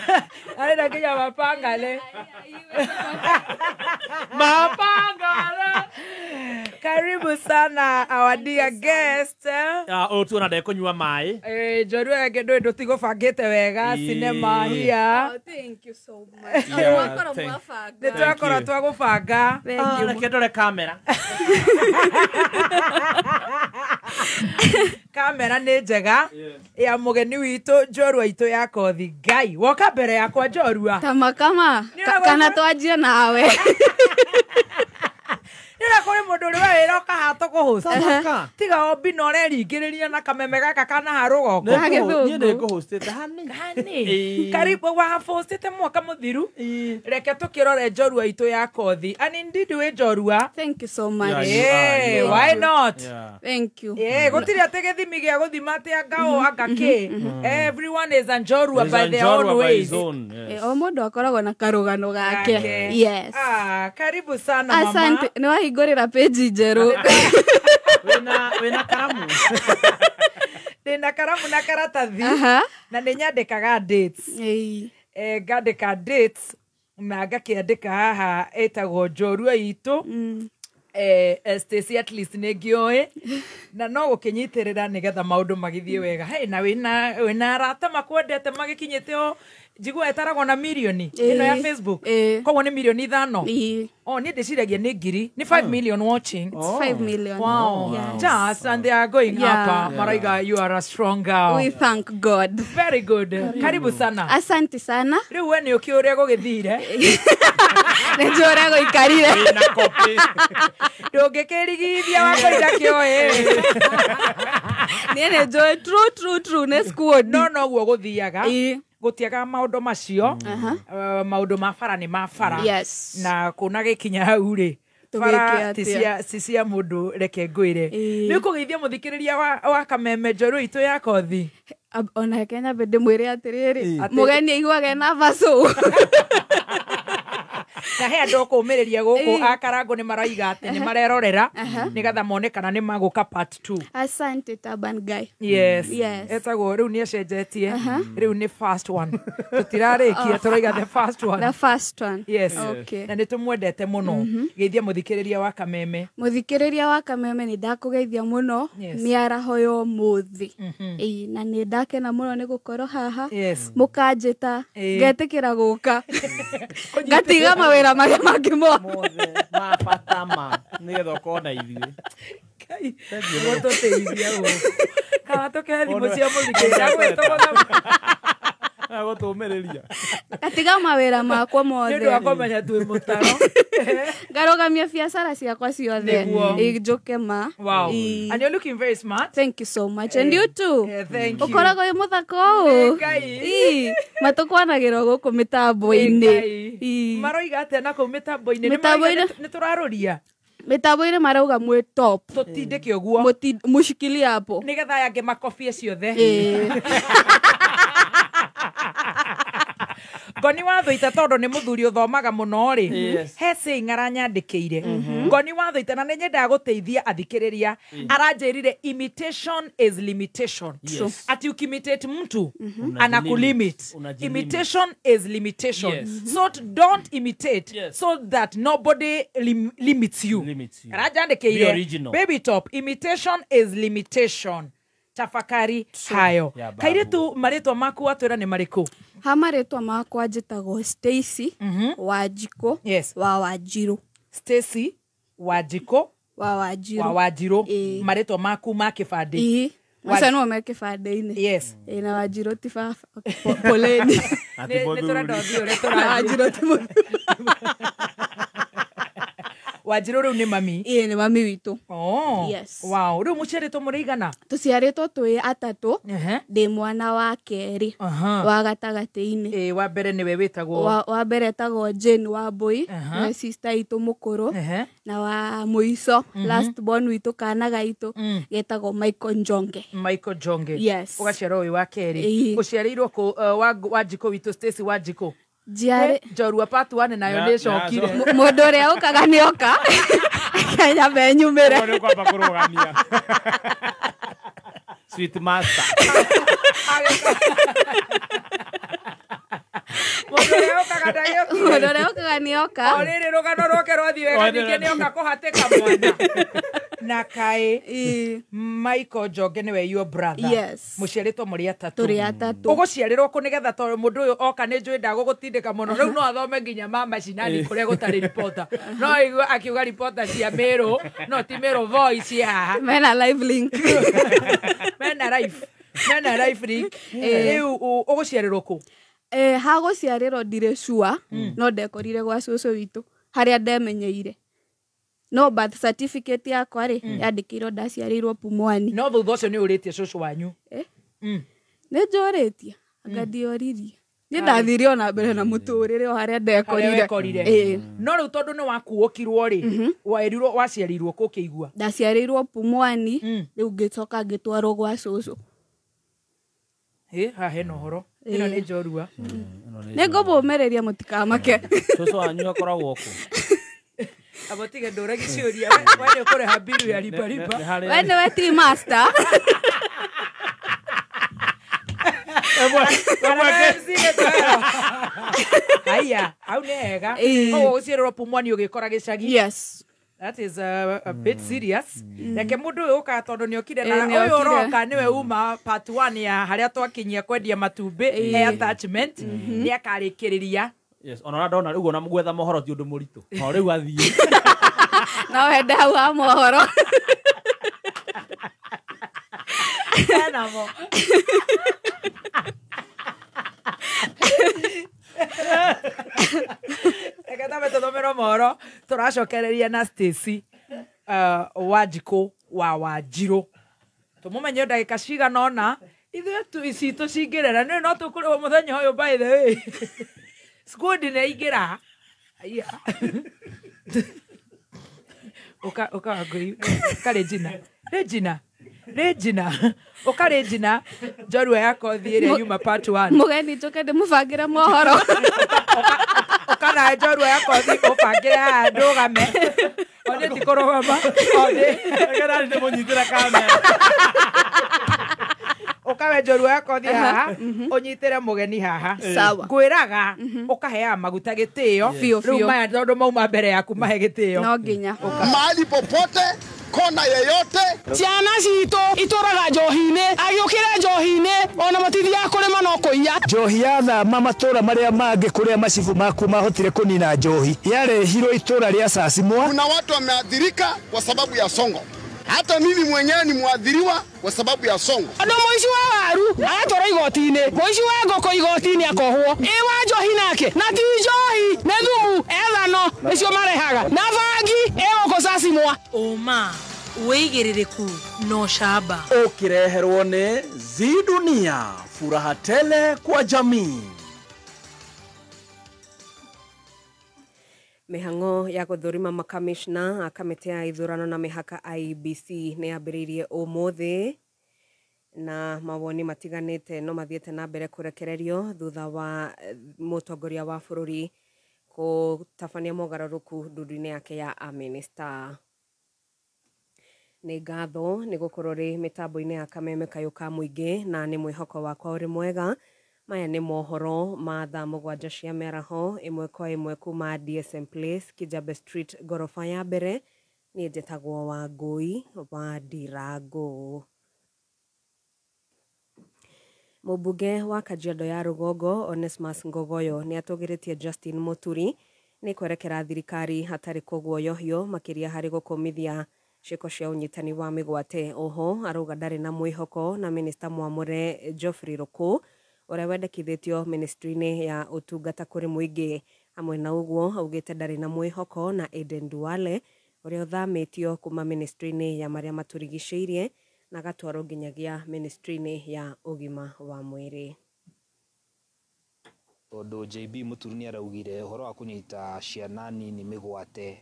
Arenda kinya mapangale. Mapangale. Karibu sana our dear guest. Ũyũ tuona ndekũnyua maĩ. Njorua yake ndũĩ ndũtigũbangĩte wega cinema here. Oh, thank you so much. Nĩ twakorwo twagũbanga. Reke ndore kamera. Kamera nĩ njega ya mũgeni witũ Njorua itũ ya kothi. Ngai woka mbere yakwa Njorua. Kama kana twanjie nawe. Nĩũrĩa kũrĩ mũndũ ũrĩ wĩra ũkahatwo kũhũsta. Tiga ombi na ũreringĩrĩria na kameme gaka kana ha rũgongo. Niĩ nĩ ngũhũstĩte hani. Hani. Karibu wahũstĩte mwaka mũthiru. Reke tũkĩrore Njorua itũ ya kothi. And indeed wĩ Njorua. Thank you so much. Yeah, why not? Thank you. Gũtirĩ atĩ gĩthimi gĩa gũthima atĩ anga ũ anga kĩ. Everyone is a Njorua by their own ways. O mũndũ akoragwo na karũgano gake. Yes. Karibu sana mama. Asante. Nĩ wahingũrĩra page njerũ. Wĩna karamu. Ndĩna karamu na karatathi. Na nĩ nyandĩkaga dates. Ngandĩka dates na ngakĩandĩka haha ĩtagwo Njorua itũ. Stacy at least nĩ ngĩũĩ na no gũkĩnyitĩrĩra nĩgetha maũndũ magĩthiĩ wega. Hey, na wĩna arata makwendete magĩkinyĩte o njigua ĩtaragwo na mirioni ĩno ya Facebook. Koguo nĩ mirioni 5. Oh, niĩ ndĩciragia nĩ ngiri. Nĩ 5 million watching. It's 5 million. Wow. Yes. Just and they are going up. Maraiga, you are a strong girl. We thank God. Very good. Karibu sana. Asante sana. Rĩu we nĩ ũkĩũĩ ũrĩa gũgĩthire. Nĩ njũĩ ũrĩa gũikarire. Ndũngĩkĩrigithia wakorire kĩoĩ. Niĩ nĩ njũĩ true true nĩ squad. No noguo gũthiaga. Gũtiaga maũndũ macio. Maũndũ ma bara nĩ ma bara. Yes. Na kũna gĩkinya hau rĩ bara ti cia mũndũ reke ngwĩre. Nĩ ũkũgeithia mũthikĩrĩria wa kameme Njorua itũ ya kothi. Ona Kenya nyambe ndĩmwĩre atĩrĩrĩ mũgeni aiguage nervous ũũ. Na he andũ kũũmĩrĩria gũkũ akarango nĩ maraiga atĩ nĩ marerorera nĩgetha mone kana nĩ magũka part 2. Asante Taban guy. Yes. Yes. Etagwo rĩu nĩ acenjetie. Rĩu nĩ first one. Tũtirarĩkia tũraiga the first one. The first one. Yes. Okay. Na nĩ tũmwendete mũno. Geithia mũthikĩrĩria wa kameme. Mũthikĩrĩria wa kameme nĩ ndakũgeithia mũno mĩaraho ya ũmũthĩ. Na nĩ ndakena mũno nĩ gũkorwo haha. Mũkanjĩta ngetĩkĩra gũka. Ngatiga mawĩra marĩa mangĩ mothe ma bata ma nĩgetha ũkorwo na ithuĩ. Gũtũteithia gũkũ. Kana tũkĩhe thimũ cia mũthikĩrĩria gwĩtũgũtha. Agũtũmĩrĩria. Ngatiga mawĩra makwa mothe. Nĩ ũndũ wa kũmenya twĩ mũtaro. Ngarũgamia biacara ciakwa ciothe. Njũke ma. Wow. And you're looking very smart. Thank you so much. And you too. Thank you. Ũkoragwo wĩ mũthaka ũũ. Ngai. Matũkwanagĩrwo gũkũ mĩtambo-inĩ. Maroiga atĩa na kũu mĩtambo-inĩ? Nĩ tũrarũria. Mĩtambo-inĩ marauga mwĩ top. Tũtindĩke ũguo. Mũshikilie hapo. Nĩgetha aya angĩ makobie ciothe. Ngoni wa Thũita tondũ nĩ mũthuri ũthomaga mũno rĩ, he saying aranyandĩkĩire. Ngoni wa Thũita, na nĩ nyendaga gũteithia athikĩrĩria, aranjĩrire imitation is limitation. Ati ukimitate mtu, anakulimit. Imitation is limitation. So don't imitate, so that nobody limits you. Aranjandĩkĩire, Baby Top, imitation is limitation. Tafakari hayo. Kairitu, marĩtwa maku watwĩra nĩ marĩkũ? Ha marĩtwa makwa njĩtagwo Stacy Wanjikũ wa Wanjirũ. Stacy Wanjikũ wa Wanjirũ. Wa Wanjirũ. Marĩtwa maku ma kĩbandĩ? Macio nĩmo me kĩbandĩ-inĩ. Na Wanjirũ ti baba. Poleni. Nĩ tũrenda ũthiĩ ũrĩa tũrathiĩ. Wanjirũ ti mũthuri. Wanjirũ rĩu nĩ mami? Ĩĩ, nĩ mami witũ. Oh. Yes. Wow. Rĩu mũciarĩtwo mũrĩ igana? Tũciarĩtwo twĩ atatũ. Ndĩ mwana wa kerĩ. Wa gatagatĩ-inĩ. Ĩĩ, wa mbere nĩwe wĩtagwo? Wa mbere etagwo Jane Wambui, nĩwe sister itũ mũkũrũ. Na wa mũico, last born witũ, kana gaitũ, getagwo Michael Njonge. Michael Njonge. Yes. Ũgaciarwo wĩ wa kerĩ. Ũciarĩirwo kũ, Wanjikũ witũ, Stacy Wanjikũ? Njiarĩ Njorua part 1 nayo nĩ ĩcokire. Mũndũ ũrĩa ũkaga nĩ oka. Kenya menyumĩre. Ũguo nĩ kwamba kũrũgamia. Sweet master. Mũndũ ũrĩa ũkaga ndagĩokire. Mũndũ ũrĩa ũkaga nĩ oka. O rĩrĩ rũgano rwake rwathiĩ wega, ningĩ nĩ oka kũhatĩka mwana. Na kaĩ Michael Njonge nĩwe your brother. Yes. Mũciarĩtwo mũrĩ atatũ. Tũrĩ atatũ. Ũgũciarĩrwo kũ nĩgetha tondũ mũndũ ũyũ oka nĩ njũĩ ndagũgũtindĩka mũno. Rĩu no athome nginya ma macinani kũrĩa gũtarĩ reporter. No aigue akiuga reporter cia Meru, no ti Meru Voice haha. Mena live link. Mena live. Mena live link. Rĩu ũgũciarĩrwo kũ? Ha gũciarĩrwo ndirĩ sure, no ndekorire gwa cũcũ witũ harĩa ndemenyeire. No birth certificate yakwa rĩ, yandĩkĩirwo ndaciarĩirwo Pumwani. No thutha ũcio nĩ ũrĩtie cũcũ wanyu? Nĩ njũrĩtie, anga ndioririe. Niĩ ndathire ona mbere na mũtũrĩre o harĩa ndekorire. No rĩu tondũ nĩ wakuũkirwo rĩ, werirwo waciarĩirwo kũ ũkĩigua? Ndaciarĩirwo Pumwani, rĩu ngĩcoka ngĩtwarwo gwa cũcũ. Haha hena ũhoro. Ĩno nĩ njorua. Nĩ ngũmũmĩrĩria mũtikamake. Cũcũ wanyu akoragwo kũ? Abotige ndũragi ciũria. We nĩ ũkũrĩha mbiru ya riba riba. We nĩwe tea master. Haya, hau nĩ hega. Koguo gũciarĩrwo Pumwani ũgĩkora gĩcagi. Yes. That is a bit serious. Reke mũndũ ũyũ ũkaga tondũ nĩ okire na ũyũ ũroka nĩwe uma part 1 ya harĩa twakinyia kwendia matumbĩ he attachment, nĩ akarĩkĩrĩria. Yes, ona ndona rĩu ona gwetha mohoro ti ũndũ mũritũ. O rĩu athiĩ. No wende hau ha mohoro. Enamo. Reke tambe tũthomerwo mohoro, tũracokereria na Stacy Wanjikũ wa Wanjirũ. Tũmũmenye ndagĩka cigana ũna, ithuĩ citũ cingĩrera, nĩ no tũkũrĩhwo mũthenya ũyũ by the way. Squad nĩ aingĩra. Aya. Ũka Wangũi, ũka Regina. Regina. Regina. Ũka Regina, njorua ya kothi ĩrĩa yuma part 1. Mũgeni njũke ndĩmũbangĩre mohoro. Ũka na njorua ya kothi ũbangĩre haha ndũgame. One ti kũrũgama. One. Reke ndĩmũnyitĩre kamera. Ũkawe njorua ya kothi haha, ũnyitĩre mũgeni haha. Sawa. Ngwĩraga ũkaheaga maguta gĩtĩo. Rĩu maya tondũ mauma mbere yaku mahe gĩtĩo. No nginya. Mahali popote, kona yeyote. Ciana citũ itũraga njohi-inĩ, agĩũkĩra njohi-inĩ, ona matithiaga kũrĩma no kũiya. Njohi yathama matũra marĩa mangĩ kũrĩa macibu maku mahotire kũnina njohi, yarehirwo itũra rĩa Sasimwa. Kuna watu wameathirika kwa sababu ya Songo. Hata mimi mwenyewe ni mwadhiriwa kwa sababu ya Songo. Andũ mũici wa waru aratwarwo igoti-inĩ, mũici wa ngũkũ igoti-inĩ akohwo. Ĩ wa njohi nake, na ti njohi, nĩ thumu, ethano nĩcio marehaga. Na bangi ĩ gũkũ Sasimwa. Ũma, wĩigĩrĩrĩku na ũcamba. Ũkĩreherwo nĩ Zidunia, furaha tele kwa jamii. Mĩhang'o ya gũthũrima makamishna a kamĩtĩ ya ithurano na mĩhaka IEBC nĩ yambĩrĩirie ũmũthĩ Na mawoni matiganĩte no mathiĩte na mbere kũrekererio thutha wa mũtongoria wa bũrũri gũtabania mogarũrũku ndundu-inĩ yake ya amĩnĩsta. Nĩ ngatho nĩ gũkorwo rĩ mĩtambo-inĩ ya Kameme Kayũ ka Mũingĩ, na nĩ mwĩhoko wakwa ũrĩ mwega. Maya nĩ mohoro ma thaa 7 cia mĩaraho, ĩmwe kwa ĩmwe kuma DSM Place, Kijabe Street, ngoroba ya mbere. Niĩ njĩtagwo Wangũi wa Ndirango. Mũmbunge wa Kajiado ya Rũgongo Onesmus Ngogoyo nĩ atũgĩrĩtie Justin Muturi nĩ kwerekera thirikari hatarĩ kũguoyohio makĩria harĩ gũkũmithia ciĩko cia ũnyitani wa mĩgwate. Oho arauga ndarĩ na mwĩhoko na minista mwamũre Geoffrey Ruku ũrĩa wendekithĩtio ministry-inĩ ya ũtungata kũrĩ mũingĩ. Hamwe na ũguo augĩte ndarĩ na mwĩhoko na Aden Duale ũrĩa ũthamĩtio kuma ministry-inĩ ya marĩa matũrigicĩirie na agatwarwo nginyagia ministry-inĩ ya ũgima wa mwĩrĩ. Tondũ JB Muturi nĩ araugire ũhoro wa kũnyita ciana nini mĩgwate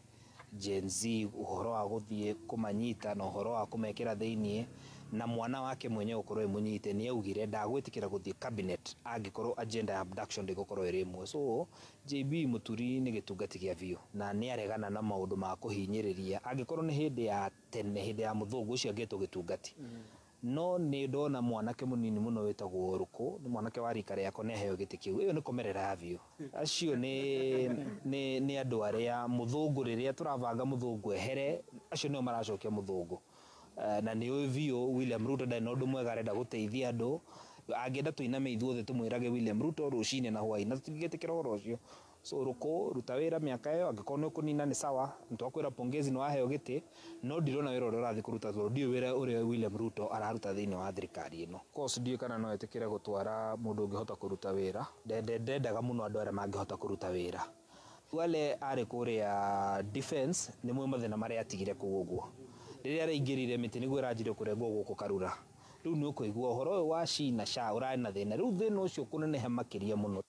Gen Z, ũhoro wa gũthiĩ kũmanyita na ũhoro wa kũmekĩra thĩiniĩ na mwana wake mwenyewe gũkorwo ĩmũnyite, nĩ augire ndagwĩtĩkĩra gũthiĩ cabinet angĩkorwo agenda ya abduction ndĩgũkorwo ĩrĩ ĩmwe. So JB Muturi nĩ gĩtungati gĩa biũ na nĩ aregana na maũndũ ma kũhinyĩrĩria. Angĩkorwo nĩ hĩndĩ ya tene, hĩndĩ ya mũthũngũ ũcio angĩtwo gĩtungati, no nĩ ndona mwanake mũnini mũno wĩtagwo Ruku, nĩ mwanake wa rika rĩakwa, nĩ aheo gĩtĩ kĩu. Ĩyo nĩ komerera ya biũ. Acio nĩ andũ arĩa mũthũngũ, rĩrĩa tũravanga mũthũngũ ehere, acio nĩo maracokia mũthũngũ. Na nĩ ũĩ biũ William Ruto ndarĩ na ũndũ mwega arenda gũteithia andũ. Angĩenda tũiname ithuothe tũmwĩrage William Ruto rũcinĩ na hwaĩ, na tũtingĩtĩkĩra ũhoro ũcio. So Ruku, ruta wĩra mĩaka ĩyo, angĩkorwo nĩ ũkũnina nĩ sawa, nĩtwakwĩra pongezi nĩ waheo gĩtĩ, no ndirona wĩra ũrĩa ũrathiĩ kũruta tondũ ndiũĩ wĩra ũrĩa William Ruto araruta thĩinĩ wa thirikari ĩno. Of course ndiũĩ kana no etĩkĩre gũtwara mũndũ ũngĩhota kũruta wĩra. Ndendaga mũno andũ arĩa mangĩhota kũruta wĩra. Wale arĩ kũrĩa defense nĩ mũĩ mathĩna marĩa atigire kũu ũguo. Rĩrĩa araingĩrire mĩtĩ nĩguo ĩranjirie kũrengwo gũkũ Karura. Rĩu nĩ ũkũigua ũhoro ũyũ wa SHI na SHA ũrarĩ na thĩna. Rĩu thĩna ũcio kũneneha makĩria mũno.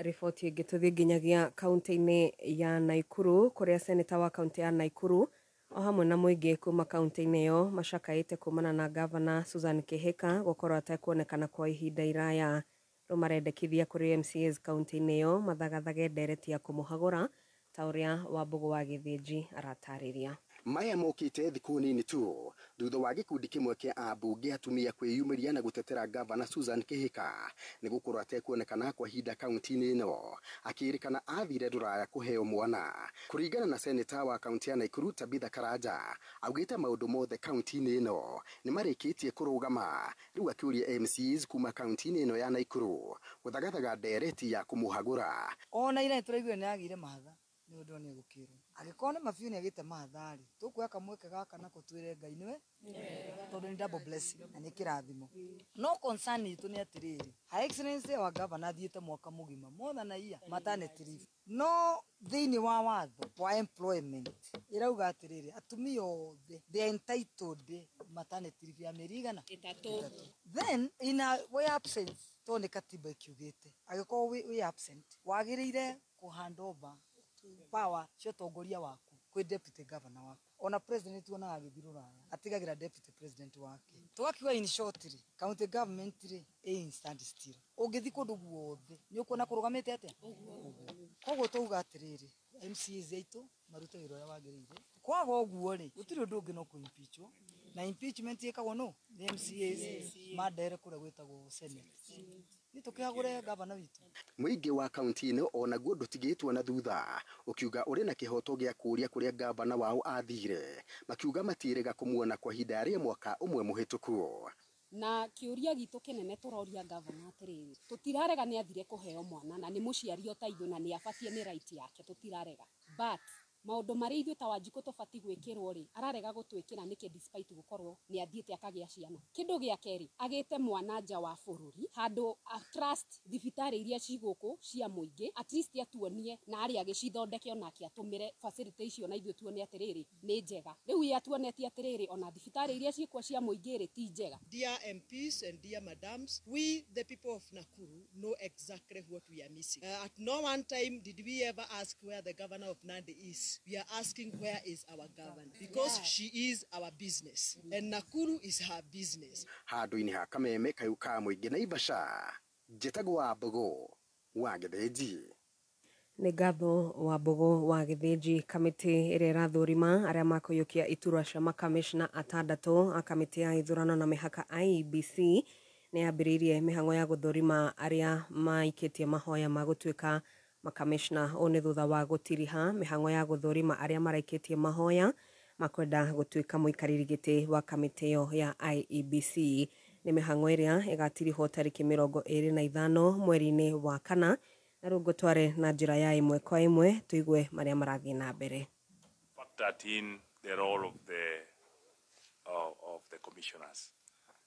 Riboti ĩngĩ tũthiĩ nginyagia kaunti-inĩ ya Naikuru kũrĩa seneta wa kaunti ya Naikuru o hamwe na mũingĩ kuma kaunti-inĩ ĩyo macakaĩte kumana na gavana Susan Kihika gũkorwo atekuonekana kwa ihinda iraya. Rĩu marendekithia kũrĩ MCAs kaunti-inĩ ĩyo mathagathage ndereti ya kũmũhagũra ta ũrĩa Wambũgũ wa Gĩthĩnji aratarĩria. Maya mokĩte thikũ nini tu thutha wa gĩkundi kĩmwe kĩa ambunge atumia kwĩyumĩria na gũtetera gavana Susan Kihika nĩ gũkorwo atekuonekana kwa ihinda kaunti-inĩ ĩno, akĩrĩkana athire rũraya kũheo mwana. Kũringana na seneta wa kaunti ya Naikuru Tabitha Karanja, augĩte maũndũ mothe kaunti-inĩ ĩno nĩ marĩkĩtie kũrũgama. Rĩu akĩũria MCAs kuma kaunti-inĩ ĩno ya Naikuru gũthagathaga ndereti ya kũmũhagũra. Ona ira nĩtũraiguire nĩ agĩire mahatha nĩ ũndũ nĩ gũkĩrwo. Angĩkorwo nĩ mabiũ nĩ agĩte mahatha-rĩ, tũkuoya kamweke gaka nako twĩre Ngai nĩwe, tondũ nĩ double blessing na nĩ kĩrathimo. No concern itũ nĩ atĩrĩrĩ, Her Excellency wa governor athiĩte mwaka mũgima more than a year maternity leave. No thĩinĩ wa watho wa employment ĩrauga atĩrĩrĩ, atumia othe they are entitled maternity leave ya mĩeri igana? 3. Then in a way absence, tondũ nĩ katiba ĩkiugĩte, angĩkorwo wĩ absent wagĩrĩire kũ hand over power cia ũtongoria waku kwĩ deputy governor waku. Ona president wonaga agĩthiĩ rũraya atigagĩra deputy president wake. Tũgakiuga in short rĩ, county government rĩ ĩ in stand still. Ũngĩthiĩ kũndũ guothe nĩ ũkuona kũrũgamĩte atĩa? Koguo twauga atĩrĩrĩ, MCAs aitũ marute wĩra ũrĩa wagĩrĩire. Kwaga ũguo rĩ, gũtirĩ ũndũ ũngĩ no kũ-impeachwo, na impeachment ĩkagwo nũ? Nĩ MCAs mandere kũrĩa gwĩtagwo Senate. Nĩ tũkĩhagũre gavana witũ. Mũingĩ wa kaunti ĩno onaguo ndũtigĩtwo na thutha, ũkiuga ũrĩ na kĩhoto gĩa kũũria kũrĩa gavana wao athire, makiuga matiĩrĩga kũmuona kwa ihinda rĩa mwaka ũmwe mũhĩtũku. Na kĩũria gitũ kĩnene tũroria gavana atĩrĩrĩ, tũtirarega nĩ athire kũheo mwana na nĩ mũciari o ta ithuĩ na nĩ abatie nĩ right yake, tũtirarega, but maũndũ marĩa ithuĩ ta Wanjikũ tũbatiĩ gwĩkĩrwo rĩ, ararega gũtwĩkĩra nĩkĩ despite gũkorwo nĩ athiĩte akagĩa ciana. Kĩndũ gĩa kerĩ, agĩte mwana nja wa bũrũri handũ a trust thibitarĩ iria ci gũkũ cia mũingĩ, at least atuonie na arĩa agĩcithondeke onake atũmĩre facility icio na ithuĩ tuone atĩrĩrĩ nĩ njega. Rĩu ye atuonetie atĩrĩrĩ ona thibitarĩ iria ciĩkuo cia mũingĩ rĩ ti njega. Dear MPs and dear madams, we the people of Nakuru know exactly what we are missing. At no one time did we ever ask where the governor of Nandi is. is we are asking where is our governor, because she is our business and Nakuru is her business. Handũ-inĩ ha Kameme kayũ ka mũingĩ Naivasha, njĩtagwo Wambũgũ wa Gĩthĩnji. Nĩ ngatho Wambũgũ wa Gĩthĩnji. Kamĩtĩ ĩrĩa ĩrathũrima arĩa makũiyũkia iturwa cia makamishna atandatũ a kamĩtĩ ya ithurano na mĩhaka IEBC nĩ yambĩrĩirie mĩhang'o ya gũthũrima arĩa maikĩtie mahoya ma gũtuĩka makamishna. Ũũ nĩ thutha wa gũtiriha mĩhang'o ya gũthũrima arĩa maraikĩtie mahoya makwenda gũtuĩka mũikarĩri gĩtĩ wa kamĩtĩ ĩyo ya IEBC. Nĩ mĩhang'o ĩrĩa ĩgatirihwo tarĩki 25 mweri-inĩ wa kana, na rĩu ngũtware na njĩra ya ĩmwe kwa ĩmwe tũigue marĩa marathiĩ na mbere. Factored in the role of the commissioners.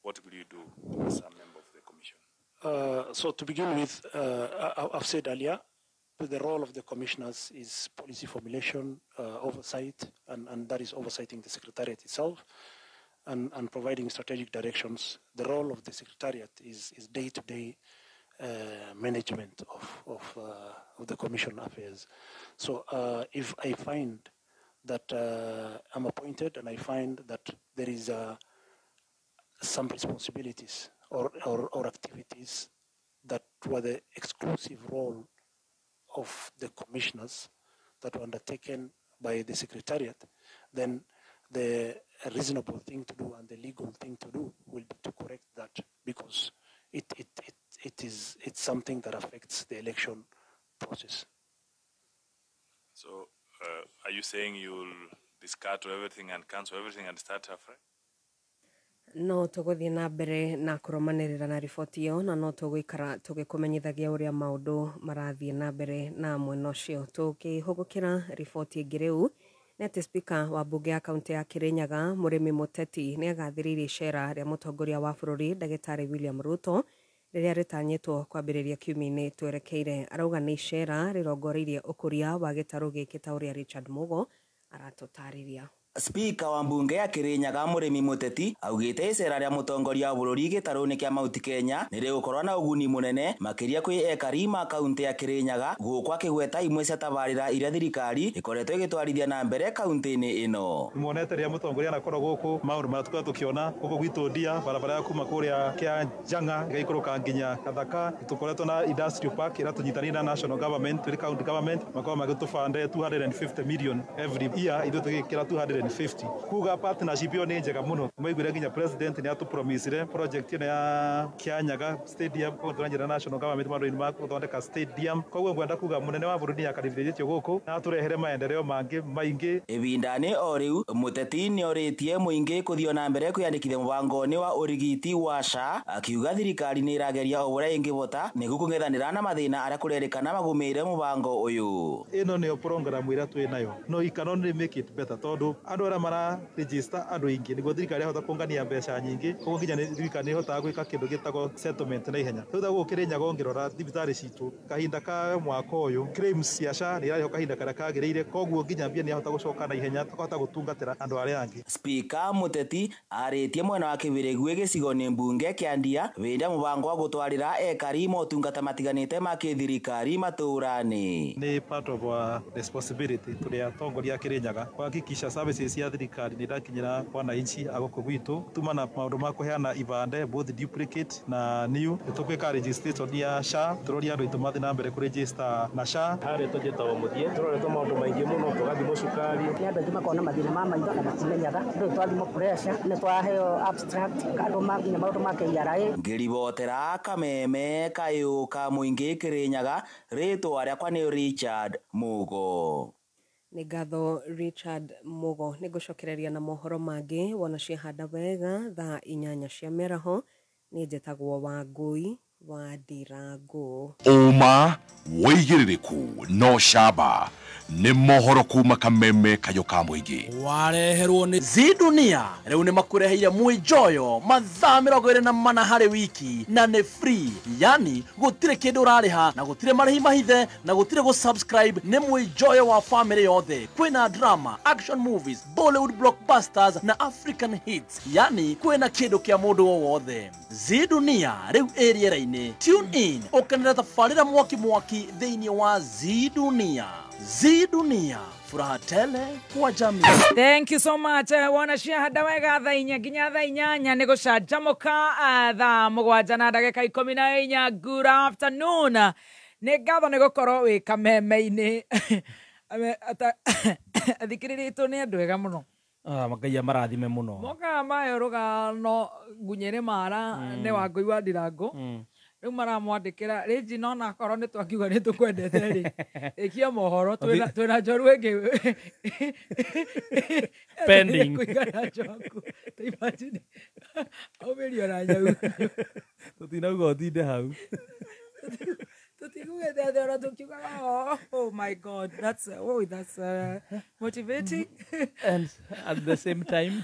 What will you do as a member of the commission? So to begin with, I've said earlier, the role of the commissioners is policy formulation, oversight, and that is oversighting the secretariat itself and providing strategic directions. The role of the secretariat is day-to-day management of the commission affairs. So if I find that I'm appointed and I find that there is some responsibilities or activities that were the exclusive role of the commissioners that were undertaken by the secretariat, then the reasonable thing to do and the legal thing to do will be to correct that, because it's something that affects the election process. So are you saying you'll discard everything and cancel everything and start afresh? No tũgũthiĩ na mbere na kũrũmanĩrĩra na riboti ĩyo, na no tũgũikara tũgĩkũmenyithagia ũrĩa maũndũ marathiĩ na mbere na mwena ũcio. Tũkĩhũgũkĩra riboti ĩngĩ rĩu, nĩ atĩ spika wa mbunge ya kaunti ya Kirinyaga Mũrĩmi Mũteti nĩ agathĩrĩirie icera rĩa mũtongoria wa bũrũri ndagĩtarĩ William Ruto rĩrĩa rĩtanyĩtwo kwambĩrĩria kiumia-inĩ twerekeire. Arauga nĩ icera rĩrongoreirie ũkũria wa gĩtarũ gĩkĩ ta ũrĩa Richard Mugo aratũtarĩria. Spika wa mbunge ya Kirinyaga Mũrĩmi Mũteti augĩte icera rĩa mũtongoria wa bũrũri gĩtarũ-inĩ kĩa Mount Kenya nĩ rĩgũkorwo na ũguni mũnene makĩria kwĩ ekari ma kaunti ya Kirinyaga, gũkũ akĩgweta imwe cia tabarĩra iria thirikari ĩkoretwo ĩgĩtwarithia na mbere kaunti-inĩ ĩno. Muonete rĩrĩa mũtongoria anakorwo gũkũ maũndũ marĩa tũkoretwo tũkĩona gũkũ gwitũ Ndia, barabara ya kuma kũrĩa kĩa Njang'a ĩgaikũrũka nginya Kathaka, tũkoretwo na industrial park ĩrĩa tũnyitanĩire na national government, tũrĩ county government makorwo magĩtũbande 250 million every year, ithuĩ tũgĩkĩra 250. Kuga partnership ĩyo nĩ njega mũno. Maiguire nginya president nĩ atũpromisire project ĩno ya Kianyaga stadium, koguo tũranjĩra national government maũndũ-inĩ ma gũthondeka stadium. Koguo ngwenda kuga mũnene wa bũrũri nĩ akaribithĩtio gũkũ na atũrehere maendeleo mangĩ maingĩ. Ĩbinda-inĩ o rĩu Mũteti nĩorĩtie mũingĩ kũthiĩ na mbere kwĩyandĩkithia mũbango-inĩ wa ũrigiti wa SHA, akiuga thirikari nĩ ĩrageria o ũrĩa ĩngĩhota nĩguo kũng'ethanĩra na mathĩna arĩa kũrerĩkana magũmĩire mũbango ũyũ. Ĩno nĩyo program ĩrĩa twĩ nayo, no it can only make it better tondũ andũ arĩa mara register andũ aingĩ nĩguo thirikari yahota kũngania mbeca nyingĩ, koguo nginya thirikari nĩ ĩhotaga gwĩka kĩndũ gĩtagwo settlement na ihenya. Rĩu ta gũkũ Kĩrĩnyaga ũngĩrora thibitarĩ citũ kahinda ka mwaka ũyũ claims cia SHA nĩ irarĩhwo kahinda karĩa kagĩrĩire, koguo nginya mbia nĩ yahota gũcoka na ihenya tũkahota gũtungatĩra andũ arĩa angĩ. Spika Mũteti arĩtie mwena wa Kĩbĩrĩgui gĩcigo-inĩ mbunge kĩa Ndia wĩra mũbango wa gũtwarĩra ekari motungata matiganĩte ma kĩthirikari matũũra-inĩ. Nĩ part of our responsibility tũrĩ atongoria a Kĩrĩnyaga kuhakikisha services cia thirikari nĩ irakinyĩra wananchi a gũkũ gwitũ, tuma na maũndũ ma kũheana ibande both duplicate na new, nĩ tũgwĩka registration ya SHA, tũroria andũ aitũ mathiĩ na mbere kũregister na SHA. Harĩa tũnjĩtagwo Mũthie, tũroretwo maũndũ maingĩ mũno, tũgathimwo cukari, nĩ andũ aingĩ makoragwo na mathĩna ma maitho na matimenyaga, rĩu twathimwo pressure, nĩ twaheo abstract andũ nginya maũndũ ma KRA. Ngĩribotera Kameme kayũ ka mũingĩ Kĩrĩnyaga, rĩtwa rĩakwa nĩ Richard Mugo. Nĩ ngatho Richard Mugo. Nĩ ngũcokereria na mohoro mangĩ wona ciahanda wega thaa 8 cia mĩaraho. Nĩ njĩtagwo Wangũi wa Ndirango. Ũma wĩigĩrĩrĩku no camba nĩ mohoro kuma Kameme kayũ ka mũingĩ. Wareherwo nĩ Zidunia. Rĩu nĩ makũreheire mwĩnjoyo mathaa 24 harĩ wiki na nĩ free, yani gũtirĩ kĩndũ ũrarĩha na gũtirĩ marĩhi mahithe na gũtirĩ gũ subscribe. Nĩ mwĩnjoyo wa family yothe, kwĩna drama, action movies, Bollywood blockbusters na African hits, yani kwĩna kĩndũ kĩa mũndũ o wothe. Zidunia rĩu ĩ rĩera-inĩ. rũrenda-inĩ. Tune in ũkenere tabarĩra mwaki mwaki thĩinĩ wa Zee Dunia. Zee Dunia, furaha tele kwa jamii. Thank you so much. Wona ciahanda wega thaa 4 nginya thaa 8 nĩ gũcanjamũka, thaa 7 na ndagĩka 14. Good afternoon. Nĩ ngatho nĩ gũkorwo wĩ kameme-inĩ. Athikĩrĩria itũ nĩ andũ ega mũno. Ngai amarathime mũno. Mokaga mayo rũgano ngunyĩrĩ mara nĩ Wangũi wa Ndirango. Rĩu maramwandĩkĩra rĩnji, no nakorwo nĩ twakiuga nĩ tũkwendete rĩ, ĩkia mohoro twĩna njoru ĩngĩ pending. Kũigana njoku. Ta imagine aumĩrio na nyau. Tũtinauga ũtinde hau. Tũtigugĩte atĩ ona tũkiugaga, oh my God, that's oh, that's motivating. And at the same time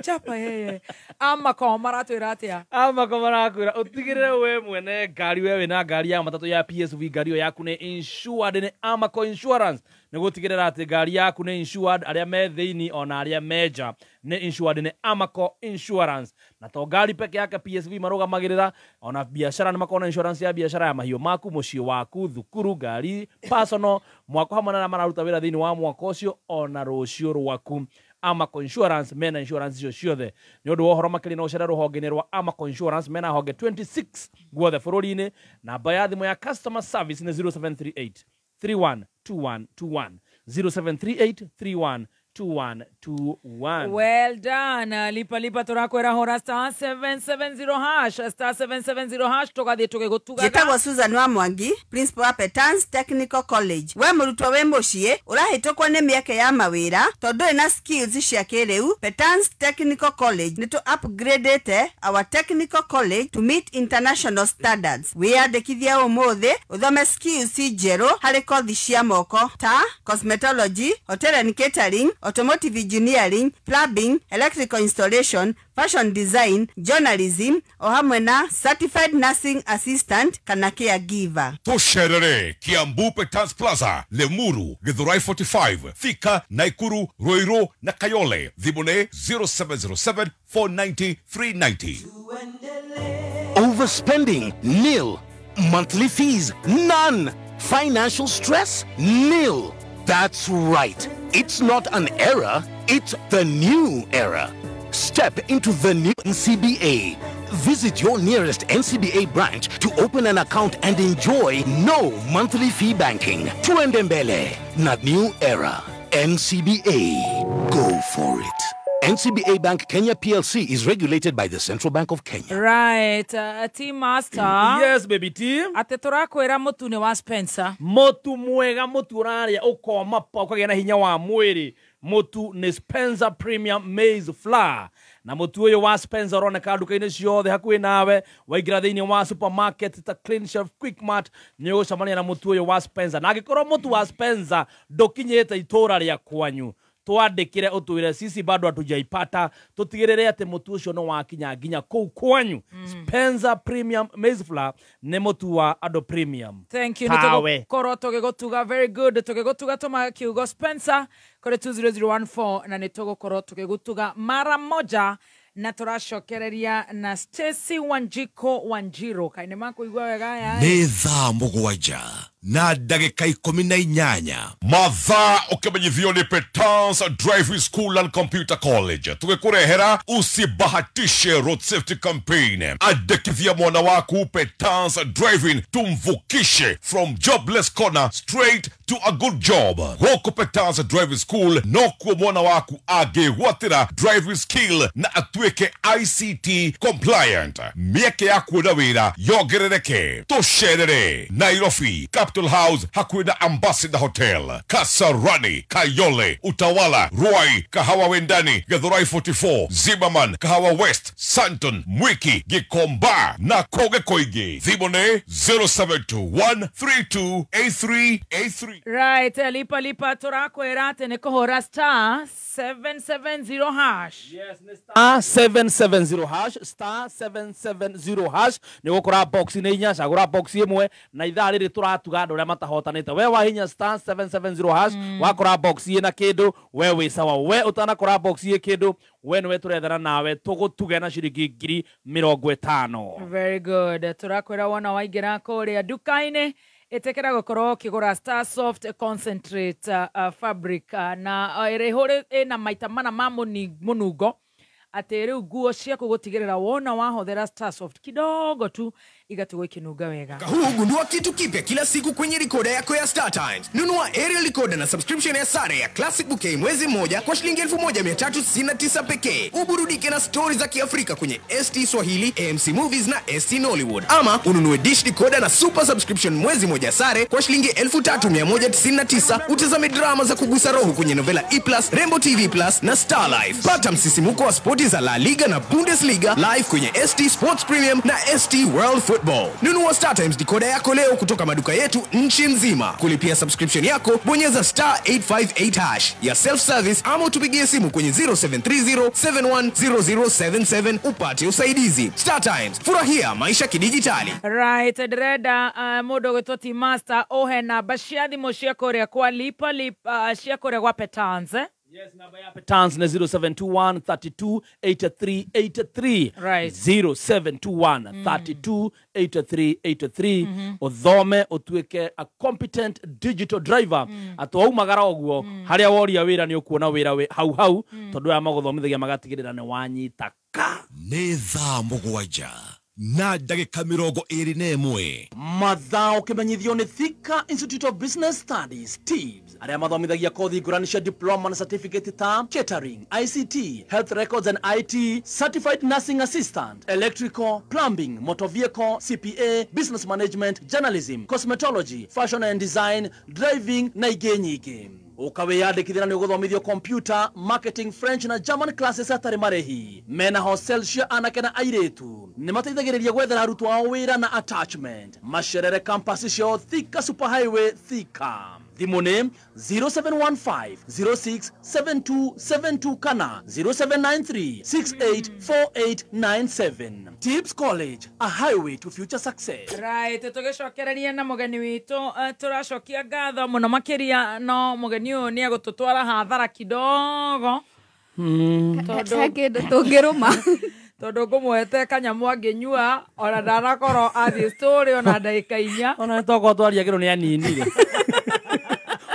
chapa yeye amako maratwĩra atĩa? Amako marakwĩra ũtigĩrĩre we mwene ngari, we wĩna ngari ya matatũ ya PSV, ngari ĩyo yaku nĩ insured nĩ Amaco Insurance, nĩ gũtigĩrĩra atĩ ngari yaku nĩ insured, arĩa me thĩinĩ ona arĩa me nja nĩ insured nĩ Amaco Insurance. Na to ngari peke yake PSV marũgamagĩrĩra, ona biacara nĩ makoragwo na insurance ya biacara ya mahiũ maku, mũciĩ waku, thukuru, ngari personal, mwako hamwe na arĩa mararuta wĩra thĩinĩ wa mwako ũcio, ona rũciũ rwaku. Amaco Insurance mena insurance icio ciothe. Nĩ ũndũ wa ũhoro makĩria no ũcere rũhonge-inĩ rwa Amaco Insurance, mena honge 26 guothe bũrũri-inĩ. Namba ya thimũ ya customer service nĩ 0738 312121, 0738 312121. Well done. Lipa lipa tũrakwĩra hũra *770#, *770# tũgathiĩ tũgĩgũtugaga. Njĩtagwo Susan wa Mwangi, principal wa Petans Technical College. We mũrutwo wĩ mũciĩ ũrahĩtũkwo nĩ mĩeke ya mawĩra tondũ ndũrĩ na skills cia kĩrĩu, Petans Technical College nĩ tũ upgradĩte our technical college to meet international standards. Wĩyandĩkithie ũmũthĩ ũthome skills njerũ harĩ kothi cia moko ta cosmetology, hotel and catering, automotive engineering, plumbing, electrical installation, fashion design, journalism, o hamwe na certified nursing assistant kana caregiver. Tũcerere Kiambu Petans Plaza, Limuru, Githurai 45, Thika, Naikuru, Ruiru na Kayole. Thimũ nĩ 0707 490 390. Overspending, nil. Monthly fees, none. Financial stress, nil. That's right. It's not an era, it's the new era. Step into the new NCBA. Visit your nearest NCBA branch to open an account and enjoy no monthly fee banking. Tuende mbele, not new era. NCBA. Go for it. NCBA Bank Kenya PLC is regulated by the Central Bank of Kenya. Right, team master. Yes, baby team. Atĩ tũrakwĩra mũtu nĩ wa Spencer. Mũtu mwega, mũtu ũrarĩa ũkoma pa ũkagĩa na hinya wa mwĩrĩ. Mũtu nĩ Spencer Premium Maize Flour. Na mũtu ũyũ wa Spencer ũroneka nduka-inĩ ciothe hakuhĩ nawe. Waingĩra thĩinĩ wa supermarket ta Clean Shelf, Quickmart, nĩ ũgũcemania na mũtu ũyũ wa Spencer. Na angĩkorwo mũtu wa Spencer ndũkinyĩte itũra rĩa kwanyu, twandĩkĩre ũtwĩre sisi bado hatujaipata, tũtigĩrĩre atĩ mũtu ũcio nĩ wakinya nginya kũu kwanyu. Spencer Premium Maize Flour nĩ mũtu wa andũ premium. Thank you. Nĩ tũgũkorwo tũgĩgũtuga, very good, tũgĩgũtuga tũma kiugo Spencer kũrĩ 20014 na nĩ tũgũkorwo tũgĩgũtuga mara moja. Na tũracokereria na Stacy Wanjiko Wanjiru. Kaĩ nĩ makũigua wega aya? Nĩ thaa 7 na ndagĩka 18. Mathaa ũkĩmenyithio nĩ Petans Driving School and Computer College. Tũgĩkũrehera usibahatishe road safety campaign. Andĩkithia mwana waku Petans Driving, tumvukishe from jobless corner straight to a good job. Gũkũ Petans Driving School nokuo mwana waku angĩgwatĩra driving skill na atuĩke ICT compliant. Mĩeke ya kuona wĩra yongerereke. Tũcerere Nairobi, Capital House hakuhĩ na Ambassador Hotel, Kasarani, Kayole, Utawala, Ruai, Kahawa Wendani, Githurai 44, Zimmerman, Kahawa West, Santon, Mwiki, Gikomba na Koge Koigi. Thimũ nĩ 0721 328383. Right, lipa lipa tũrakwĩra atĩ nĩ kũhũra *770#. Yes, nĩ *770#, *770# nĩ gũkora box nĩ inya, cagũra box ĩmwe na ithaa rĩrĩ tũratuga andũ arĩa matahotanĩte. We wahinya star 770 hash wakora box ĩ na kĩndũ, we wĩ sawa. We ũtanakora box ĩ kĩndũ, we nĩwe tũrethana nawe tũgũtuge na ciringi 50,000. Very good. Tũrakwĩra wona waingĩra kũrĩa nduka-inĩ, ĩtĩkĩra gũkorwo ũkĩgũra Star Soft Concentrate fabric na ĩrĩ ĩna maita mana ma mũnungo, atĩ rĩu nguo ciaku gũtigĩrĩra wona wahũthĩra Star Soft kidogo tu igatigwo ikinunga wega. Huu gundua kitu kipya kila siku kwenye rikoda yako ya Star Times. Nunua aerial recorder na subscription ya sare ya Classic Bouquet mwezi mmoja kwa shilingi 1399 pekee. Uburudike na stori za Kiafrika kwenye ST Swahili, AMC Movies na ST Nollywood. Ama ununue dish decoder na super subscription mwezi mmoja sare kwa shilingi 3199, utazame drama za kugusa roho kwenye Novela E+, Rainbow TV Plus na Star Life. Pata msisimuko wa spoti za La Liga na Bundesliga live kwenye ST Sports Premium na ST World Football. Nunua Star Times decoder yako leo kutoka maduka yetu nchi nzima. Kulipia subscription yako, bonyeza star 858 hash ya self service ama utupigie simu kwenye 0730 710077 upate usaidizi. Star Times, furahia maisha kidijitali. Right, ndĩrenda mũndũ ũgwĩtwo T Master ũhe namba cia thimũ cia kũrĩa kwa lipa lipa cia kũrĩa gwa Petans, eh? Yes, namba ya Petans ni 0721 32 83 83. Right. 0721 32 83 83. Uthome utuike a competent digital driver. Atĩ waumagara ũguo harĩa woria wĩra nĩ ũkuona wĩra wĩ hau hau, tondũ aya magũthomithagia magatigĩrĩra nĩ wanyita ka. Nĩ thaa 7 na ndagĩka 21. Mathaa ũkĩmenyithio nĩ Thika Institute of Business Studies TIBS, arĩa mathomithagia kothi ngũrani cia diploma na certificate ta catering, ICT, health records and IT, certified nursing assistant, electrical, plumbing, motor vehicle, CPA, business management, journalism, cosmetology, fashion and design, driving na ingĩ nyingĩ. Ũkawĩyandĩkithia na nĩ ũgũthomithio computer, marketing, French na German classes hatarĩ marĩhi. Mena hostel cia anake na airĩtu. Nĩ mateithagĩrĩria gwethera arutwo ao wĩra na attachment. Macerere campus ciao Thika Super Highway, Thika. Thimũ nĩ 0715 067272 kana 0793 684897. Tips College, a highway to future success. Right, tũgĩcokereria na mũgeni witũ, tũracokia ngatho mũno makĩria, no mũgeni ũyũ nĩ egũtũtwara hathara kidogo. Tondũ kĩndũ tũngĩrũma. Tondũ ngũmũhete kanyamũ angĩnyua ona ndanakorwo athiĩ story ona ndagĩka 4. Ona tokorwo twaria kĩndũ nĩ aninire.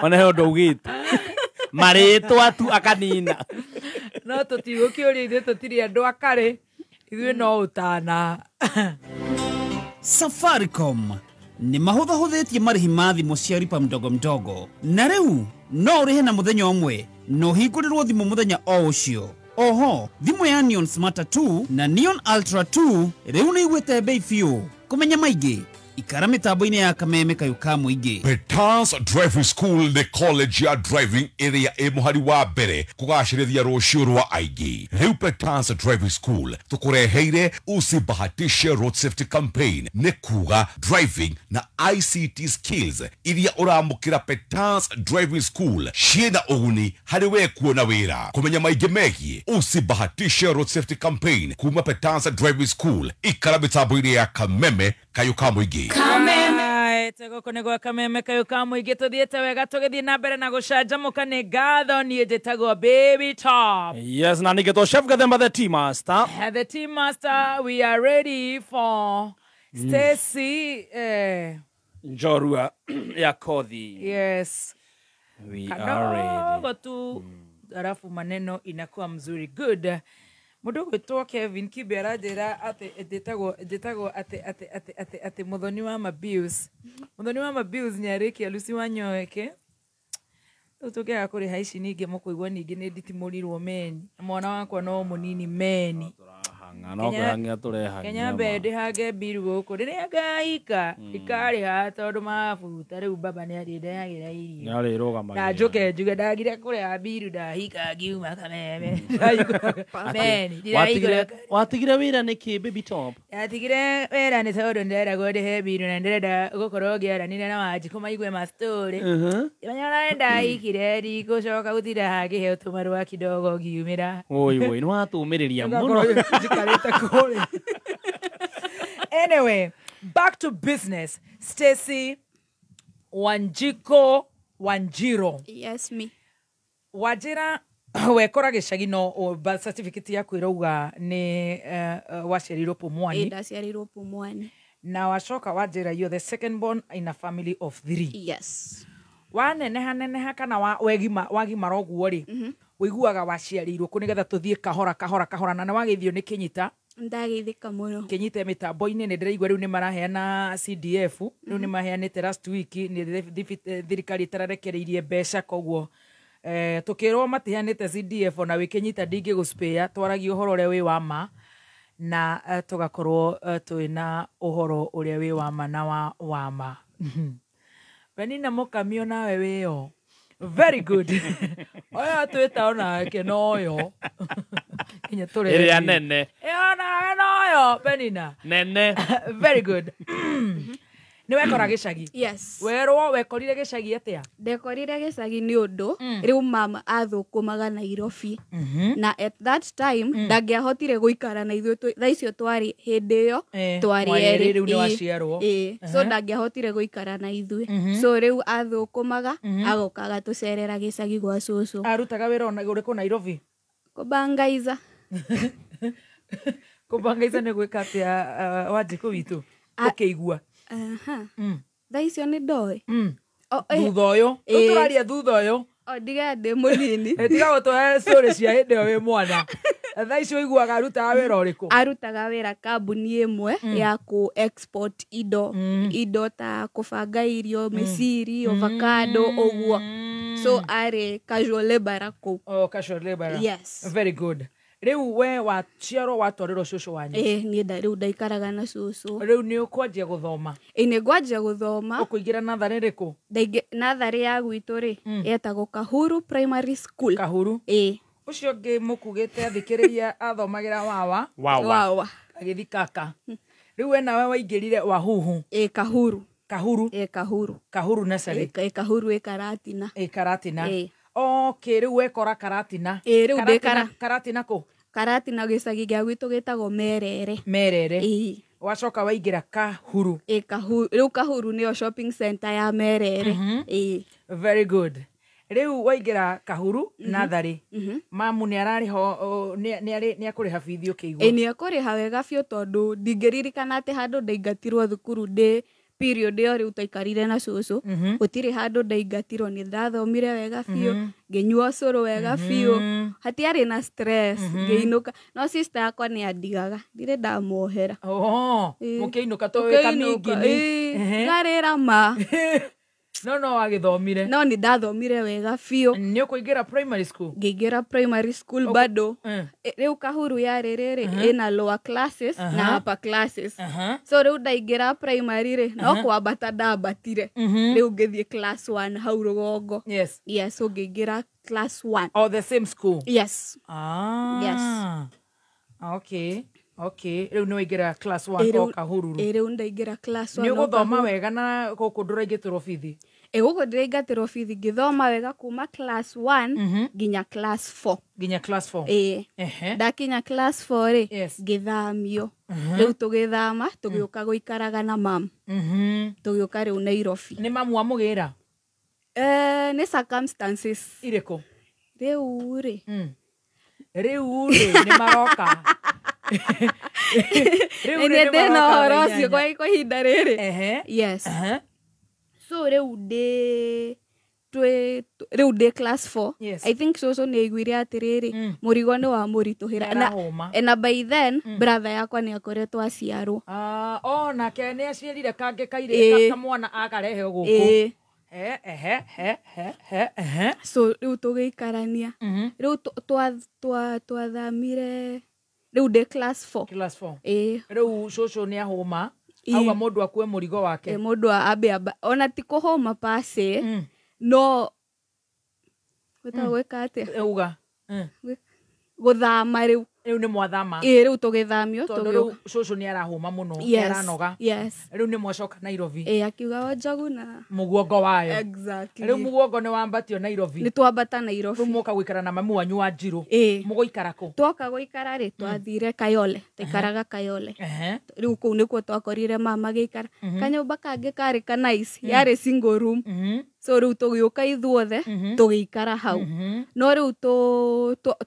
Ona he ũndũ augĩte. Marĩtwa tu akanina. No tũtigũkĩũria ithuĩ tũtirĩ andũ akarĩ, ithuĩ no ũtana. Safaricom nĩ mahũthahũthĩtie marĩhi ma thimũ cia lipa mdogo mdogo, na rĩu no ũrĩhe na mũthenya ũmwe na ũhingũrĩrwo thimũ mũthenya o ũcio. Oho, thimũ ya Neon Smarter 2 na Neon Ultra 2 rĩu nĩ igwĩte bei biũ. Kũmenya maingĩ, ikara mĩtambo-inĩ ya Kameme kayũ ka mũingĩ. Petans Driving School nĩ college ya driving ĩrĩa ĩ mũhari wa mbere kũgacĩrithia rũciũ rwa aingĩ. Rĩu Petans Driving School tũkũreheire usibahatishe road safety campaign, nĩ kuga driving na ICT skills iria ũramũkĩra Petans Driving School ciĩna ũguni harĩ we kuona wĩra. Kũmenya maingĩ megiĩ usibahatishe road safety campaign kuma Petans Driving School, ikara mĩtambo-inĩ ya Kameme kayũ ka mũingĩ. Gũkũ nĩ gwa Kameme kayũ ka mũingĩ, tũthiĩte wega tũgĩthiĩ na mbere na gũcanjamũka. Nĩ ngatho, niĩ njĩtagwo Baby Top. Yes, na nĩgetwo Chef Gathemba the Tea Master. The Tea Master, we are ready for Stacy Njorua ya kothi. Yes. We are ready. Kadogo tu alafu maneno inakuwa mzuri. Good. Mũndũ ũgwĩtwo Kevin Kibe aranjĩra atĩ njĩtagwo atĩ mũthoni wa mabills. Mũthoni wa mabills nĩ arĩkia Lucy Wanyoeke. Rĩu tũngĩaga kũrĩha ici ningĩ mũkũigua ningĩ nĩ nditimũrirwo meni. Na mwana wakwa no mũnini meni. Kenya mbe ndĩhange mbiru gũkũ rĩrĩa ngahika ikarĩha tondũ mabuta rĩu baba nĩ arĩndehagĩra irio. Na njũke njuge ndagire kũrĩha mbiru ndahika ngiuma Kameme. Meni watigire wĩra nĩkĩ Baby Top? Ndatigire wĩra nĩ tondũ ndĩreragwo ndĩhe mbiru na ndĩrenda gũkorwo ngĩaranĩria na Wanjikũ maigue ma story. Menya ona ndahikire ndigũcoka gũtinda hangĩheo tũmarũa kidogo ngiumĩra. Oi oi, nĩ watũmĩrĩria mũno. Anyway, back to business. Stacy Wanjiko Wanjiro. Yes, me. Wanjira wekora gĩcagi no birth certificate yaku ĩrauga nĩ waciarirwo Pumwani. Ndaciarirwo Pumwani. Na wacoka wanjĩra you're the second born in a family of 3. Yes. Waneneha neneha kana wagimara ũguo rĩ, ũiguaga waciarĩirwo kũ nĩgetha tũthiĩ kahora kahora kahora na nĩ wageithio nĩ Kĩnyita. Ndageithĩka mũno. Kĩnyita mĩtambo-inĩ nĩ ndĩraigua rĩu nĩ maraheana CDF, rĩu nĩ maheanĩte last week nĩ thirikari ĩtararekereirie mbeca koguo tũkĩrwo matiheanĩte CDF ona wĩ Kĩnyita ndingĩgũspare, twaragia ũhoro ũrĩa wĩ wa ma na tũgakorwo twĩna ũhoro ũrĩa wĩ wa ma na wa ma. Penina Mũkamio nawe wĩyo. Very good. Oyo twĩta onake noyo. Kinya tũrĩ. Ĩrĩa nene. Ĩyo nawe noyo Penina. Nene. Very good. Nĩ wekora gĩcagi? Yes. Werwo wekorire gĩcagi atĩa? Ndekorire gĩcagi nĩ ũndũ rĩu mama athũkũmaga Nairobi. Na at that time ndangĩahotire gũikara na ithuĩ thaa icio twarĩ hĩndĩ ĩyo twarĩ erĩ. Rĩu nĩ waciarwo. So ndangĩahotire gũikara na ithuĩ. So rĩu athũkũmaga agoka agatũcerera gĩcagi gwa cũcũ. Arutaga wĩra ona ũrĩkũ Nairobi? Kũbangaiza. Kũbangaiza nĩ gwĩka atĩa Wanjikũ witũ? Ũkĩigua? Thaa icio nĩ ndoĩ. Thutha ũyũ tũraria thutha ũyũ. Ndiga ndĩ mũnini. Tiga gũtũhe story cia hĩndĩ ĩyo wĩ mwana. Thaa icio ũiguaga arutaga wĩra ũrĩkũ? Arutaga wĩra kambuni ĩmwe ya kũ export indo, indo ta kũbanga irio, mĩciri, avocado ũguo. So arĩ casual laborer kũu. Oh, casual laborer. Yes. Very good. Rĩu we waciarwo watwarĩrwo cũcũ wanyu? Niĩ rĩu ndaikaraga na cũcũ. Rĩu nĩ ũkwanjia gũthoma? Nĩ ngwanjia gũthoma. Ũkũingĩra natharĩ rĩkũ? Natharĩ ya gwitũ rĩ, yetagwo Kahuru Primary School. Kahuru? Ũcio ũngĩ mũkugĩte athikĩrĩria athomagĩra Wawa. Wawa. Agĩthi Kaka. Rĩu we nawe waingĩrire Wahuhu. Kahuru. Kahuru? Kahuru. Kahuru nursery. Kahuru ĩ Karatina. Karatina. Okay, rĩu wekora Karatina. Rĩu ndĩ Karatina kũ? Karatina gĩcagi gĩa gwitũ gĩtagwo Merere. Merere. Wacoka waingĩra Kahuru. Kahuru. Rĩu Kahuru nĩyo shopping center ya Merere. Very good. Rĩu waingĩra Kahuru natharĩ. Mamu nĩ ararĩho nĩ akũrĩha bithi ũkĩigua? Nĩ akũrĩha wega biũ tondũ ndingĩririkana atĩ handũ ndaingatirwo thukuru ndĩ period ĩyo rĩu twaikarire na cũcũ. Gũtirĩ handũ ndaingatirwo, nĩ ndathomire wega biũ, ngĩnyua ũcũrũ wega biũ, hatiarĩ na stress, ngĩinũka. No sister yakwa nĩ andigaga, ndirĩ ndamuohera. Mũkĩinũka tũĩ kamingini. Ngarĩra ma. No wagĩthomire. No nĩ ndathomire wega biũ. Nĩ ũkũingĩra primary school? Ngĩingĩra primary school bado. Rĩu Kahuru yarĩ rĩrĩ ĩna lower classes na upper classes. So rĩu ndaingĩra primary rĩ, no kwambata ndambatire. Rĩu ngĩthiĩ class 1 hau rũgongo. Yes. Yes, so ngĩingĩra class 1. Oh, the same school? Yes. Yes. Okay. Okay, rĩu nĩ waingĩra class 1 o Kahuru. Rĩu ndaingĩra class 1. Nĩ ũgũthoma wega na gũkũ ndũraingatĩrwo bithi? Gũkũ ndĩraingatĩrwo bithi, ngĩthoma wega kuma class 1 nginya class 4. Nginya class 4? Ndakinya class 4 rĩ, ngĩthamio. Rĩu tũgĩthama, tũgĩũka gũikaraga na mam. Tũgĩũka rĩu Nairobi. Nĩ mamu amũgĩra? Nĩ circumstances. Irĩkũ? Rĩu rĩ. Rĩu rĩ, nĩ maroka. Rĩu rĩ, nĩ ndĩna maroka ũhoro thaa ũcio inyanya. kwa ihinda rĩrĩ. Yes. So rĩu ndĩ rĩu ndĩ class 4. Yes. I think cũcũ nĩ aiguire atĩrĩrĩ, mũrigo nĩ wamũritũhĩra. Nĩarahũma. Na by then brother yakwa nĩ akoretwo aciarwo. Nake nĩ aciarire kangĩ kairĩ kamwana akarehe gũkũ. So rĩu tũgĩikarania. Rĩu twathamire rĩu ndĩ class 4. Class 4. Rĩu cũcũ nĩ ahũma. Auga mũndũ akue mũrigo wake. Mũndũ ambe ona ti kũhũma pase, no gwĩtagwo gwĩka atĩa? Uga. Gũthama rĩu. Rĩu nĩ mwathama. Ĩĩ, rĩu tũgĩthamio. Tondũ rĩu cũcũ nĩ arahũma mũno, nĩ Yes, aranoga. Yes. Rĩu nĩ mwacoka Nairobi. Ĩĩ, akiuga Wanjogu na mũguongo wayo. Exactly. Rĩu mũguongo nĩ wambatio Nairobi. Nĩ twambata Nairobi. Rĩu mwoka gũikara na mami wanyu wa Njirũ. Ĩĩ. Mũgũikara kũ? Twoka gũikara rĩ, twathire Kayole, twaikaraga Kayole. Rĩu kũu nĩkuo twakorire mama agĩikara. Kanyũmba kangĩ karĩ ka nice, yarĩ single room. So rĩu tũgĩũka ithuothe tũgĩikara hau. No rĩu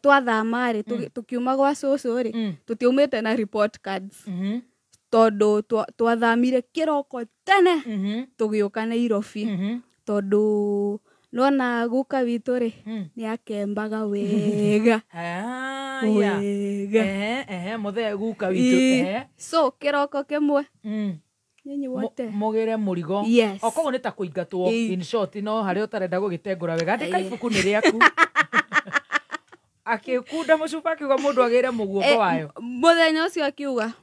twathama rĩ, tũkiuma gwa cũcũ rĩ, tũtiaumĩte na report cards, tondũ twathamire kĩroko tene tũgĩũka Nairobi, tondũ nona guka witũ rĩ nĩ akembaga wega. Haya. Wega. Ehe, ehe, mũthee guka witũ. Ĩĩ. Ehe. So kĩroko kĩmwe nyinyi wote Mũgĩre mũrigo. Yes. O koguo nĩ ta kũingatwo. Ĩĩ. In short, no harĩa ũtarenda gũgĩtengũra wega, andĩka Ĩĩ. ibuku nĩ rĩaku. Akĩkunda mũcuba akiuga mũndũ agĩre mũguongo wayo. Mũthenya ũcio akiuga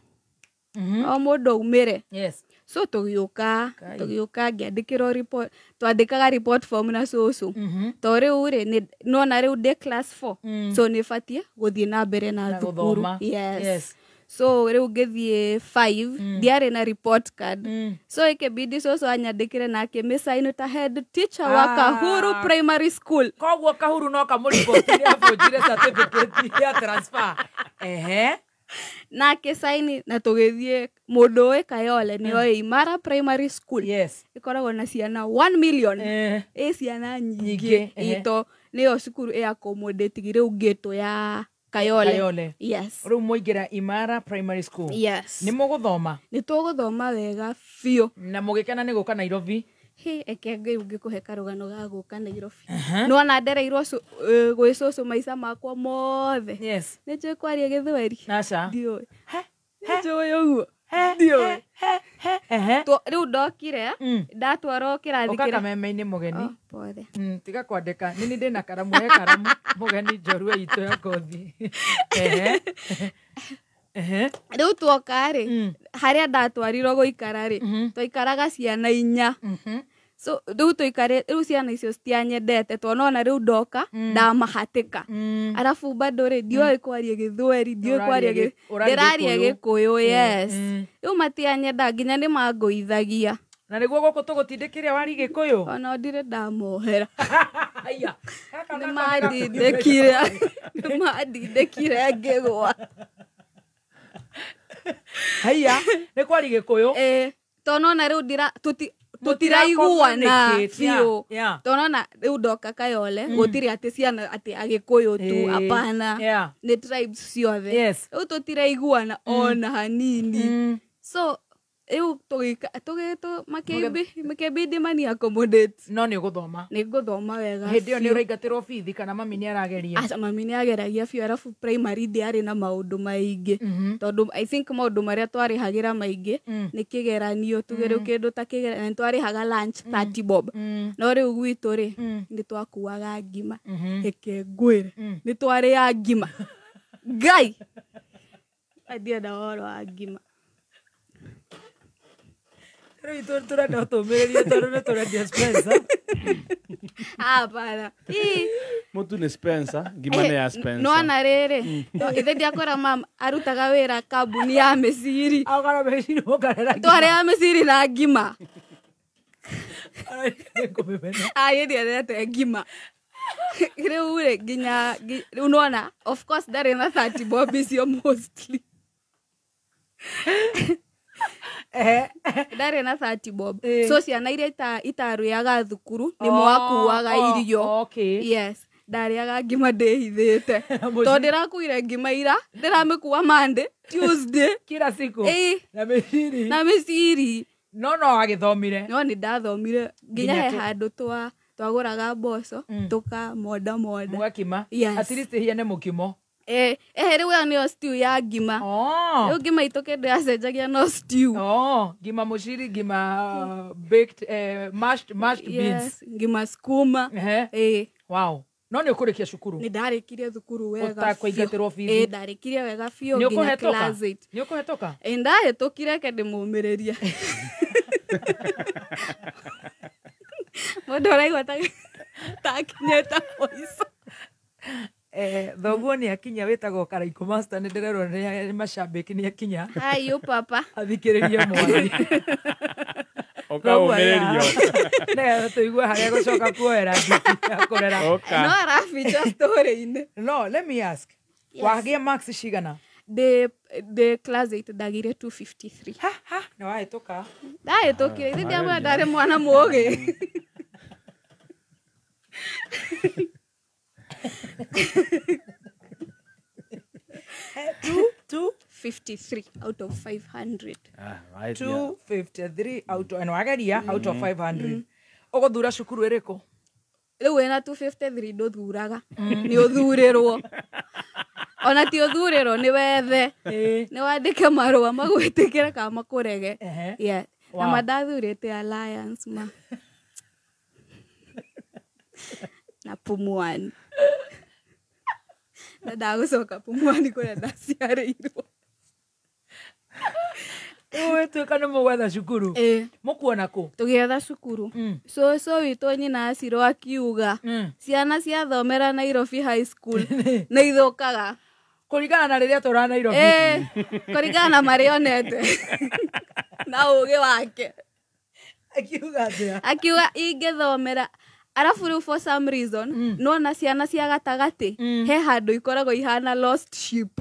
o mũndũ aumĩre. Yes. So tũgĩũka, tũgĩũka ngĩandĩkĩrwo report, twandĩkaga report form na cũcũ, to rĩu rĩ nona rĩu ndĩ class 4, so nĩ batiĩ gũthiĩ na mbere na Na thukuru. gũthoma. Yes. Yes. So rĩu ngĩthiĩ 5, ndiarĩ na report card, so ikĩbidi cũcũ anyandĩkĩre na akĩmĩcaini ta head teacher wa Kahuru Primary School. Koguo Kahuru no kamũriboti nĩ abũnjire certificate ya transfer. Ehe. Na akĩcaini na tũgĩthiĩ. Mũndũ ũĩ Kayole nĩ oĩ Imara Primary School. Yes. Ĩkoragwo na ciana 1 million. Ĩ ciana nyingĩ. Nyingĩ, ehe. Ito nĩyo cukuru ĩ accommodate rĩu ngĩtũ ya Kayole. Kayole. Yes. Rĩu mũingĩra Imara Primary School. Yes. Nĩ mũgũthoma. Nĩ tũgũthoma wega biũ. Na mũgĩkena nĩ gũka Nairobi. Hĩ, eke Ngai ũngĩkũhe karũgano ga gũka Nairobi. Nĩwona ndereirwo gwĩ cũcũ maica makwa mothe. Yes. Nĩ njũĩ kwaria Gĩthweri? Aca. Ndiũĩ. Nĩ njũĩ ũguo? Ndiũĩ. Rĩu ndokire ndatwarwo kĩrathi Ũka kĩrĩa kameme-inĩ mũgeni. Oh, pole. Tiga kwandĩka nini, ndĩna karamu, he karamu mũgeni njorua itũ ya ngothi. Ehe. Ehe. Rĩu tuoka rĩ, harĩa ndatwarirwo gũikara rĩ, twaikaraga ciana 4. So rĩu tũikare, rĩu ciana icio citianyendete, tondũ rĩu ndoka ndamahatĩka, arabu bado rĩ ndiũĩ kwaria Gĩthweri, ndiũĩ kwaria Ũraria ndĩraria Gĩkũyũ. Gĩkũyũ. Yes. Rĩu matianyenda, nginya nĩ mangũithagia. Na nĩguo gũkũ tũgũtindĩkĩria wari Gĩkũyũ. Ona ndirĩ ndamohera. Aya. Nĩ mandindĩkire, nĩ mandindĩkire ngĩgwa. Haiya, nĩ kwari Gĩkũyũ. Ĩĩ, tondũ ona rĩu tũtiraiguana Communicate, yeah, biũ, tondũ ona rĩu ndoka Kayole gũtirĩ atĩ ciana atĩ Agĩkũyũ tu, hapana, nĩ tribes ciothe. Yes. Rĩu tũtiraiguana ona hanini. So rĩu makĩbidi mani accommodate. No nĩ ũgũthoma. Nĩ ngũthoma wega Hĩndĩ ĩyo nĩ biũ. ũraingatĩrwo bithi kana mami nĩ arageria? Aca, mami nĩ ageragia biũ. Arabu primary ndiarĩ na maũndũ maingĩ, tondũ I think maũndũ marĩa twarĩhagĩra maingĩ nĩ kĩgeranio, tuge rĩu kĩndũ ta kĩgeranio nĩ twarĩhaga lunch 30 bob. No rĩu gwitũ rĩ nĩ twakuaga ngima. Reke ngwĩre, nĩ twarĩaga ngima. Ngai, ndienda ũhoro wa ngima. Rĩu itũ tũrenda ũtũmĩrĩrie tondũ nĩ tũrendia Spencer. Hapana. Ii. Mũtu nĩ Spencer, ngima nĩ ya Spencer. Nona rĩrĩ, ithe ndiakora mama arutaga wĩra kambuni ya mĩciri. Agara mĩciri mũkarera ngima. Twarĩaga mĩciri na ngima. Ai, ndiendete ngima. Rĩu rĩ nginya rĩu nona of course ndarĩ na 30 bob icio mostly. Ndarĩ na 30 bob. So ciana iria itarĩaga thukuru nĩ mwakuaga irio. Yes. Ndarĩaga ngima ndĩhithĩte, tondũ ndĩrakuire ngima ira, ndĩramĩkua Monday, Tuesday, kila siku. Ĩĩ. Na mĩciri. Na mĩciri. No no wagĩthomire. No nĩ ndathomire nginya Nginya he handũ twagũraga mboco tũkamonda monda. Mũgakima. Yes. At least hiene mũkimo. Eh, rĩu ĩyo nĩyo stew ya ngima. Rĩu ngima itũ kĩndũ yacenjagia no stew. Oh, ngima mũciri, ngima baked, mashed beans. Yes, ngima skuma. Ehe. Wow. No nĩ ũkũrĩkia cukuru? Nĩ ndarĩkirie thukuru wega. Ũtakũingatĩrwo bithi? Ĩĩ, ndarĩkirie wega biũ Nĩ nginya ũkũhetũka? class 8. Nĩ ũkũhetũka? Ĩĩ, ndahĩtũkire, ke ndĩmũmĩrĩrie. Mũndũ ũraigua ta akinyĩte mũico. Thoguo nĩ akinya, wĩtagwo Karaikũ Master, nĩ ndĩrerwo nĩ macambĩki nĩ akinya. Ayo papa. Athikĩrĩrie mwathi. Ũkaũmĩrĩrio. Nĩgetha tũigue harĩa gũcoka kuoera nditi ya kũrera. Ũka. No arabicha story-inĩ. No, let me ask. Yes. Wagĩa marks cigana? The class 8 ndagire 253. Ha ha, nĩ wahĩtũka. Ndahĩtũkire, ithe ndiamwĩra ndarĩ mwana mũũgĩ. Two, 53 out of 500. Ah, right, yeah. 253 out of, wageria out of 500. Ũgũthura cukuru ĩrĩkũ? Rĩu wĩna 253 ndũthuraga, nĩ ũthurĩrwo. Ona ti ũthurĩrwo, nĩ wethe. Nĩ wandĩke marũa magwĩtĩkĩre kana makũrege. Yeah. Na Wow. ma ndathurĩte Alliance ma. Na Pumwani. Na ndagũcoka Pumwani kũrĩa ndaciarĩirwo. Ũgũtuĩka nĩ mũgwetha cukuru. Mũkuona kũ? Tũgĩetha cukuru. Cũcũ witũ nyina acirwo akiuga ciana ciathomera Nairobi High School nĩ ithũkaga. Kũringana na rĩrĩa tũra Nairobi. Kũringana na marĩa onete na ũgĩ wake. Akiuga atĩa? Akiuga ingĩthomera arabu rĩu for some reason nona ciana cia gatagatĩ he handũ ikoragwo ihana lost sheep.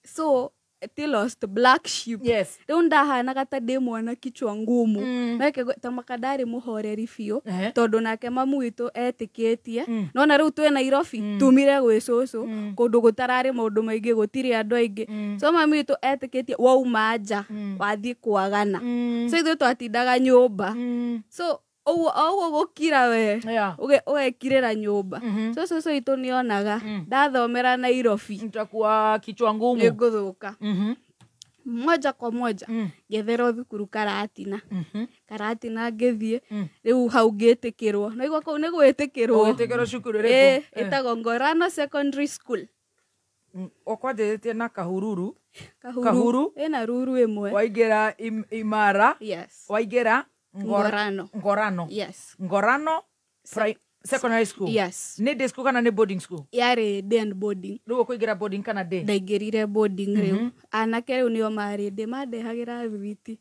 So ti lost black sheep. Yes. Rĩu ndahanaga ta ndĩ mwana kichwa ngumu. Nake ta maka ndarĩ mũhoreri biũ tondũ nake mamu witũ etĩkĩtie. Nona rĩu twĩ Nairobi tumire gwĩ cũcũ kũndũ gũtararĩ maũndũ maingĩ gũtirĩ andũ aingĩ. So mami witũ etĩkĩtie wauma nja wathiĩ kwagana. So ithuĩ twatindaga nyũmba. So ũguo o ũguo gũkira we ũgekirĩra nyũmba. So cũcũ witũ nĩonaga ndathomera Nairobi nitakuwa kichwa ngumu, nĩngũthũka. Moja kwa moja ngĩetherwo thukuru Karatina. Karatina ngĩthiĩ rĩu hau ngĩtĩkĩrwo. Naigua kũu nĩ gwĩtĩkĩrwo. Ũgĩtĩkĩrwo cukuru ĩrĩkũ? Ĩtagwo Ngorano Secondary School. Ũkwanjĩrĩtie na Kahururu. Kahuru. Ĩna ruru ĩmwe. Waingĩra Imara. Yes. Waingĩra Ngorano. Ngorano. Yes. Ngorano Secondary School. Yes. Nĩ day school kana nĩ boarding school? Yarĩ day and boarding. Rĩu ũkũingĩra boarding kana day? Ndaingĩrire boarding rĩu. Anake rĩu nĩo marĩ ndĩ mandehagĩra thwiti.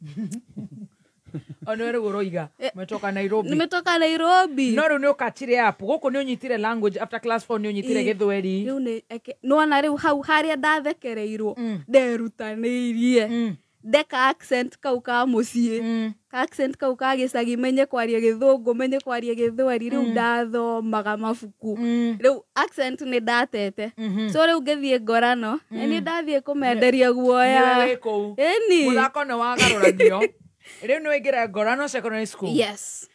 O nĩwe rĩu ũroiga umetoka Nairobi. Nimetoka Nairobi. No rĩu nĩ ũkachire up. Gũkũ nĩ ũnyitire language after class 4 nĩ ũnyitire Gĩthweri. Rĩu nĩ nĩwona rĩu hau harĩa ndathekereirwo nderutanĩirie. Ndeka accent kau ka mũciĩ. Ka accent kau ka gĩcagi, menye kwaria Gĩthũngũ, menye kwaria Gĩthweri. Rĩu ndathomaga mabuku. Rĩu accent nĩ ndatete. So rĩu ngĩthiĩ Ngorano, nĩ ndathiĩ kũmenderia guoya. Nĩwe wĩ kũu. Ĩni. Mũthako nĩ wagarũranio. Rĩu nĩ waingĩra Ngorano Secondary School. Yes.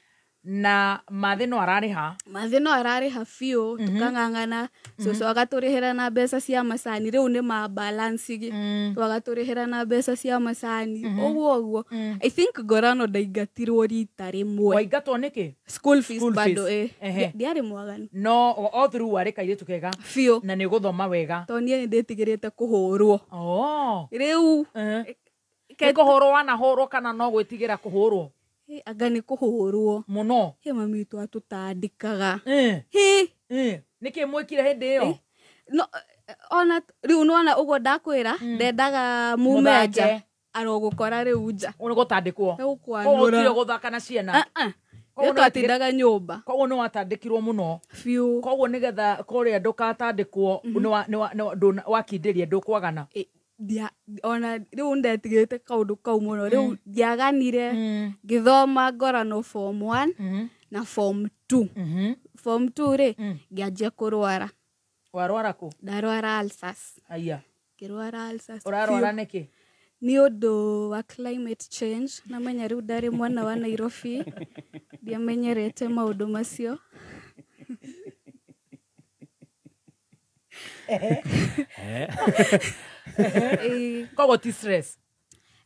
Na mathĩ no ararĩha. Mathĩ no ararĩha biũ, tũkang'ang'ana. Cũcũ agatũrĩhĩra na mbeca cia macani, rĩu nĩ ma balance gĩ. Agatũrĩhĩra na mbeca cia macani. Ũguo ũguo. I think Ngorano ndaingatirwo rita rĩmwe. Waingatwo nĩkĩ? School fees School bado fees. Ndiarĩ mwaganu. No all through warĩ kairĩtu kega. Biũ. Na nĩ ũgũthoma wega. Tondũ niĩ nĩ ndĩtigĩrĩte kũhũrwo. Rĩu Nĩ kũhũrwo wanahũrwo kana no gwĩtigĩra kũhũrwo? Anga nĩ kũhũrwo. Mũno. He mami witũ atũtandĩkaga. Nĩkĩ mwĩkire hĩndĩ ĩyo? No, ona rĩu nĩwona ũguo ndakwĩra, ndendaga mume nja. Arogũkora rĩu nja. Nĩ gũtandĩkwo. Nĩ gũkwanũra. Koguo gũtirĩ gũthaka na ciana. Rĩu twatindaga nyũmba. Koguo nĩ watandĩkirwo mũno. Biũ. Koguo nĩgetha kũrĩa ndũgatandĩkwo wakindĩria ndũkwagana. Ona rĩu ndetigĩrĩte kaũndũ kau mũno. Rĩu ndiaganire ngĩthoma Ngorano form 1 na form 2. Form 2 rĩ ngĩanjia kũrwara. Warwara kũ? Ndarwara ulcers. Aya. Ngĩrwara ulcers. Ũrarwara nĩkĩ? Nĩ ũndũ wa climate change. Namenya rĩu ndarĩ mwana wa Nairobi. Ndiamenyerete maũndũ macio. Koguo ti stress?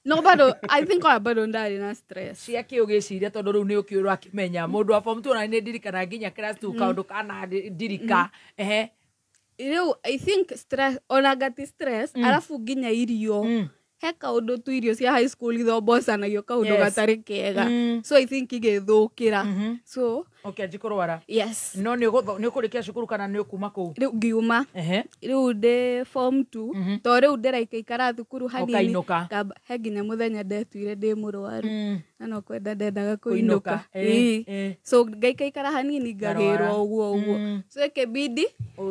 No, bado I think I bado ndarĩ na stress. Cia kĩ ũgĩciria tondũ rĩu nĩ ũkĩ ũrakĩmenya mũndũ wa form 2 ona nĩ ndirikana nginya class 2 kaũndũ kana ndirika. Rĩu I think stress ona ngati stress arabu nginya irio. He kaũndũ tu irio cia high school ithombocanagio kaũndũ gatarĩ kega. So I think igĩthũkĩra. So ũkĩanji kũrwara. Yes. No nĩ ũkũrĩkia cukuru kana nĩ ũkuma kũu? Rĩu ngiuma. Rĩu ndĩ form 2 to rĩu ndĩraikaikara thukuru hanini. Ũkainũka. He nginya mũthenya ndetuire ndĩ mũrwaru na no kwenda ndendaga kũinũka. So ngaikaikara hanini ngagĩrwo ũguo ũguo. So ĩkĩbidi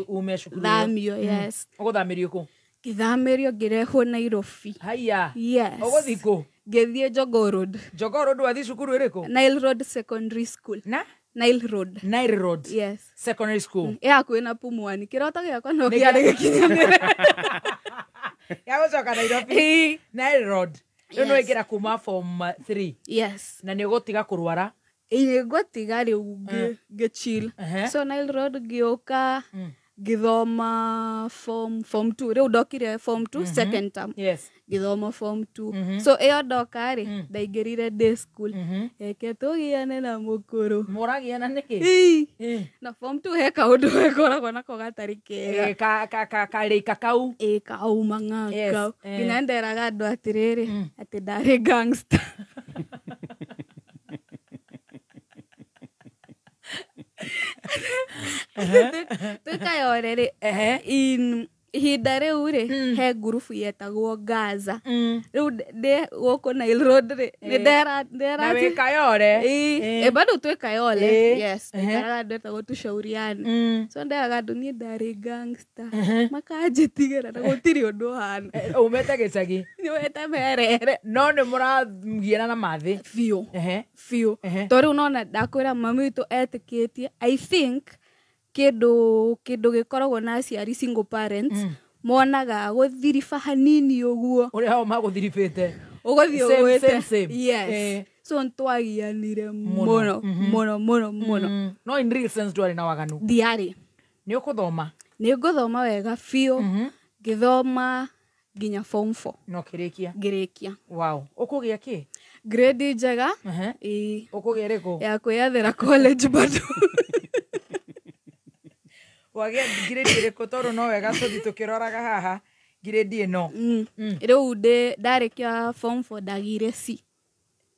ume cukuru. Thamio, yes. Ũgũthamĩrio kũ? Ngĩthamĩrio ngĩrehwo Nairobi. Haiya. Yes. Ũgũthiĩ kũ? Ngĩthiĩ Jogoo Road. Jogoo Road wathiĩ cukuru ĩrĩkũ? Nile Road Secondary School. Na? Nile Road. Nile Road. Yes. Secondary school. Ĩ hakuhĩ na Pumwani. Kĩroto gĩakwa no kĩarĩ gĩkinyanĩre. Ya gũcoka Nairobi. Nile Road. Rĩu nĩ waingĩra kuma form 3. Yes. Na nĩ ũgũtiga kũrwara? Ĩĩ ngũtiga rĩu ngĩ chill. So Nile Road ngĩũka ngĩthoma form 2. Rĩu ndokire form 2 second term. Yes. Ngĩthoma form 2. So ĩyo ndoka rĩ ndaingĩrire day school. Reke tũgiane na mũkũrũ. Mũragiana nĩkĩ? Na form 2 he kaũndũ gekoragwo nako gatarĩ kega. Karĩka kau. Ĩ kauma ng'akau. Nginya nderaga andũ atĩrĩrĩ atĩ ndarĩ gangster. Twĩkayore rĩ ihinda rĩu rĩ he ngurubu yetagwo Gaza. Rĩu ndĩ gũkũ Nile Road rĩ nĩ ndera Na wĩ Kayore. Ĩ bado twĩ Kayole. Yes. Nderaga andũ etagwo Tushauriane. So nderaga andũ niĩ ndarĩ gangster. Makanjĩtigĩra na gũtirĩ ũndũ ũhana. Umĩte gĩcagi. Nyumĩte Merere. No nĩ mũragiana na mathĩ. Biũ. Biũ. To rĩu nona ndakwĩra mami witũ etĩkĩtie I think kĩndũ gĩkoragwo na aciari single parents monaga gũthiriba hanini ũguo ũrĩa hao magũthiribĩte ũgũthiĩ ũgwĩte. Yes. So nĩtwagianire mũno mũno mũno mũno. No in real sense ndwarĩ na waganu. Ndiarĩ. Nĩ ũkũthoma? Nĩ ngũthoma wega biũ. Ngĩthoma nginya form 4. No kĩrĩkia? Ngĩrĩkia. Wow. Ũkũgĩa kĩ? Grade njega. Ũkũgĩa ĩrĩkũ? Ya kwĩyathĩra college bado. Wagĩa grade ĩrĩkũ tondũ no wega tũthiĩ tũkĩroraga haha grade ĩno. Rĩu ndarĩkia form 4 ndagĩire C.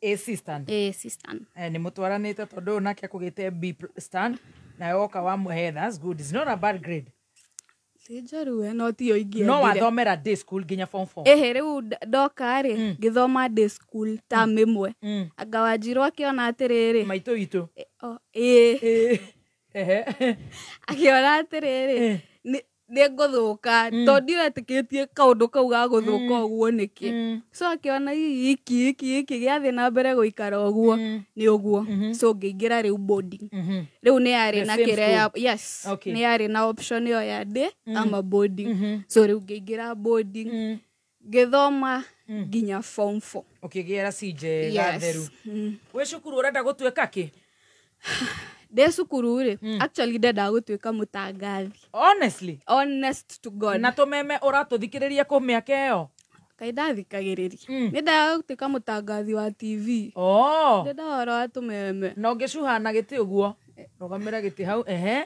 A C stand. A C stand. Nĩ mũtwaranĩte tondũ ũyũ nake akũgĩte B stand na woka wamũhe. That's good. It's not a bad grade. Ti njũru we, no tiyo ingĩendire. No wathomera day school nginya form 4. Ĩhĩ rĩu ndoka rĩ ngĩthoma day school term ĩmwe. Anga Wanjirũ akĩona atĩrĩrĩ. Maitũ witũ. Ĩĩ. Akĩona atĩrĩrĩ nĩ ngũthũka tondũ ndiretĩkĩtie kaũndũ kau ga gũthũka ũguo nĩkĩ. So akĩona iki iki iki gĩathiĩ na mbere gũikara ũguo nĩ ũguo. So ngĩingĩra rĩu boarding. Rĩu nĩ yarĩ na kĩrĩa ya yes nĩ yarĩ na option ĩyo ya day ama boarding. So rĩu ngĩingĩra boarding ngĩthoma nginya form 4. Ũkĩgĩra C njega theru. Wĩ cukuru ũrenda gũtuĩka kĩ? Ndĩ cukuru rĩ actually ndendaga gũtuĩka mũtangathi. Honestly? Honest to God. Na tũmeme ũratũthikĩrĩria kũ mĩaka ĩyo? Kaĩ ndathikagĩrĩria. Nĩ ndendaga gũtuĩka mũtangathi wa TV. Oh. Ndendaga ũhoro wa tũmeme. Na ũngĩcuha na gĩtĩ ũguo. Rũgamĩra gĩtĩ hau. Ehe.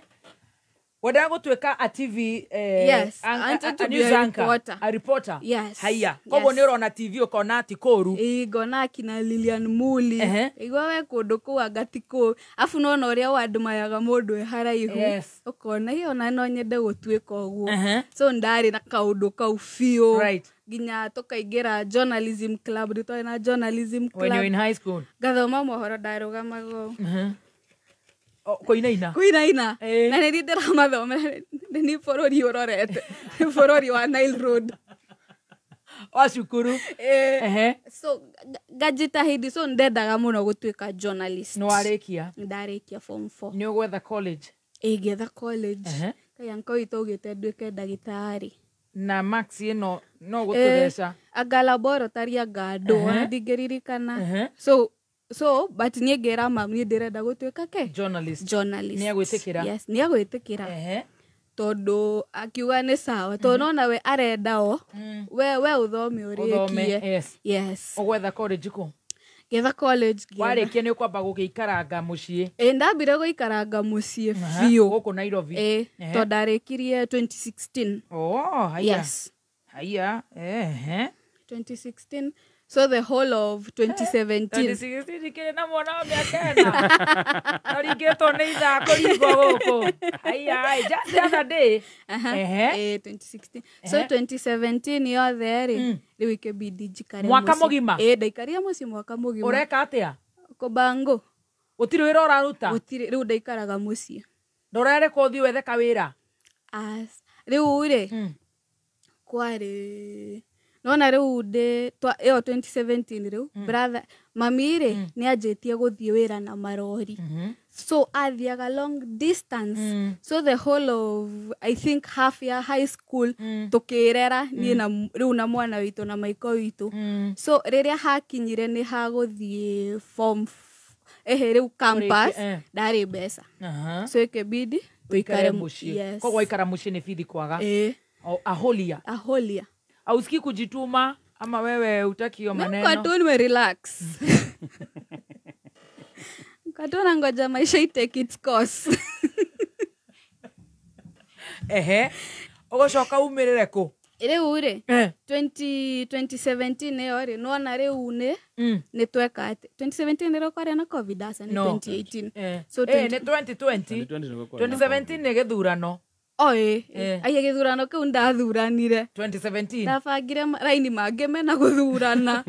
Wendaga gũtuĩka a TV yes, a news anchor. A reporter. Yes. Haiya. Koguo nĩ ũrona TV ũkona ti kũru. Ĩĩ ngona akina Lilian Muli. Igua we kũndũ kũu anga ti kũu. Afu nona ũrĩa wandũmayaga mũndũ e haraihu. Yes. Ũkona ĩ ona no nyende gũtuĩka ũguo. So ndarĩ na kaũndũ kau biũ. Right. Nginya tũkaingĩra journalism club. Nĩ twarĩ na journalism club. When you were in high school. Ngathoma mohoro ndarũgamaga ũũ. Kũinaina. Kũinaina. Na nĩ niĩ ndĩramathomera nĩ bũrũri ũrorete. Nĩ bũrũri wa Nile Road. Wa cukuru. So ngajitahidi. So ndendaga mũno gũtuĩka journalist. Nĩ warĩkia? Ndarĩkia form 4. Nĩ ũgwetha college? Ĩĩ ngĩetha college. Kaĩ uncle witũ augĩte nduĩke ndagĩtarĩ. Na max ĩno no gũtũtheca. Anga laboratory anga andũ ona ndingĩririkana. So but niĩ ngĩra mam niĩ ndĩrenda gũtuĩka ke? Journalist. Journalist. Nĩ agwĩtĩkĩra? Yes, nĩ agwĩtĩkĩra. Tondũ akiuga nĩ sawa. Tondũ nona we arenda o. We ũthome ũrĩkie. Yes. Yes. Ũgwetha college kũ? Ngĩetha college. Warĩkia nĩ ũkwamba gũgĩikaranga mũciĩ? Ĩĩ ndambire gũikaranga mũciĩ biũ. Gũkũ Nairobi? Ĩĩ, tondũ ndarĩkirie 2016. Oh, haiya. Yes. Haiya, ehe. 2016. So the whole of 2017. 2016 ikĩrĩ na mwana wa mĩaka ĩna. Aringĩtwo nĩ ithaa kũringwo gũkũ. Aya, ai, just the other day. Ehe. 2016. So 2017 yothe rĩ, rĩu ikĩbidi njikare Mwaka mũciĩ. mũgima? Ĩĩ, ndaikarire mũciĩ mwaka mũgima. Ũreka atĩa? Kũbango. Gũtirĩ wĩra ũraruta? Gũtirĩ, rĩu ndaikaraga mũciĩ. Ndũrerĩkwo ũthiĩ wethe kawĩra? Rĩu rĩ, kwarĩ nona rĩu ndĩ ĩyo 2017 rĩu, brother mami rĩ nĩ anjĩtie gũthiĩ wĩra na marori. So athiaga long distance. So the whole of I think half ya high school tukirera niĩ na rĩu na mwana witũ na maiko witũ. So rĩrĩa hakinyire nĩ hagũthiĩ form ehe rĩu campus ndarĩ mbeca. So ikĩbidi tuikare mũciĩ. Koguo waikara mũciĩ nĩ bithi kwaga. Aholia. Aholia. Hausikii kujituma ama wewe hutaki hiyo maneno? Niko tu nime relax. Niko tu nangoja maisha i take its course. Ehe. Ũgũcoka umĩrĩre kũ? Rĩu rĩ, 2017 ĩyo rĩ, nĩwona rĩu nĩ tweka atĩ 2017 nĩrĩo kwarĩ na COVID aca nĩ 2018. So nĩ 2020. 2017 nĩ gĩthurano. Oi, aiya gĩthurano kĩu ndathuranire 2017. Ndabangire raini mangĩ mena gũthurana.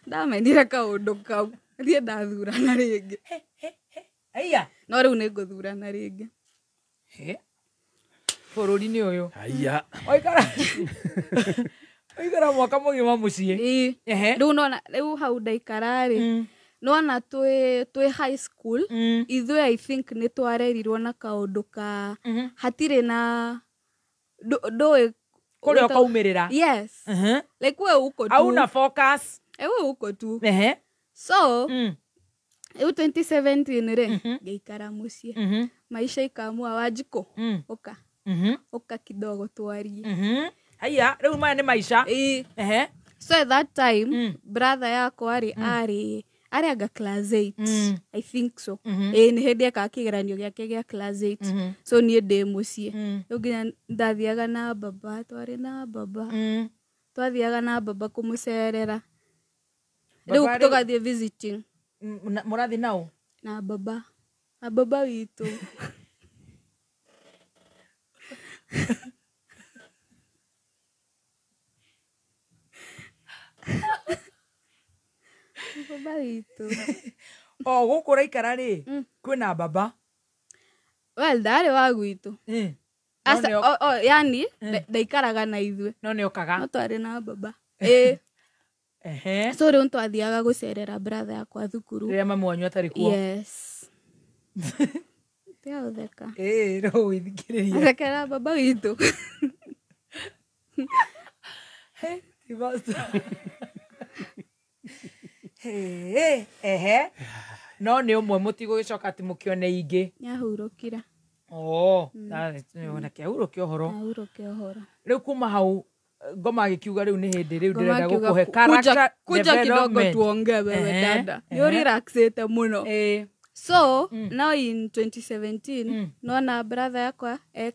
Ndamenire kaũndũ kau thiĩ ndathurana rĩngĩ. Aiya. No rĩu nĩ ngũthurana rĩngĩ. Bũrũri-inĩ ũyũ. Aiya. Oikara mwaka mũgima mũciĩ. Rĩu nona rĩu hau ndaikara rĩ, nona twĩ high school ithuĩ I think nĩ twarerirwo na kaũndũ ka hatirĩ na ndũĩ kũrĩa ũkaumĩrĩra. Yes. Like we uko tu. Hauna focus. We uko tu. So rĩu 2017 rĩ, ngĩikara mũciĩ. Maisha ikaamua Wanjikũ, ũka. Ũka kidogo twarie. Haiya, rĩu maya nĩ maisha. So at that time, brother yakwa rĩ arĩ anga class 8. I think so. Nĩ hĩndĩ ekaga kĩgeranio gĩake gĩa class 8. So niĩ ndĩ mũciĩ. Rĩu nginya ndathiaga na baba, twarĩ na baba. Twathiaga na baba kũmũcerera. Rĩu tũgathiĩ visiting. Mũrathiĩ nao? Na baba. Na baba witũ. Baba witũ. O gũkũ ũraikara rĩ, kwĩna baba? Well, ndarĩ wa gwitũ. Yani ndaikaraga na ithuĩ. No nĩ okaga. No twarĩ na baba. So rĩu twathiaga gũcerera brother yakwa thukuru. Rĩrĩa mamu wanyu atarĩ kuo. Yes. Tiga gũtheka. Rĩu wĩthikĩrĩria. Thekera baba witũ. Ehe. No nĩ ũmwe mũtigũgĩcoka atĩ mũkĩone ingĩ. Nĩahurũkire. Na kĩahurũke ũhoro. Ahurũke ũhoro. Rĩu kuma hau ngoma agĩkiuga rĩu nĩ hĩndĩ rĩu ndĩrenda gũkũhe character kuja kidogo tuongee wewe dada. Nĩ ũrelaxĩte mũno. So now in 2017 nona brother yakwa e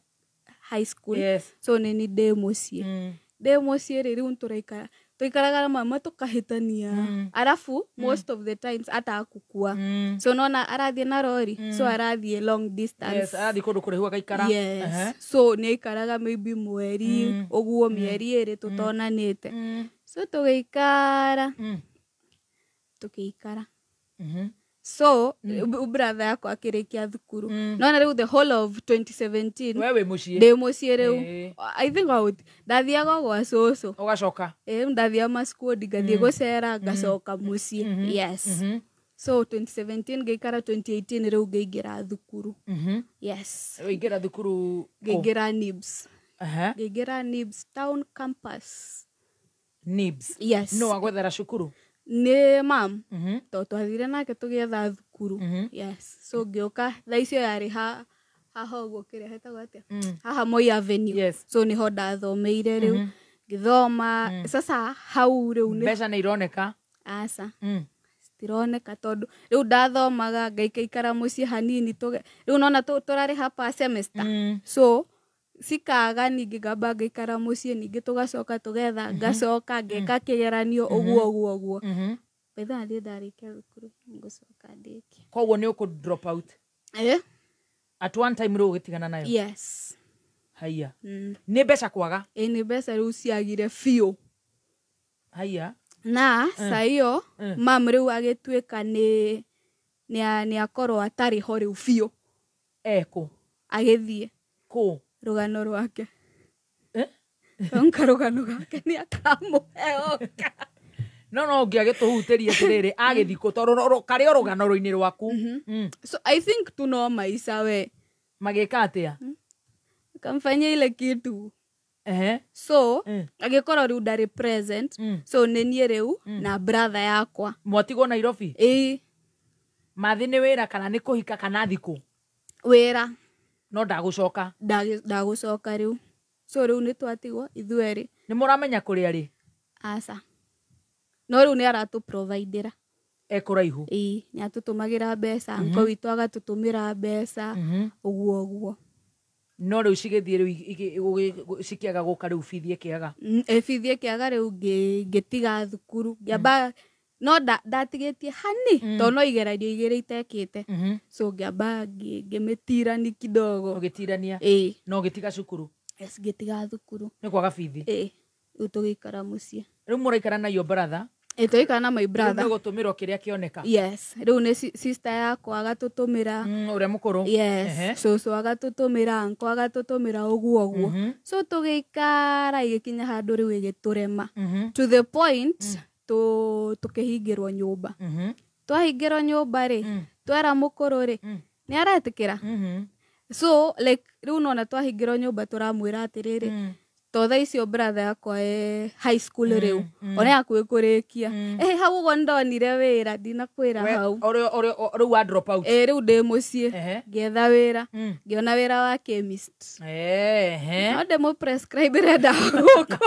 high school. So nĩ ni ndĩ mũciĩ. Ndĩ mũciĩ rĩ rĩu tũraikara tuikaraga na mama tukahitania. Arafu most of the times atakukua. So nona arathiĩ na rori, so arathiĩ long distance. Yes, arathiĩ kũndũ kũraihu agaikara. Yes. So nĩ aikaraga maybe mweri ũguo mĩeri ĩrĩ tũtonanĩte. So tũgĩikara. Tũgĩikara. So brother yakwa akĩrĩkia thukuru. Nona rĩu the whole of 2017 wewe wĩ mũciĩ. Ndĩ mũciĩ rĩu. I think I would ndathiaga gwa cũcũ. Ũgacoka. Ndathiaga maskuodi ngathiĩ gũcera ngacoka mũciĩ. Yes. So 2017 ngĩikara 2018 rĩu ngĩingĩra thukuru. Yes. Ũingĩra thukuru ngĩingĩra NIBS. Ngĩingĩra NIBS Town Campus. NIBS. Yes. No agwethera cukuru. Nĩ mam. To twathire nake tũgĩetha thukuru. Yes. So ngĩũka thaa icio yarĩ haha ũguo kĩrĩa hetagwo atĩa? Haha Moi Avenue. Yes. So nĩho ndathomeire rĩu. Ngĩthoma. Sasa hau rĩu nĩ mbeca nĩ ironeka? Aca. Citironeka tondũ rĩu ndathomaga ngaikaikara mũciĩ hanini rĩu nona tũrarĩha per semester. So Cikaga ningĩ ngamba ngaikara mũciĩ, ningĩ tũgacoka tũgetha, ngacoka ngeka kĩgeranio, ũguo ũguo ũguo. By the way, niĩ ndarĩkia thukuru ngũcoka ndĩkie. Koguo nĩ ũkũ drop out? Eh. At one time rĩu ũgĩtigana nayo? Yes. Haiya. Nĩ mbeca kwaga? Ĩ, nĩ mbeca rĩu ciagire biũ. Haiya. Na saa hiyo mam rĩu agĩtuĩka nĩ akorwo atarĩ ho rĩu biũ. Ekũ? Agĩthiĩ. Kũ? Rũgano rwake. Onka rũgano gake nĩ akamũhe oka. No ũngĩagĩtũhutĩria atĩrĩrĩ, agĩthiĩ kũ, tondũ karĩ o rũgano rũinĩ rwaku. So I think tu no maica we. Magĩka atĩa? Akamfanyia ile kitu. So agĩkorwo rĩu ndarĩ present. So nĩ niĩ rĩu na brother yakwa. Mwatigwo Nairobi? Ĩĩ. Mathi nĩ wĩra kana nĩ kũhika kana thikũ? Wĩra. No ndagũcoka? Ndagũcoka rĩu. So rĩu nĩ twatigwo ithuerĩ. Nĩ mũramenya kũrĩa rĩ? Aca. No rĩu nĩ aratũ-providera. Ekũraihu? Ĩĩ, nĩ atũtũmagĩra mbeca, uncle witũ agatũtũmĩra mbeca, ũguo ũguo. No rĩu cigĩthiĩ rĩu cikĩaga gũka rĩu bithi ĩkĩaga? Bithi ĩkĩaga rĩu ngĩtiga thukuru. Ngĩamba no ndatigĩtie hani, tondũ no igeranio igĩrĩ itekĩte. So ngĩamba ngĩmĩtirani kidogo. Ũgĩtirania? Ĩĩ. No ũgĩtiga cukuru? Yes, ngĩtiga thukuru. Nĩ kwaga bithi? Ĩĩ. Rĩu tũgĩikara mũciĩ. Rĩu mũraikara na your brother? Ĩĩ, tũgĩikara na my brother. Rĩu nĩgũtũmĩrwo kĩrĩa kĩoneka? Yes. Rĩu nĩ sister yakwa agatũtũmĩra. Ũrĩa mũkũrũ? Yes. Cũcũ agatũtũmĩra, uncle agatũtũmĩra, ũguo ũguo. So tũgĩikara igĩkinya handũ rĩu ĩgĩtũrema. To the point tũkĩhingĩrwo nyũmba. Twahingĩrwo nyũmba rĩ, twera mũkũrũ rĩ, nĩ aretĩkĩra. So like rĩu nona twahingĩrwo nyũmba tũramwĩra atĩrĩrĩ, to thaa icio brother yakwa e high school rĩu, ona hakuhĩ kũrĩkia. Hau ũguo nĩndonire wĩra, ndinakwĩra hau. Rĩu wa drop out? Ĩĩ, rĩu ndĩ mũciĩ, ngĩetha wĩra, ngĩona wĩra wa chemist. No ndĩmũ prescribe ndawa gũkũ.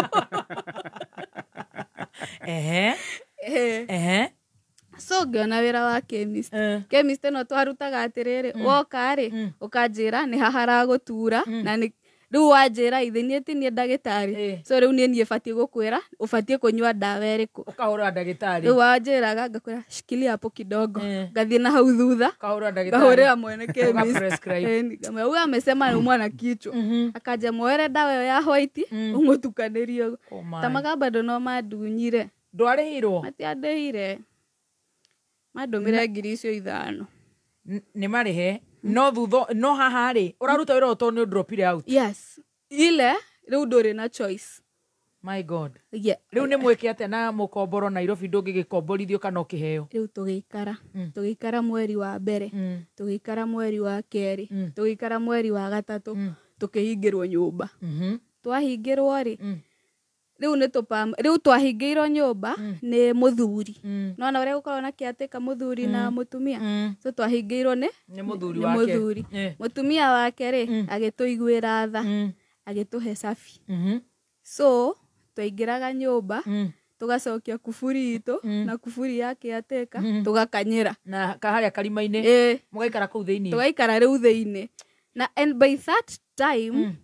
So ngĩona wĩra wa chemist. Chemist ĩno twarutaga atĩrĩrĩ, woka rĩ, ũkanjĩra nĩ haha haragũtura, na nĩ rĩu wanjĩra ithe niĩ ti niĩ ndagĩtarĩ. So rĩu niĩ batiĩ gũkwĩra ũbatiĩ kũnyua ndawa ĩrĩkũ. Ũkahũra ndagĩtarĩ. Rĩu wanjĩraga ngakwĩra shikilia hapo kidogo, ngathiĩ na hau thutha, Ũkahũra ndagĩtarĩ. ngahũrĩra mwene chemist. Ũga-prescribe. Ngamwĩra, huyu amesema anaumwa na kichwa. Akaja muoere ndawa ĩyo ya white, ũmũtukanĩrie. Oh my. Ta maga bado no mandunyire. Ndwarĩhirwo? Matiandĩhire. Mandũmĩre 5,000. Nĩ marĩhe. No thutha no haha rĩ, ũraruta wĩra ũyũ tondũ nĩ ũdropire out? Yes. Ile rĩu ndũrĩ na choice. My God. Yeah. Rĩu nĩ mwĩke atĩa na mũkomboro Nairobi ndũngĩgĩkomborithio kana ũkĩheo? Rĩu tũgĩikara. Tũgĩikara mweri wa mbere, tũgĩikara mweri wa kerĩ, tũgĩikara mweri wa gatatũ, tũkĩhingĩrwo nyũmba. Twahingĩrwo rĩ, rĩu nĩ rĩu twahingĩirwo nyũmba nĩ mũthuri. Nona ũrĩa gũkoragwo na kĩatĩka mũthuri na mũtumia. So twahingĩirwo nĩ mũthuri wake. Mũthuri. Mũtumia wake rĩ, agĩtũiguĩra tha, agĩtũhe cabi. So twaingĩraga nyũmba, tũgacokia kuburi itũ na kuburi ya kĩatĩka, tũgakanyĩra. Na harĩa karima-inĩ, mũgaikara kũu thĩinĩ. Tũgaikara rĩu thĩinĩ. Na and by that time,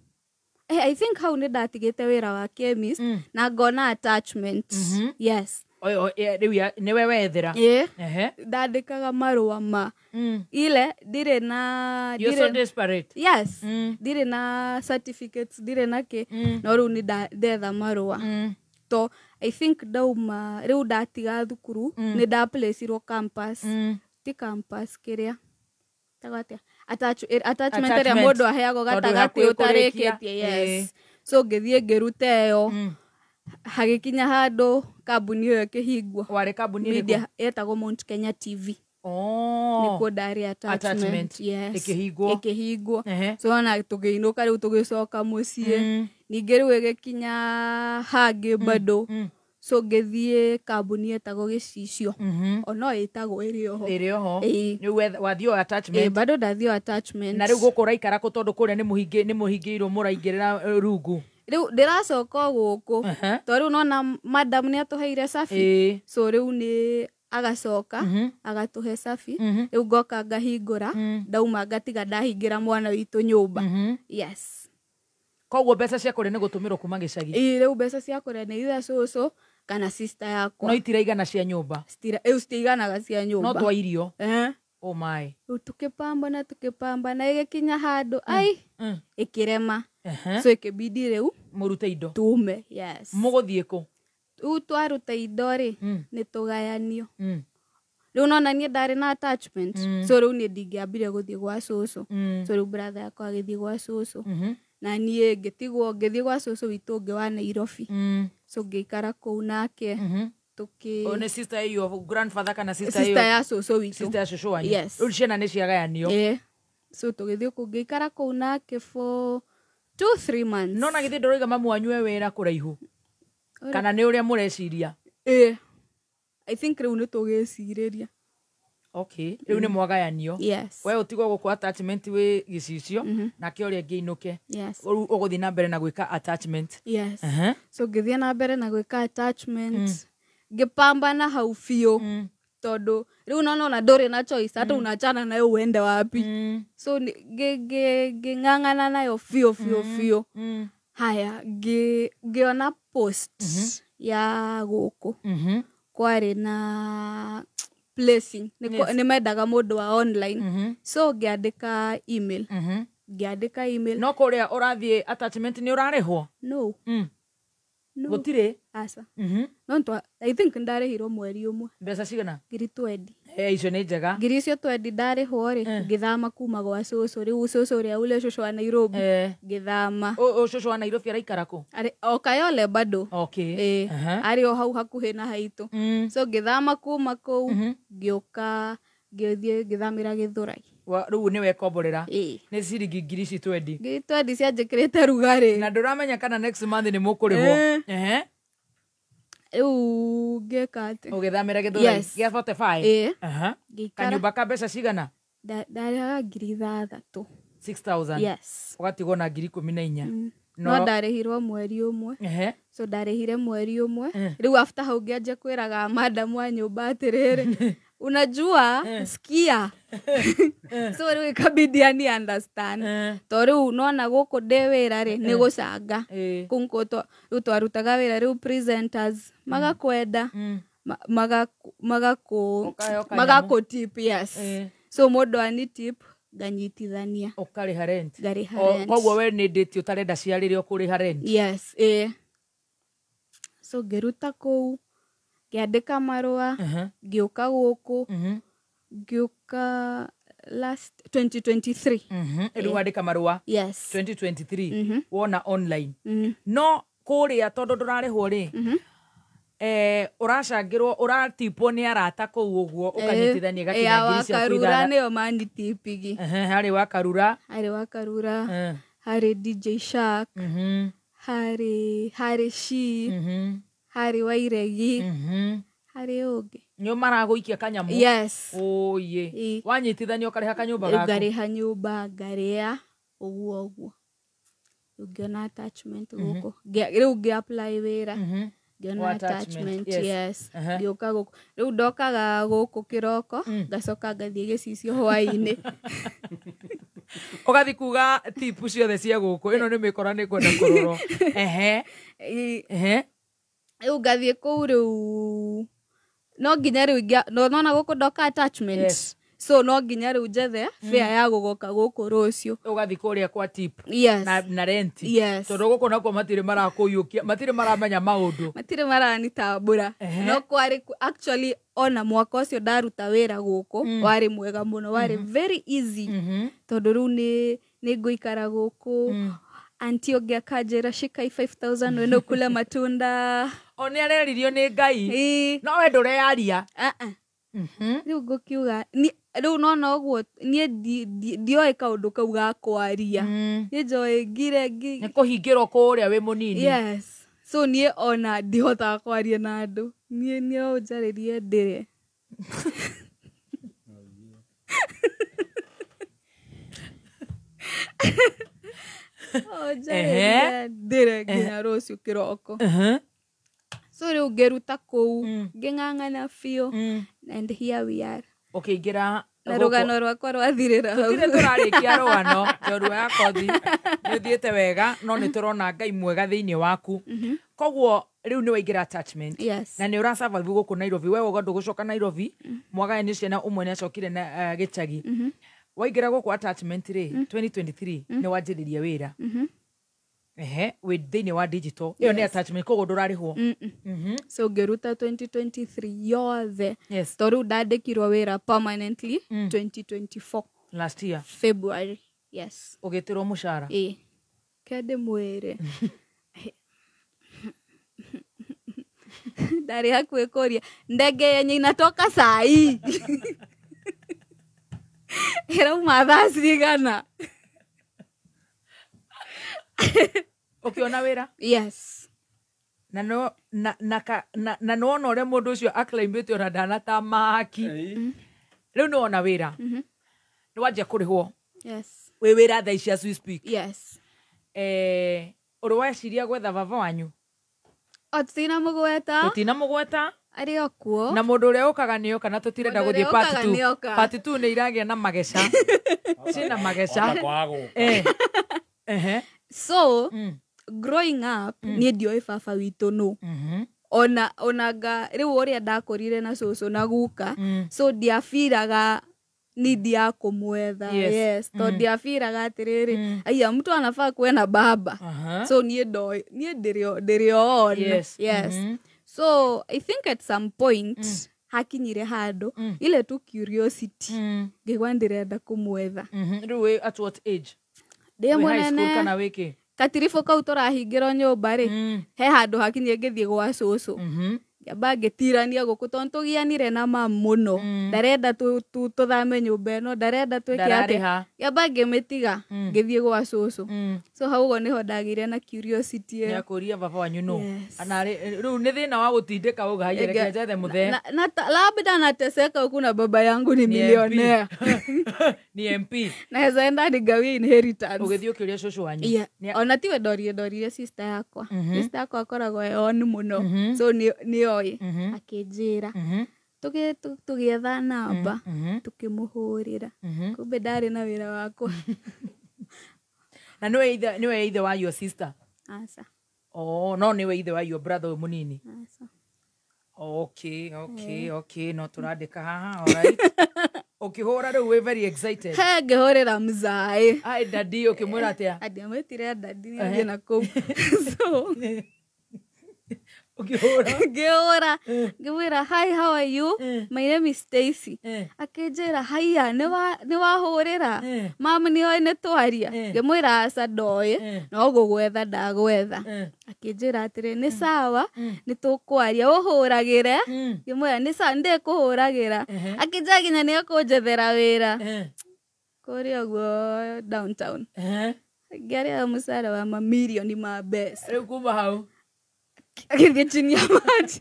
I think hau nĩ ndatigĩte wĩra wa chemist na ngona attachment. Yes. Rĩu nĩwe wethera. Ndandĩkaga marũa ma ile ndirĩ na You're so desperate. Yes. Ndirĩ na certificates, ndirĩ na kĩ, no rĩu nĩ ndetha marũa. To I think ndauma rĩu ndatiga thukuru, nĩ ndaplacirwo campus. Ti campus kĩrĩa Atĩa? Attachment ĩrĩa mũndũ aheagwo gatagatĩ ũtarĩkĩtie. Yes. So ngĩthiĩ ngĩruta ĩyo. Hagĩkinya handũ kambuni ĩyo ĩkĩhingwo. Warĩ kambuni ĩrĩkũ? Media ĩtagwo Mount Kenya TV. Nĩkuo ndarĩ attachment. Yes. Ĩkĩhingwo. Ĩkĩhingwo. So ona tũkĩinũka rĩu tũgĩcoka mũciĩ. Ningĩ rĩu ĩgĩkinya hangĩ bado. So ngĩthiĩ kambuni ĩtagwo Gĩcicio. Ono ĩtagwo ĩrĩ oho. Ĩrĩ oho. Rĩu wathiĩ o attachment. Bado ndathiĩ o attachment. Na rĩu gũkũ ũraikara kũ tondũ kũrĩa nĩ mũhingĩirwo mũraingĩrĩra rungu? Rĩu ndĩracoka o gũkũ. Tondũ rĩu nona madam nĩ atũheire cabi. So rĩu nĩ agacoka agatũhe cabi. Rĩu ngoka ngahingũra, ndauma ngatiga ndahingĩra mwana witũ nyũmba. Yes. Koguo mbeca cia kũrĩa nĩ gũtũmĩrwo kuma gĩcagi? Ĩĩ, rĩu mbeca cia kũrĩa nĩ either cũcũ kana sister yakwa. No itiraigana cia nyũmba? Rĩu citiiganaga cia nyũmba. No twa irio? Eh. Oh my. Rĩu tũkĩpambana tũkĩpambana ĩgĩkinya handũ ai ĩkĩrema. So ĩkĩbidi rĩu mũrute indo. Tume, yes. Mũgũthiĩ kũ? Rĩu twaruta indo rĩ, nĩ tũgayanio. Rĩu nona niĩ ndarĩ na attachment. So rĩu niĩ ndingĩambire gũthiĩ gwa cũcũ. So rĩu brother yakwa agĩthiĩ gwa cũcũ. Na niĩ ngĩtigwo ngĩthiĩ gwa cũcũ witũ ũngĩ wa Nairobi. So ngĩikara kũu nake. Tũkĩ O nĩ sister ĩyo grandfather kana sister ĩyo? Sister ya cũcũ witũ. Sister ya cũcũ wanyu. Yes. Rĩu ciana nĩ ciagayanio. Ĩĩ. So tũgĩthiĩ kũu ngĩikara kũu nake for 2-3 months. No na githĩ ndũrauga mamu wanyu e wĩra kũraihu? Kana nĩ ũrĩa mũreciria? Ĩĩ. I think rĩu nĩ tũgĩcirĩria. Okay, rĩu nĩ mwagayanio. Yes. We ũtigwo gũkũ attachment wĩ gĩcicio, nake ũrĩa ũngĩ ainũke. Yes. Rĩu ũgũthiĩ na mbere na gwĩka attachment. Yes. So ngĩthiĩ na mbere na gwĩka attachment. Ngĩpambana hau biũ. Tondũ rĩu nona ona ndũrĩ na choice, hata unachana nayo uende wapi. So ngĩng'ang'ana nayo biũ biũ biũ. Haya, ngĩona post ya gũkũ. Kwarĩ na placing. Nĩ mendaga mũndũ wa online. So ngĩandĩka email. Ngĩandĩka email. No kũrĩa ũrathiĩ attachment nĩ ũrarĩhwo? No. No. Gũtirĩ? Aca. No I think ndarĩhirwo mweri ũmwe. Mbeca cigana? 20,000. Icio nĩ njega. Ngiri icio 20 ndarĩhwo rĩ, ngĩthama kuma gwa cũcũ. Rĩu cũcũ ũrĩa ule cũcũ wa Nairobi. Ngĩthama. Cũcũ wa Nairobi araikara kũ? O Kayole bado. Okay. Arĩ o hau hakuhĩ na haitũ. So ngĩthama kuma kũu, ngĩũka ngĩthiĩ ngĩthamĩra Gĩthũrai. Rĩu nĩ wekomborera. Nĩ ciringi ngiri ici 20. Ngiri 20 cianjĩkĩrĩte rugarĩ. Na ndũramenya kana next month nĩ mũkũrĩhwo. Rĩu ngĩka atĩ? Ũgĩthamĩra Gĩthũrai gĩa 45? Ĩĩ. Kanyũmba ka mbeca cigana? Ndarĩhaga 6,000. 6,000? Yes. Ũgatigwo na 14,000. No ndarĩhirwo mweri ũmwe. So ndarĩhire mweri ũmwe. Rĩu after hau ngĩanjia kwĩraga madam wa nyũmba atĩrĩrĩ, unajua sikia. So rĩu ikabidi ani understand. To rĩu nona gũkũ ndĩ wĩra rĩ, nĩ gũcanga. Kũu rĩu twarutaga wĩra rĩu presenters magakwenda, magakũ tip, yes. So mũndũ ani tip nganyitithania. Ũkarĩha rent. Ngarĩha rent. Koguo we nĩ ndĩti ũtarenda ciarĩre ũkũrĩha rent. Yes, ĩĩ. So ngĩruta kũu, ngĩandĩka marũa, ngĩũka gũkũ, ngĩũka last 2023. Rĩu wandĩka marũa? Yes. 2023. Wona online. No kũrĩa tondũ ndũrarĩhwo rĩ, ũracangĩrwo, ũratipwo nĩ arata kũu ũguo, ũkanyitithania gakinya ngiri ciaku Wakarura nĩo manitipigi. Harĩ Wakarura. Harĩ Wakarura, harĩ DJ Shark, harĩ She, harĩ Wairegi, harĩ ũngĩ. Nĩo maragũikia kanyamũ? Yes. Oye. Wanyitithania ũkarĩha kanyũmba gaku? Ngarĩha nyũmba, ngarĩa, ũguo ũguo. Rĩu ngĩona attachment gũkũ. Rĩu ngĩ apply wĩra. Ngĩona attachment, yes. Ngĩũka gũkũ. Rĩu ndokaga gũkũ kĩroko, ngacoka ngathiĩ gĩcicio hwaĩ-inĩ. Ũgathiĩ kuga tipu ciothe cia gũkũ, ĩno nĩ mĩkora nĩ kwenda kũrorwo. Rĩu ngathiĩ kũu rĩu, no nginya rĩu nona gũkũ ndoka attachment. So no nginya rĩu njethe fare ya gũgoka gũkũ rũciũ. Ũgathiĩ kũrĩa kwa tip. Yes. Na rent. Yes. Tondũ gũkũ nakuo matirĩ marakũiyũkia, matirĩ maramenya maũndũ. Matirĩ maranitambũra. No kwarĩ actually ona mwaka ũcio ndaruta wĩra gũkũ, warĩ mwega mũno, warĩ very easy. Tondũ rĩu nĩ ngũikara gũkũ. Auntie ũngĩ akanjĩra shikai 5,000 wende kula matunda. O nĩ areririo nĩ Ngai. No we ndũreyaria. Rĩu ngũkiuga rĩu nona ũguo niĩ ndioĩ kaũndũ kau ga kwaria. Niĩ njoĩ ngire nĩ kũhingĩrwo kũrĩa wĩ mũnini. Yes. So niĩ ona ndihotaga kwaria na andũ. Niĩ no njarĩrie ndĩre. O njarĩrie ndĩre nginya rũciũ kĩroko. So rĩu ngĩruta kũu, ngĩng'ang'ana biũ, and here we are. Ũkĩingĩra Na rũgano rwakwa rwathirĩra hau. Tũtirĩ tũrarĩkia rũgano njorua ya kothi nĩ ũthiĩte wega no nĩ tũrona Ngai mwega thĩinĩ waku. Koguo rĩu nĩ waingĩra attachment. Yes. Na nĩ ũra survive gũkũ Nairobi, we uga ndũgũcoka Nairobi, mwagayani ciana ũmwe nĩ acokire na gĩcagi. Waingĩra gũkũ attachment rĩ 2023 nĩ wanjĩrĩria wĩra. Ehe, wĩ thĩinĩ wa digital ĩyo nĩ attachment, koguo ndũrarĩhwo. So ngĩruta 2023 yothe. Yes. To rĩu ndandĩkirwo wĩra permanently 2024. Last year. February. Yes. Ũgĩtĩrwo mũcara. Ĩĩ. Kende mwĩre ndarĩ hakuhĩ kũria ndege yenye inatoka saa hii ĩrauma thaa cigana. Ũkĩona wĩra? Yes. Na no na na ka, na na nĩwona ũrĩa mũndũ ũcio aclimbĩte ona ndanatamaki. Rĩu nĩwona wĩra, nĩ wanjia kũrĩhwo. Yes. Wĩ wĩra thaa ici as we speak? Yes. Ũrĩ weciria gwetha baba wanyu? O tũtinamũgweta. Tũtinamũgweta. Arĩ o kuo. Na mũndũ ũrĩa ũkaga nĩ oka, na tũtirenda Mũndũ gũthiĩ ũrĩa part ũkaga 2. nĩ oka. Part 2 nĩ iragĩa na mageca, ciĩna mageca. Oka kwaga gũka. Ehe. So growing up niĩ ndioĩ baba witũ nũ, ona nga rĩu ũrĩa ndakũrire na cũcũ na guka, so ndiabiraga need ya kũmwetha. Yes. Yes, to ndiabiraga atĩrĩrĩ, aiya, mtu anafaa kuwe na baba. So niĩ ndoĩ niĩ ndĩrĩ o on. Yes. So I think at some point hakinyire handũ ile tu curiosity, ngĩigua ndĩrenda kũmwetha. Rĩu wĩ at what age? Ndĩ Wĩ high school mũnene. kana wĩkĩ? Katiribũ kau tũrahingĩrwo nyũmba rĩ, he handũ hakinyie ngĩthiĩ gwa cũcũ, ngĩamba ngĩtirania gũkũ tondũ tũgianire na mam mũno, ndarenda tũthame nyũmba ĩno, ndarenda twĩke atĩa. Ndararĩha. Ngĩamba ngĩmĩtiga, ngĩthiĩ gwa cũcũ. So hau ũguo nĩho ndagĩire na curiosity ĩyo. Nĩakũria baba wanyu nũ. Yes. Ana rĩu nĩ thĩna wa gũtindĩka uga haiya, reke njethe mũthee. Na labda nateseka huku na baba yangu ni Ni MP. milionea. Ni MP. Naweza enda nigawie inheritance. Ũgĩthiĩ ũkĩũria cũcũ wanyu? Yeah. Ona tiwe ndorire, ndorire sister yakwa. Sister yakwa akoragwo e on mũno, so nĩoĩ, akĩnjĩra tũgĩetha namba, tũkĩmũhũrĩra, kumbe ndarĩ na wĩra wakwa. Na nĩwe ithe wa your sister? Aca. Oh, no nĩwe ithe wa your brother ũyũ mũnini? Aca. Okay, no tũrandĩka haha. Alright, ũkĩhũra rĩu wĩ very excited. He, ngĩhũrĩra mzaĩ. Ai, daddy, ũkĩmwĩra atĩa? Andiamwĩtire daddy, nĩ athiĩ na kũu. So ũkĩhũra? Ngĩhũra, ngĩmwĩra, "Hi, how are you? My name is Stacy." Akĩnjĩra, "Haiya, nĩ wahũrĩra mam, nĩoĩ nĩ twaria?" Ngĩmwĩra, "Aca, ndoĩ, no gũgwetha ndagwetha." Akĩnjĩra atĩrĩ, "Nĩ sawa, nĩ tũkwaria, ũhũragĩre." Ngĩmwĩra, "Nĩ sawa, ndĩkũhũragĩra." Akĩnjĩra nginya nĩ ekũnjethera wĩra kũrĩa ũguo downtown, ngĩarĩa mũcara wa mamirioni ma mbeca. Rĩu kuma hau? Agĩthiĩ chini ya maji,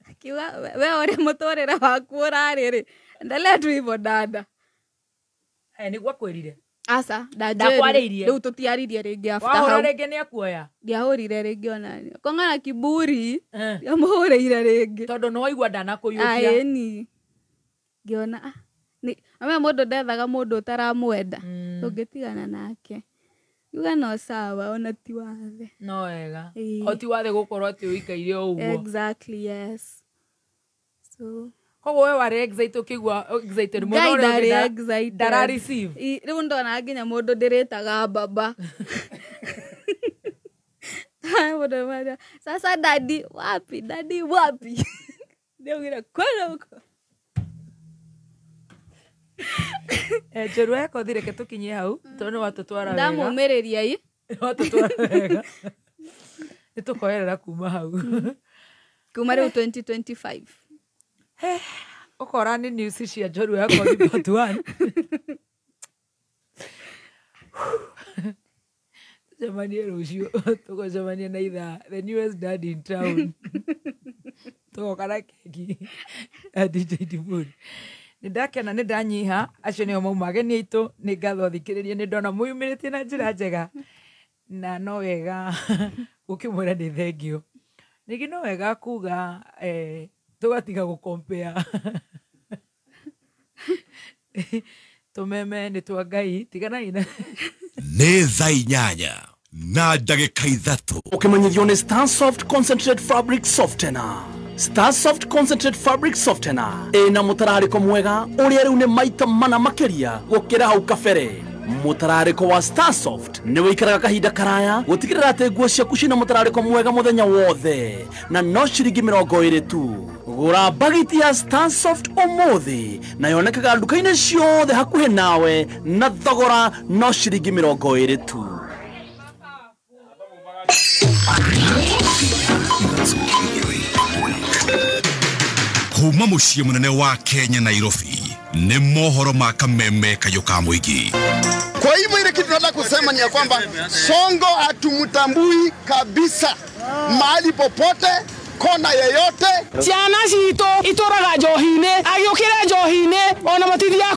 akiuga, "We ũrĩa mũtũrĩre waku ũrarĩ rĩ, endelea tu hivyo dada." Nĩguo akwĩrire? Aca. Ndakwarĩirie? Rĩu tũtiaririe rĩngĩ after Wahũra hau. rĩngĩ nĩ akuoya? Ndiahũrire rĩngĩ onani konga na kiburi, ndiamũhũrĩire rĩngĩ. Tondũ nĩ waigua ndanakũiyũkia. Aĩni, ngĩona ame mũndũ ndethaga mũndũ ũtaramwenda, tũngĩtigana nake yuga no sawa, ona ti wathe. No wega. Ĩĩ. O ti wathe gũkorwo atĩ ũikaire o ũguo. Exactly, yes. So Koguo we warĩ excited, ũkĩigua excited mũno. Ngai Ũrĩa ũngĩ ndarĩ excited. Ndara receive. Rĩu ndona nginya mũndũ ndĩrĩtaga baba. Mũndũ sasa, "Daddy wapi? Daddy wapi?" Ndĩaugire, "Kwenda huko." Njorua ya kothi, reke tũkinyie hau tondũ nĩ watũtwara wega. Ndamũmĩrĩria i. Nĩ watũtwara wega, nĩ tũkoerera kuma hau. Kuma rĩu 2025. Ũkora nĩ news cia njorua ya kothi part 1. Tũcemanie rũciũ, tũgũcemania na ithaa the newest dad in town, tũgoka na keki ya DJ Diburi. Nĩ ndakena, nĩ ndanyiha. Acio nĩo mauma ageni aitũ. Nĩ ngatho thikĩrĩria, nĩ ndona mũyumĩrĩtie na njĩra njega, na no wega gũkĩmwĩra nĩ thengio. Ningĩ no wega kuga tũgatiga gũkompea. Tumeme nĩ twa Ngai tiganai na Nĩ thaa 8 na ndagĩka 3. Ũkĩmenyithio nĩ Starsoft Concentrate Fabric Softener. Starsoft Concentrate Fabric Softener ĩna mũtararĩko mwega ũrĩa rĩu nĩ maita mana makĩria gũkĩra hau kabere. Mũtararĩko wa Starsoft nĩ wĩikaraga kahinda karaya gũtigĩrĩra atĩ nguo ciaku cina mũtararĩko mwega mũthenya wothe na no ciringi 20 tu. Gũra bagiti ya Starsoft ũmũthĩ na yonekaga nduka-inĩ ciothe hakuhĩ nawe na thogora no ciringi 20 tu. Kuma mũciĩ mũnene wa Kenya Nairobi nĩ mohoro ma kameme kayũ ka mũingĩ. Kwa hivyo ile kitu tunataka kusema ni ya kwamba Sonko hatumtambui kabisa mahali popote, kona yeyote. Ciana citũ itũraga njohi-inĩ, agĩũkĩra njohi-inĩ ona matithiaga.